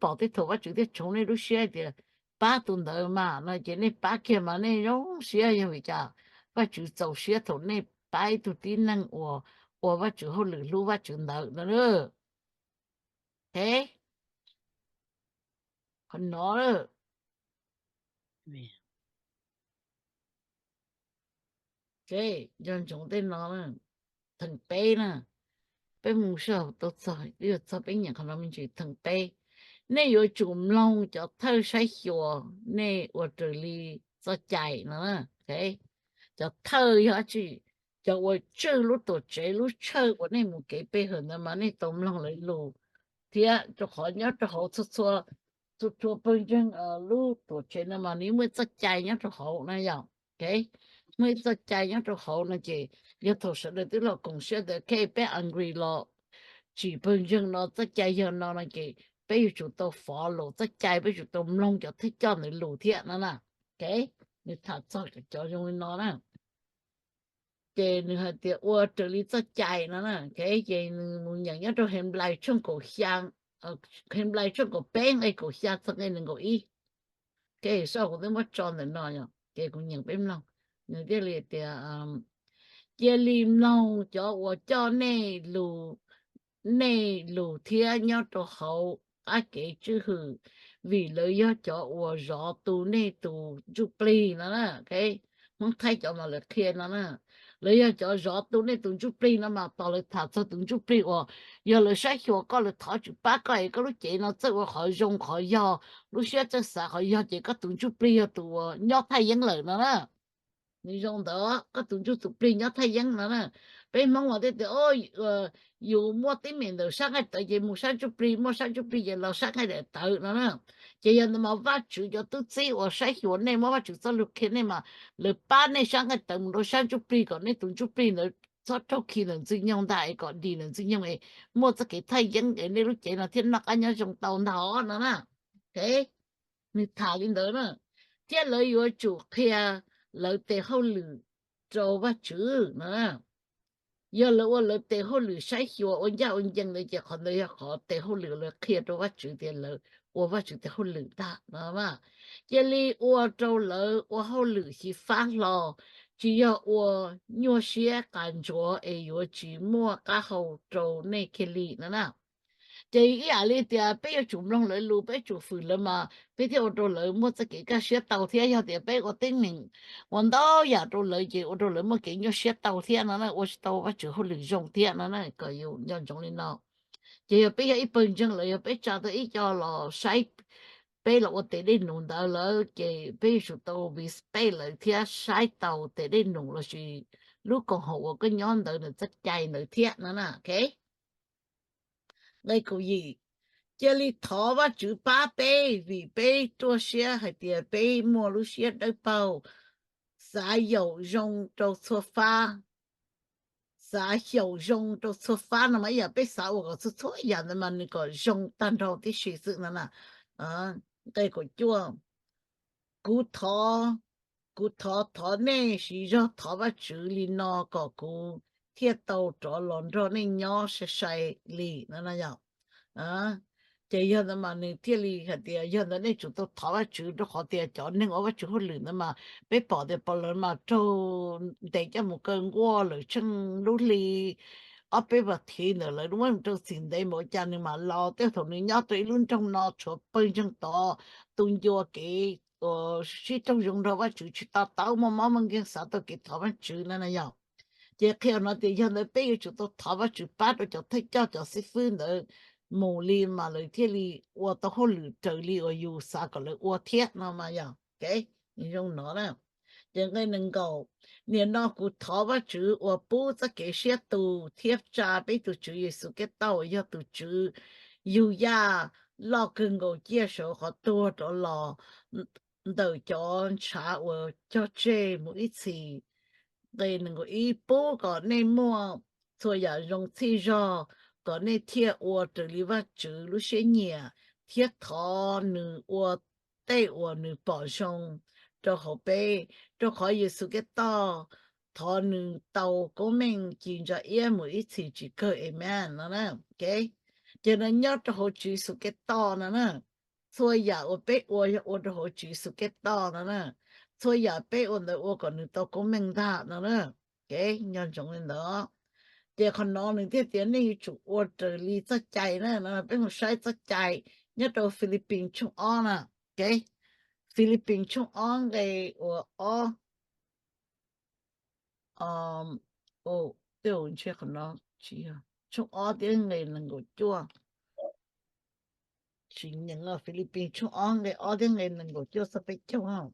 pom tej thaum Vajtswv thiaj tshoov nej lub siab tias pab tus ntawd mas no, ces nej pab kiag mas nej zoo siab, yog vim cas? Vajtswv txaus siab thaum nej pab ib tug tib neeg uas ua Vajtswv hauj lwm hlub Vajtswv ntawd no. Qhov no, nco ntsoov tej no. Theem peb na, peb mus sij hawm tau txog, twb yog txog peb nyeem qhov no me ntsis. Theem peb, nej yuav tsum mloog cov thawj saib xyuas nej ua raws li txoj cai no. Cov thawj yog dab tsi? Cov uas tswj lub tuam tsev, lub tshawj uas nej mus kev pe hawm ntawd mas nej tau mloog lawv lus, thiab rau qhov nyob rau hauv txhua txhua pawg ntseeg lub tuam tsev no mas nws muaj ib txoj cai nyob rau hauv na yom. Muaj ib txoj cai nyob rau hauv no ces yog thaum sawv daws twb los koom siab ntawd, peb agree los tsim pawg ntseeg no txoj cai yog no no ces peb yuav tsum tau follow txoj cai, peb yuav tsum tau mloog cov thawj coj ntawd lus thiab no na. Nws tham txog cov zoo li no na. Ces nws hais tias ua raws li txoj cai no na. Ces nws mus nyeem nyob rau Henplais tshooj kaum xya, Henplais tshooj kaum peb nqe kaum xya txog nqe nees nkaum ib. Saib kuv twb muab tso ntawm no, ces kuv nyeem peb mloog. Nws thiaj li tias, cia li mloog cov uas coj nej lus, nej lus thiab nyob rau hauv qab kev tswj hwm, vim lawv yog cov uas zov tu nej tus ntsuj plig no na. Hmoob Thaib cov mas lawv qhia no na, lawv yog cov zov tu nej tus ntsuj plig no mas tos lawv tham txog tus ntsuj plig uas yog lawv saib xyuas koj, lawv thov tswm pab koj es koj lub cev no txawj ua qhov zoo qhov yog, lub siab txawj xav qhov yog, ces koj tus ntsuj plig yog tus uas nyob thaj yeeb lawm no na. Nws zoo ntawd, koj tus ntsuj tus plig nyob thaj yeeb no na. Peb Hmoob mas thiaj tias yus muaj teeb meem ntawm sab nqaij tawv ces mus sab ntsuj plig, muaj sab ntsuj plig ces los sab nqaij daim tawv no na. Ces yog ntawd mas Vajtswv cov tub txib uas saib xyuas nej, muab Vajtswv txoj lus qhia nej mas lawv pab nej sab nqaij tawv mus rau sab ntsuj plig kom nej tus ntsuj plig ntawd txhob raug khi ntawm Ntxwg Nyoog ntag es kom dim ntawm Ntxwg Nyoog es muaj txoj kev thaj yeeb es nej lub cev no thiaj noj qab nyob zoo tau ntag os no na. Nws tham li ntawd na. Thiab lawv yuav tsum qhia lawv tes hauj lwm rau Vajtswv no. Yog lawv ua lawv tes hauj lwm saib xyuas ua ncaj ua ncees ntawd ces qhov ntawd yog qhov tes hauj lwm lawv qhia rau Vajtswv tias lawv ua Vajtswv tes hauj lwm ntag no. Cia li ua rau lawv ua hauj lwm xyiv fab hlo, tsis yog ua nyuaj siab qas ntsuav es yuav tsis muaj qab hau rau nej kiag li no na. Ces ib yam li tias peb yuav tsum mloog lawv lus, peb tsum fwm lawv mas peb thiaj ua rau lawv muaj txoj kev kaj siab tau thiab. Yog tias peb ua teeb meem ua ntau yam rau lawv ces ua rau lawv muaj kev nyuaj siab tau thiab no na, ua tsis tau Vajtswv hauj lwm zoo thiab no na, kom yus nco ntsoov li no. Ces yog peb yog ib pawg ntseeg lawm, yog peb tsa tau ib co los saib peb los ua tes dej num ntawd lawm ces peb yuav tsum tau respect lawv thiab saib taus tes dej num lossis lub koom haum uas koj nyob ntawd ntawm txoj cai ntawd thiab no na. Nqe kaum yim, cia li thov Vajtswv pab peb vim peb ruaj siab hais tias peb muaj lub siab dawb paug, xav yaum zoo rau txhua fab. Xav xyaum zoo rau txhua fab no mas ib yam peb xav ua kom txhua txhua yam ntawd mas nws kom zoo tag nrho tib si xwb no na. Nqe kaum cuaj, kuv thov, kuv thov thov nej siv zog thov Vajtswv li no kom kuv thiaj tau rov los nrog nej nyob sai sai li no. Ces yog ntawd mas nws thiaj li hais tias yog ntawd nej tsum tau thov Vajtswv rau qhov tias cov neeg ua Vajtswv hauj lwm ntawd mas peb pom tias pom lawv mas raug ntes coj mus kaw nkuaj lawm tsheej lub hli ob peb vas thiv ntawm lawv muab rau txim ntev mas ua cas nws mam los tej thaum nws nyob rau ib lub nroog no tshuav pawg ntseeg tod tu ncua kev sib raug zoo nrog Vajtswv tsis to taub muaj mob muaj nkeeg xav tau kev thov Vajtswv no na yog. Ces qhia no tias yog ntawd peb yuav tsum tau thov Vajtswv pab rau cov thawj coj cov xib fwb ntawd mus li mas lawv thiaj li ua tau hauj lwm raws li uas yus xav kom lawv ua thiab no mas yog. Ces nqe nees nkaum, nim no kuv thov Vajtswv uas pub txoj kev siab tus thiab tsa peb tus Tswv Yexus Khetos uas yog tus Tswv yug yaj loj kawg nkaus ciaj saum qhov tuag rov los ntawm cov ntshav uas cog tseg mus ib txhis. Nqe nees nkaum ib, pub kom nej muaj txhua yam zoo txhij zog kom nej thiaj ua raws li Vajtswv lub siab nyiam thiab thov nws ua tej uas nws pom zoo rau hauv peb, rau qhov Yexus Khetos thov nws tau koob meej ci ntsa iab mus ib txhis tsis kawg. Amees no. Ces no nyob rau hauv Tswv Yexus Khetos no na, txhua yam uas peb ua yog ua rau hauv Tswv Yexus Khetos no na, txhua yam peb ua ntawd ua kom nws tau koob meej ntag no na. Nco ntsoov li ntawd. Ces qhov no nws thiaj tias nej yuav tsum ua raws li txoj cai na. Peb mus saib txoj cai nyob rau Philippines tshooj ob na. Philippines tshooj ob nqe uas ob, tej ntshe qhov no tsis yog, tshooj ob thiab nqe nees nkaum cuaj. Tsis nyeem, Philippines tshooj ob nqe ob thiab nqe nees nkaum cuaj txog peb caug.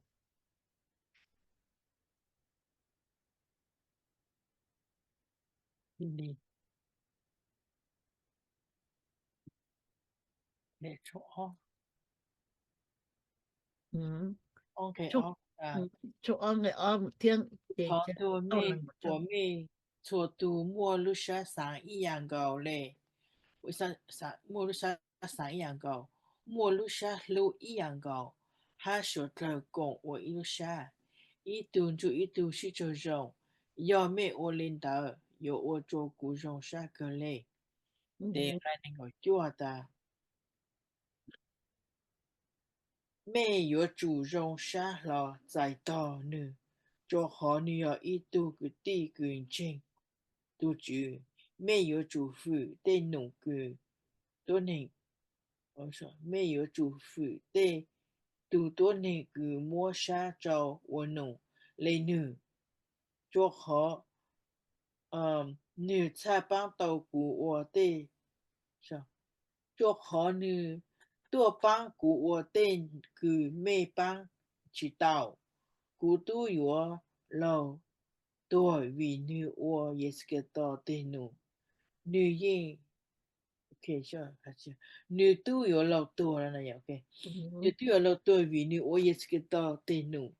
Tshooj ob nqe ob thiab, ces thov tuag mej, ua mej txhua tus muaj lub sab xaav ib yam nkaus le, muaj lub sab xaav ib yam nkaus, muaj lub sab hlub ib yam nkaus, hab suav dlawg koom ua ib lub sab, ib tug ntsuj ib tug sib raug zoo. Yog mej ua li ntawd yuav ua rua kuv zoo sab kawg le. Tes nqe nees nkaum cuaj tas, mej yuav tsum zoo sab hlo txais tog nwg, rua qhov nwg yog ib tug kwv tij kws ntseeg tug Tswv. Mej yuav tsum fwm tej num kws tuab neeg, mej yuav tsum fwm tej tug tuab neeg kws muab sab rua ua num le nwg, rua qhov nwg txhaj paab tau kuv ua tej, rua qhov nwg tuaj paab kuv ua tej kws mej paab tsi tau. Kuv tub yuav laug tuag vim nwg ua Yexus Khetos teg num. Nwg yeej, nwg tub yuav laug tuag, nwg tub yuav laug tuag vim nwg ua Yexus Khetos teg num.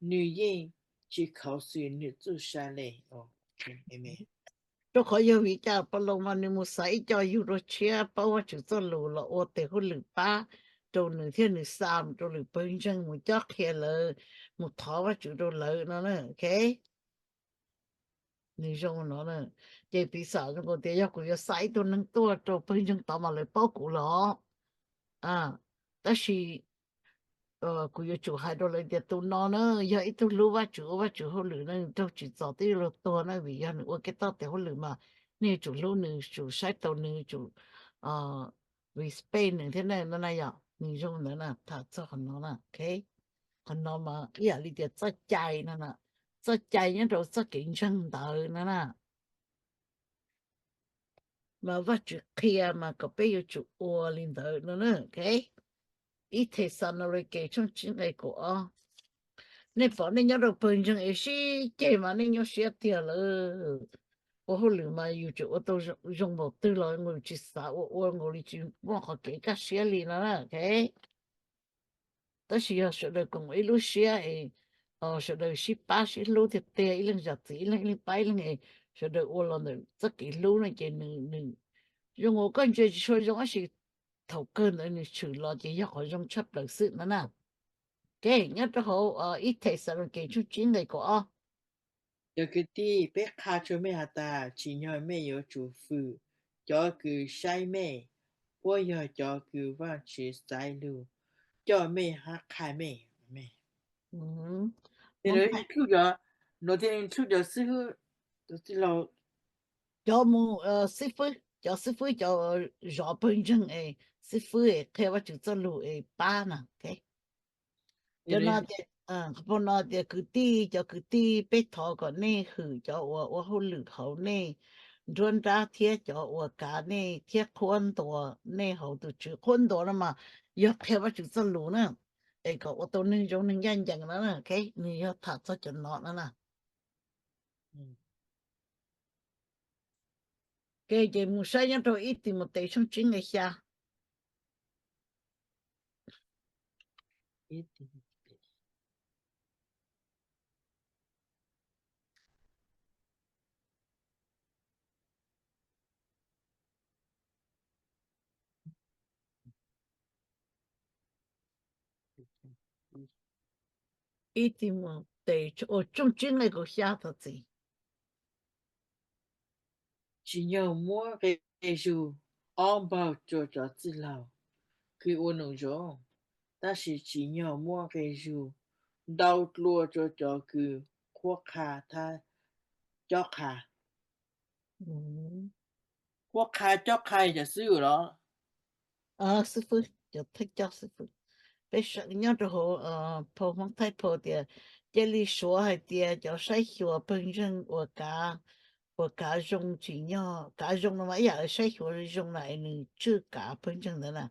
Nwg yeej tsi khuv xim nwg txuj sa le. Rua qhov yog vim cas Paulus mas nwg mus xaiv ib co yug dua tshiab paub Vajtswv txoj lus los ua tes hauj lwm pab rau nwg thiab nwg xa mus rau lwm pawg ntseeg mus cob qhia lawv, mus thov Vajtswv rau lawv no. Nwg zoo no, ces piv xam zoo nkaus tias yog kuv yuav xa ib tug neeg tuaj rau pawg ntseeg tod mas lawv paub kuv los, tab sis kuv yuav tsum hais rau lawv tias tus no na yog ib tug hlub Vajtswv ua Vajtswv hauj lwm na, nws raug tsim txom twb yuav luag tuag na, vim yog nws ua Khetos tes hauj lwm mas nej yuav tsum hlub nws, tsum saib taus nws, tsum respect nws thiab na. No na yog nws zoo ntawd na, tham txog qhov no na. Qhov no mas ib yam li tias txoj cai no, txoj cai nyob rau txoj kev ntseeg ntawd no na, mas Vajtswv qhia mas kom peb yuav tsum ua li ntawd no na. Ib Thexalaunikes tshooj tsib nqe kaum ob, Nej pom nej nyob rau pawg ntseeg es sib ceg mas nej nyuaj siab tiag lawm. Ua hauj lwm mas yus tseem ua tau zoo npaum twg los nkaus tsis xav ua, ua nkaus li tsis muaj qhov kev kaj siab li no na. Tab sis yog sawv daws koom ib lub siab es sawv daws sib pab sib hlub tiag tiag, ib leeg zam txim ib leeg, ib leeg pab ib leeg es sawv daws ua los ntawm txoj kev hlub no ces nws, nws zoo ua koj ntsia tsis tshua zoo tab sis thaum kawg ntawd nws tshwm los ces yog qhov zoo tshaj plaws xwb no na. Kev nyob rau hauv ib Thexalaunikes tshooj tsib nqe kaum ob. Cov kwv tij, peb qha rau mej has tas, tsim nyog mej yuav tsum fwm cov kws saib mej, puab yog cov kws Vaajtswv xaiv lug coj mej hab qha mej. Nuav thiaj ncluj cov xib hwb, cov mus, xib fwb, cov xib fwb cov zov pawg ntseeg es xib fwb es qhia Vaajtswv txoj lug es pab na. Cov no, qhov no tias kwv tij, cov kwv tij, peb thov kom nej hwm cov uas ua hauj lwm hauv nej nruab nrab thiab cov uas kav nej thiab qhuab ntuas nej hauv tus Tswv. Qhuab ntuas no mas yog qhia Vaajtswv txoj lug na, es kom ua tau neeg zoo neeg ncaj ncees no, nws yog tham txog cov no no na. Ces mus saib nyob rau ib Timautes tshooj tsib nqe xya. Ib Timautes tshooj tsib nqe kaum xya thov txim. Tsim nyog muab nqe zug ob npaug rau cov txwj laug kws ua num zoo, tab sis tsim nyog muab nqe zug ntau dlua rau cov kws qhuab qha thab cob qha. Qhuab qha cob qha cov xib hwb los? Xib fwb, cov thawj coj xib fwb. Peb nyob rau hauv phau Hmoob Thaib phau tias, cia li suav hais tias cov saib xyuas pawg ntseeg uas kav, uas kav zoo tsim nyog, kav zoo no mas ib yam saib xyuas zoo na es nws tswj kav pawg ntseeg ntawd na.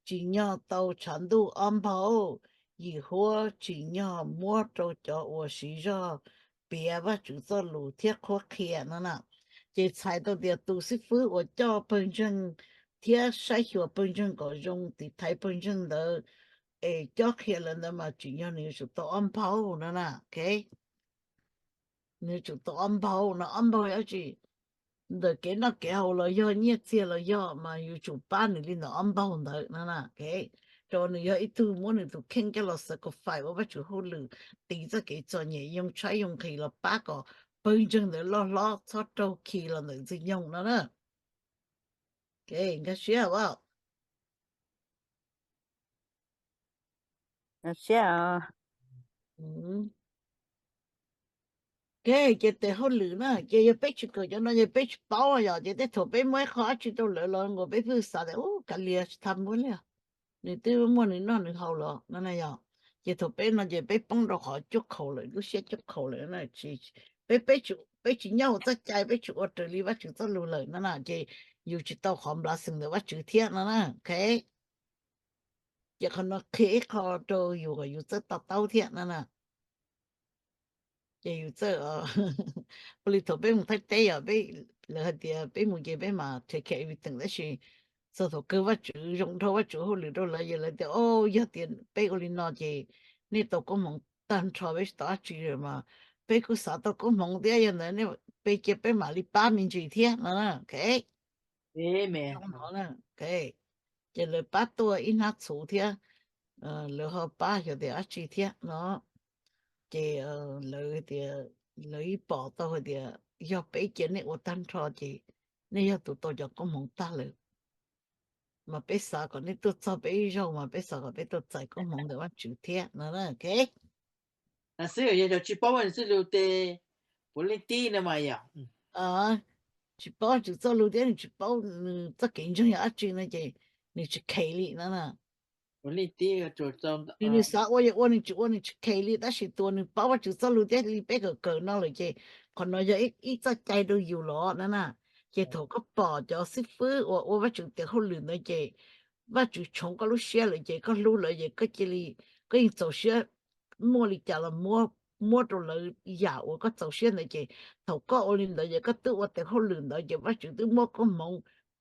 Tsim nyog tau tshav ntuj ob npaug, yim huab tsim nyog muab rau cov uas siv zog piav Vajtswv txoj lus thiab qhuab qhia no na. Ces txhais tau tias tus xib fwb uas coj pawg ntseeg thiab saib xyuas pawg ntseeg kom zoo tiv thaiv pawg ntseeg ntawd es cob qhia lawv ntawd mas tsim nyog nws yuav tsum tau ob npaug no na. Nws yuav tsum tau ob npaug no, ob npaug yog dab tsi? Ntawm kev noj kev haus los yog nyiaj txiag los yog mas yuav tsum pab nws li ntawm ob npaug ntawd no na. Rau nws yog ib tug muab nws tus kheej coj los sacrifice ua Vajtswv hauj lwm, tiv txoj kev txom nyem yoo tshaib yoo nqhis los pab kom pawg ntseeg ntawd loj hlob txhob raug khi los ntawm Ntxwg Nyoog no na. Nkag siab as. Nkag siab. Kev ces tes hauj lwm na, ces yog peb tsis kawm cov no ces peb tsis paub yom, ces tej thaum peb muab ib qho dab tsi rau lawv los nkaus peb pheej xav tias ub kav lias tsis tau muab li, nws twb muaj nws noj nws haus los no na yom. Ces thaum peb no ces peb poob rau qhov cuaj khaus lawm, lub siab cuaj khaus lawm. Peb, peb tsis nyob hauv txoj cai, peb tsis ua raws li Vajtswv txoj lus lawm no na, ces yus tsis tau qhov blessing ntawm Vajtswv thiab no na. Ces qhov no qhia ib qho rau yus kom yus txawj to taub thiab no na. Ces yus txawj, ua li thaum peb mus Thaib teb yom, peb, lawv hais tias peb mus ces peb mam take care everything, tab sis txog thaum kawg Vajtswv zoo dhau, Vajtswv hauj lwm rau lawv, yog lawv tias o, yog tias peb ua li no ces nej tau koob hmoov tag nrho, peb tsis tau dab tsi mas peb kuj xav tau koob hmoov thiab, yog ntawd peb cia peb mam li pab me ntsis thiab no. Ces lawv pab tuaj ib hnab txhuv thiab, lawv ho pab xyuas tias dab tsi thiab no. Ces lawv tias, lawv yeej pom tau hais tias yog peb cia nej ua tag nrho ces nej yog tus tau cov koob hmoov tag lawm. Mas peb xav kom nej tuaj txog peb ib zaug mas peb xav kom peb tuaj txais koob hmoov ntawm Vajtswv thiab no. Xwb yog cov tsis paub Vajtswv txoj lus tes puav leej tib no mas yom, tsis paub Vajtswv txoj lus thiab nws tsis paub nws txoj kev ntseeg yog dab tsi no ces nws tsis kheev li no. Nws xav ua yog ua, nws tsis ua nws tsis kheev li, tab sis tus uas nws paub Vajtswv txoj lus thiab li peb kawm kawm no lawm ces qhov no yog ib txoj cai rau yus los no na. Ces thaum koj pom cov xib fwb uas ua Vajtswv tes hauj lwm ntawd ces Vajtswv tshoov koj lub siab lawm ces koj hlub lawv ces koj cia li, koj yeej txaus siab muaj li cas los muab, muab rau lawv yam uas koj txaus siab ntawd ces thaum koj ua li ntawd ces koj twb ua tes hauj lwm ntawd ces Vajtswv twb muab koob hmoov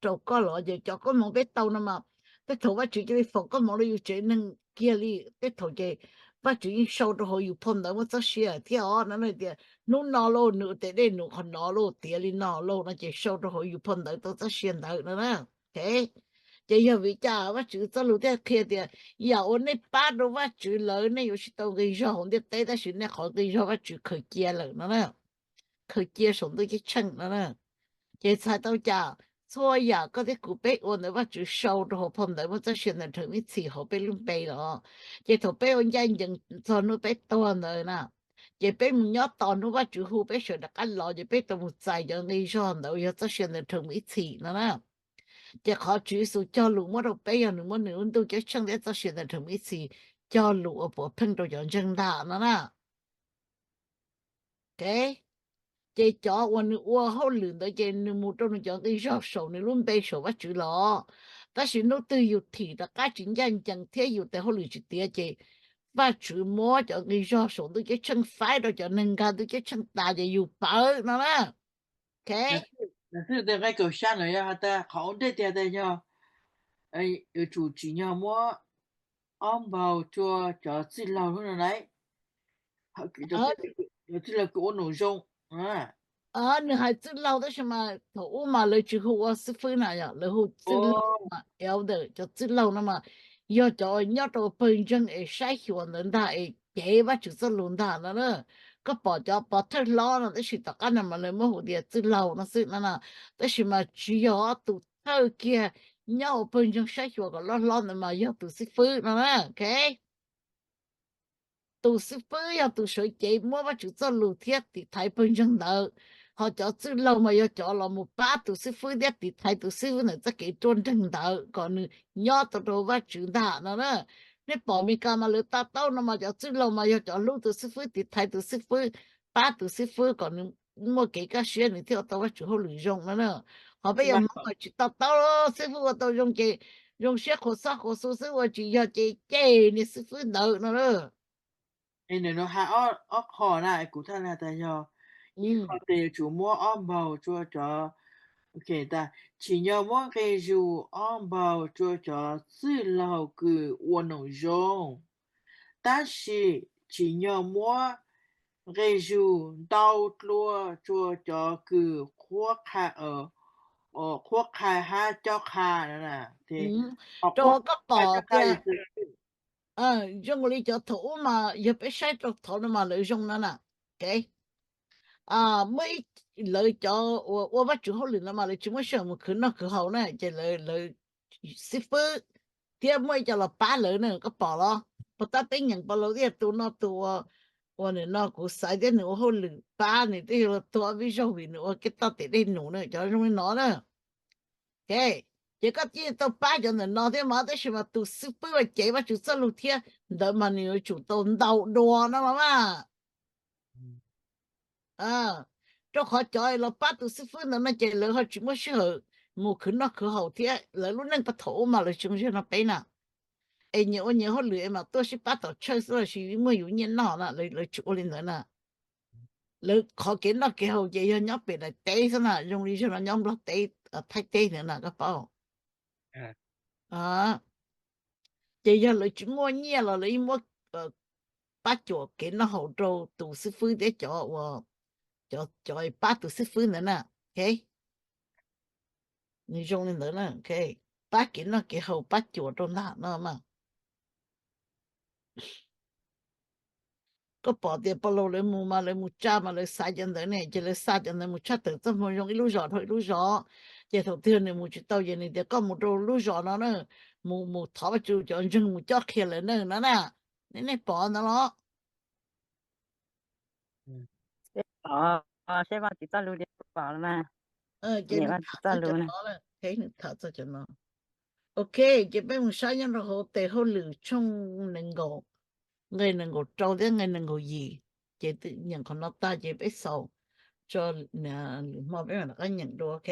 rau koj los ces cov koob hmoov peb tau no mas tej thaum Vajtswv cia li foom koob hmoov rau yus tsev neeg kiag li, tej thaum ces Vajtswv yeej sau rau hauv yus phau ntawv muaj txoj sia thiab os no. Tias hnub no lauj nws ua tes dej num qhov no lauj, tiav li no lauj no ces sau rau hauv yus phau ntawv tau txoj sia ntawd no na. Ces yog vim cas Vajtswv txoj lus thiaj qhia tias yam uas nej pab rau Vajtswv lawm nej yuav tsis tau nqi zog hauv ntiaj teb tab sis nej qhov nqi zog Vajtswv khaws cia lawm no na, khaws cia saum ntuj ceeb tsheej no na. Ces txhais tau cas txhua yam koj thiab kuv peb ua ntawd Vajtswv sau rau hauv phau ntawv muaj txoj sia ntawm Nthawm Mib Txhis hauv peb lub npe los. Ces thaum peb ua ncaj ncees txog hnub peb tuag ntawd na, ces peb mus nyob tos hnub Vajtswv hu peb sawv daws rov qab los ces peb tau mus txais cov nqi zog ntawd yog txoj sia ntawm Nthawm Mib Txhis no na. Ces qhov Tswv Yexus cog lus muab rau peb yog nws muab nws lub ntuj ceeb tsheej thiab txoj sia ntawm Nthawm Mib Txhis cog lus ua puav pheej rau cov ntseeg ntag no na. Ces cov uas nws ua hauj lwm ntawd ces nws mus rau nws cov nqi zog saum nws lub npe saum Vajtswv los. Tab sis hnub twg yus thim rov qab tsis ncaj ncees thiab yus tes hauj lwm tsis tiav ces Vajtswv muab cov nqi zog saum ntuj ceeb tsheej faib rau cov neeg nkag ntuj ceeb tsheej tas ces yus pawv no na. Nqe kaum xya no yog has tas qhov ua ntej tiag tas yog yuav tsum tsim nyog muab ob npaug rua cov txwj laug hnub no na. Cov txwj laug kws ua num zoo. Nws hais txwj laug tab sis mas thaum ub mas lawv tsis hu ua xib fwb na, yog lawv hu txwj laug mas elder, cov txwj laug no mas yog cov nyob rau pawg ntseeg es saib xyuas ntawd ntag es cev Vajtswv txoj lus ntag no na. Koj pom cov pov thawj hlob no tab sis tom qab no mas lawv muab hu tias txwj laug no xwb no na. Tab sis mas tsis yog tus thawj kiag nyob ua pawg ntseeg saib xyuas kom loj hlob ntawd mas yog tus xib fwb no na. Tus xib fwb yog tus sawv cev muab Vajtswv txoj lus thiab tiv thaiv pawg ntseeg ntawd, ho cov txwj laug mas yog cov los mus pab tus xib fwb thiab tiv thaiv tus xib fwb ntawd txoj kev ruaj nreeg ntawd kom nws nyob tau rau Vajtswv ntag no na. Nej pom Meskas mas lawv to taub no mas cov txwj laug mas yog cov hlub tus xib fwb, tiv thaiv tus xib fwb, pab tus xib fwb kom nws muaj kev kaj siab nws thiaj ua tau Vajtswv hauj lwm zoo no na. Ho peb yog Hmoob mas tsis to taub, xib fwb ua tau zoo ces zoo siab qhuas xob qhuas xu xwb, ua tsis yog ces cem niag xib fwb ntawd no na. Nws no hais ob qho na, kuv thaj tas yog ib qho tias yuav tsum muab ob npaug rua cov, tsim nyog muab nqi zus ob npaug rua cov txwj laug kws ua num zoo, tab sis tsim nyog muab nqi zus ntau dlua rua cov kws qhuab qha, qhuab qha hab cob qha. Rau qhov koj pom tias zoo li cov thaum ub mas yog peb saib rau thaum no mas lawv zoo no na. Muaj ib, lawv cov uas ua Vajtswv hauj lwm no mas lawv tsis muaj sij hawm mus khwv noj khwv haus na, ces lawv xib fwb thiab muaj ib co los pab lawv na, koj pom los? Puas tab peb nyeem pov laug tias tus no tus ua, ua nws no kuv xaiv thiab nws ua hauj lwm pab nws twb yog los tuag vij zaug vim nws ua kev toj tes dej num na, cov zoo li no na. Ces koj thiaj tau pab cov ntawm no thiab mas, tab sis mas tus xib fwb uas cev Vajtswv txoj lus thiab ntawd mas nws yuav tsum tau ntau dua no mas mas. Rau qhov cov los pab tus xib fwb ntawd no ces lawv ho tsis muaj sij hawm mus khwv noj khwv haus thiab lawv lub neej puag thaum ub mas lawv tsis zoo li no peb na. Es nyias ua nyias hauj lwm es mam tuaj sib pab tom tshawj xwb los sis muaj yus nyiaj noj na, lawv tsis ua li ntawd na. Lawv qhov kev noj kev haus ces yog nyob pem daim teb xwb na, zoo li zaum no nyob Nplog teb, Thaib teb ntawd na koj paub. Ces yog lawv tsis muaj nyiaj los lawv yeej muab pab cuam kev noj haus rau tus xib fwb thiab cov, cov pab tus xib fwb ntawd na. Nws zoo li ntawd na, pab kev noj kev haus pab cuam rau ntag no mas. Koj pom tias Paulus lawv mus mas lawv mus tsa mas lawv xaiv cov ntawd ne, ces lawv xa cov ntawd mus tshaj tawm txoj moo zoo ib lub zos dhau ib lub zos. Ces thaum twg nws mus tsis tau ces nws tias koj mus rau lub zos no na, mus, mus thov Vajtswv cov ntseeg mus cob qhia lawv na no na. Nej, nej pom ntawd los? Seb Vajtswv txoj lus li pom los mas. Ces nws tham txog cov no, nws tham txog cov no. Ok, ces peb mus saib nyob rau hauv tes hauj lwm tshooj nees nkaum, nqe nees nkaum rau thiab nqe nees nkaum yim. Ces nyeem qhov no tag ces peb xaus tso lwm hmo peb mam rov qab nyeem dua, ok.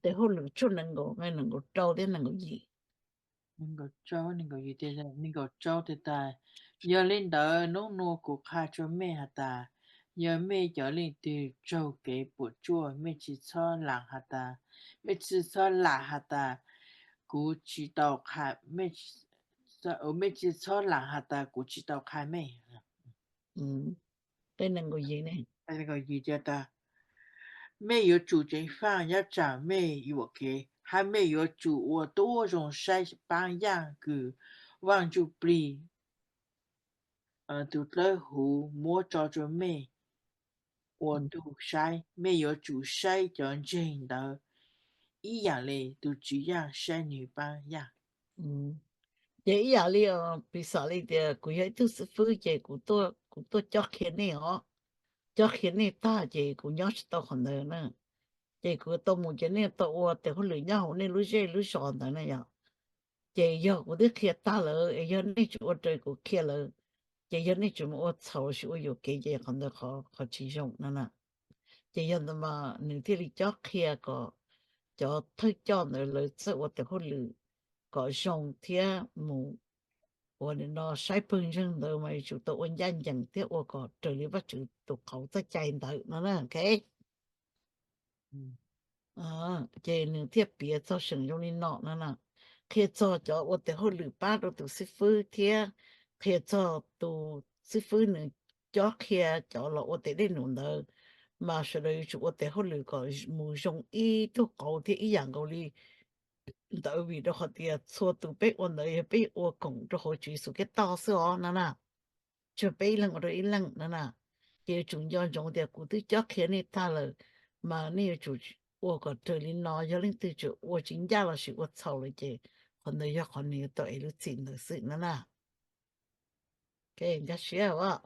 Tes hauj lwm tshooj nees nkaum, nees nkaum rau thiab nees nkaum yim. Nees nkaum rau, nees nkaum yim, nees nkaum rau tias tas, yog li ntawd hnub nua kuv qha rua mej has tas, yog mej cov leej twg raug kev puam tsuaj, mej tsis txhob lam has tas, mej tsis txhob lam has tas kuv tsis tau qha, mej tsis txhob lam has tas kuv tsis tau qha mej. Mej yuav tsum ceev faj nyob tsam mej yuam kev, hab mej yuav tsum ua tub zoo saib paab yaaj kws Vaaj Ntsuj Plig tus dlawb huv muab tso rua mej ua tug saib. Mej yuav tsum saib cov ntseeg ntawd ib yaam le tus tswv yaaj saib nwg paab yaaj. Ces ib yam li, piv xam li tias kuv yog ib tug xib fwb ces kuv tuaj cob qhia nej os, cob qhia nej tag ces kuv nyob tsis tau qhov ntawd na. Ces kuv tau mus ces nej tau ua tes hauj lwm nyob hauv nej lub zej lub zos ntawd na yom. Ces yog kuv twb qhia tag lawm es yog nej tsis ua raws kuv qhia lawm, ces yog nej tsis mus ua txhaum lossis ua yuam kev ces qhov ntawd qhov tsis zoo no na. Ces yog ntawd mas nws thiaj li cob qhia kom cov thawj coj ntawd lawv txawj ua tes hauj lwm kom zoo thiab mus ua no saib pawg ntseeg ntawd mas yuav tsum tau ua ncaj ncees thiab ua kom raws li Vajtswv tus qauv txoj cai ntawd no na. Ces nws thiaj piav txog seem zoo li no na, qhia txog cov ua tes hauj lwm pab rau tus xib fwb thiab qhia txog tus xib fwb nws cob qhia cov los ua tes dej num ntawd, mas sawv daws yuav tsum ua tes hauj lwm kom mus zoo ib tug qauv thiab ib yam nkaus li ntawd, vim rau qhov tias txhua tus peb ua ntawd yog peb ua koom rau hauv Tswv Yexus Khetos xwb os no na. Tsis yog peb ib leeg ua rau ib leeg no na. Ces yuav tsum nco ntsoov tias kuv twb cob qhia nej tag lawm, mas nej yuav tsum ua kom raws li no. Yog leej twg tseem ua tsis ncaj lossis ua txhaum lawm ces qhov ntawd yog qhov nws yuav tau ev lub txim ntawd xwb no na. Nkag siab os.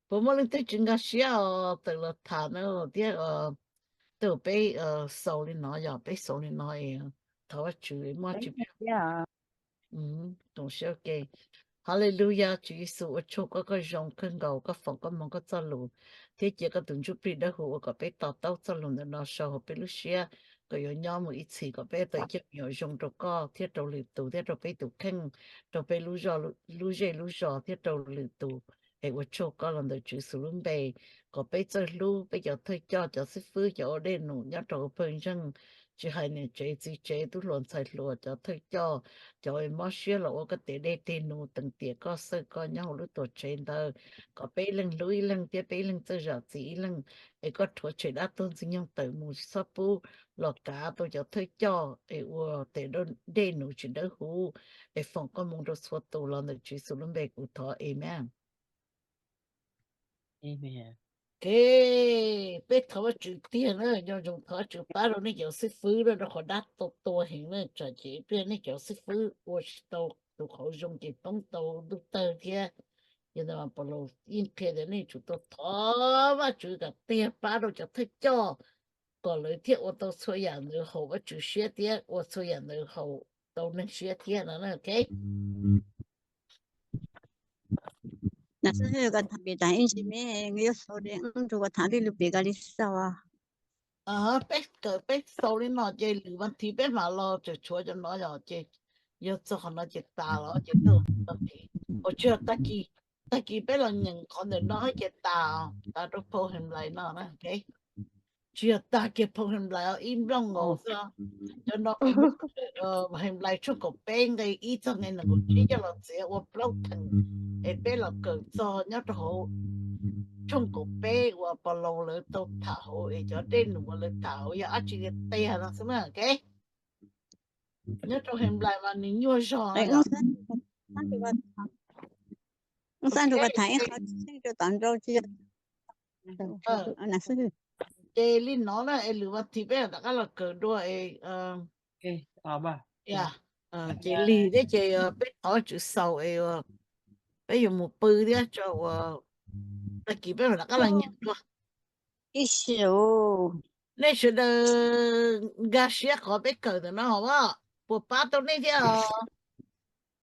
Puas muaj leej twg tsis nkag siab os? Tawm los tham na thiab. Tej zaum peb xaus li no, yog peb xaus li no es thov Vajtswv muaj tsis Hallelujah, Tswv Yexus ua tsaug koj, koj zoo kawg nkaus, koj foom koj moog koj txoj lus thiab cia koj tus Ntsuj Plig Dawb Huv ua kom peb to taub txoj lus ntawm no sau hauv peb lub siab kom yuav nyob mus ib txhis kom peb tau ib co me nyuam zoo rau koj thiab rau lwm tus thiab rau peb tus kheej, rau peb lub zej lub zos thiab rau lwm tus. Es ua tsaug koj los ntawm Tswv Yexus lub npe, kom peb txawj hlub peb cov thawj coj, cov xib fwb, cov ua dej num nyob rau hauv pawg ntseeg, tsis hais niam tsev txiv tsev, tub hluas ntxhais hluas, cov thawj coj, cov mob siab los ua koj tes dej tes num, teev tiam koj xawj koj nyob hauv lub tuam tsev ntawd, kom peb ib leeg hlub ib leeg thiab peb ib leeg txawj zam txim ib leeg. Es koj rhuav tshem dab tuag ntxwg nyoog tawm mus, txhob pub los kav tau cov thawj coj es ua tes dej num tsis dawb huv. Es foom koj moo rau txhua tus los ntawm Tswv Yexus lub npe kuv thov, amen. Peb thov Vajtswv tiag na, nco ntsoov thov Vajtswv pab rau nej cov xib fwb na, rau qhov dab tau tua heev na, tsam ces pliag nej cov xib fwb ua tsis tau tus qauv zoo ces poob tau ntuj tawg thiab. Yog ntawd Paulus yeej qhia tias nej tsum tau thov Vajtswv kom tiag pab rau cov thawj coj, kom lawv thiaj ua tau txhua yam ntawd haum Vajtswv siab thiab ua txhua yam ntawd haum tau neeg siab thiab no. Nas xib hwb, koj tham pem tas ib ntsis me, yuav xaus de ib nrug koj tham peb lus pem koj li xaus. Peb kawm peb xaus li no ces lwm vas thiv peb mam los tseem tshuav cov no yom, ces yog txog qhov no ces tas los ces tag vas thiv. Ua tsis yog tag kis, tag kis peb los nyeem qhov ntawm no ces tas, tas rau phau Henplais no na. Tsis yog tag kiag phau Henplais, ib nplooj nkaus xwb. Cov no Henplais tshooj kaum peb nqe ib txog nqe nees nkaum tsib coj los txiav ua plaub theem, es peb los kawm txog nyob rau hauv tshooj kaum peb uas Paulus lawv tau tham hauv es cov dej num uas lawv tham hauv yog dab tsi tiag tiag no xwb na. Nyob rau Henplais mas nws nyuaj zog. Xab nrug koj tham ib qho tseeb rau tom nrau tsis yog. Ces li no na es lwm vas thiv peb rov qab los kawm dua es. Ces lig thiab ces peb thov Vajtswv xaus es peb yuav mus pw thiab tso uas tag kis peb mam rov qab los nyeem dua. Ib sim, nej sawv daws nkag siab qhov peb kawm ntawm no os, puas pab tau nej thiab os?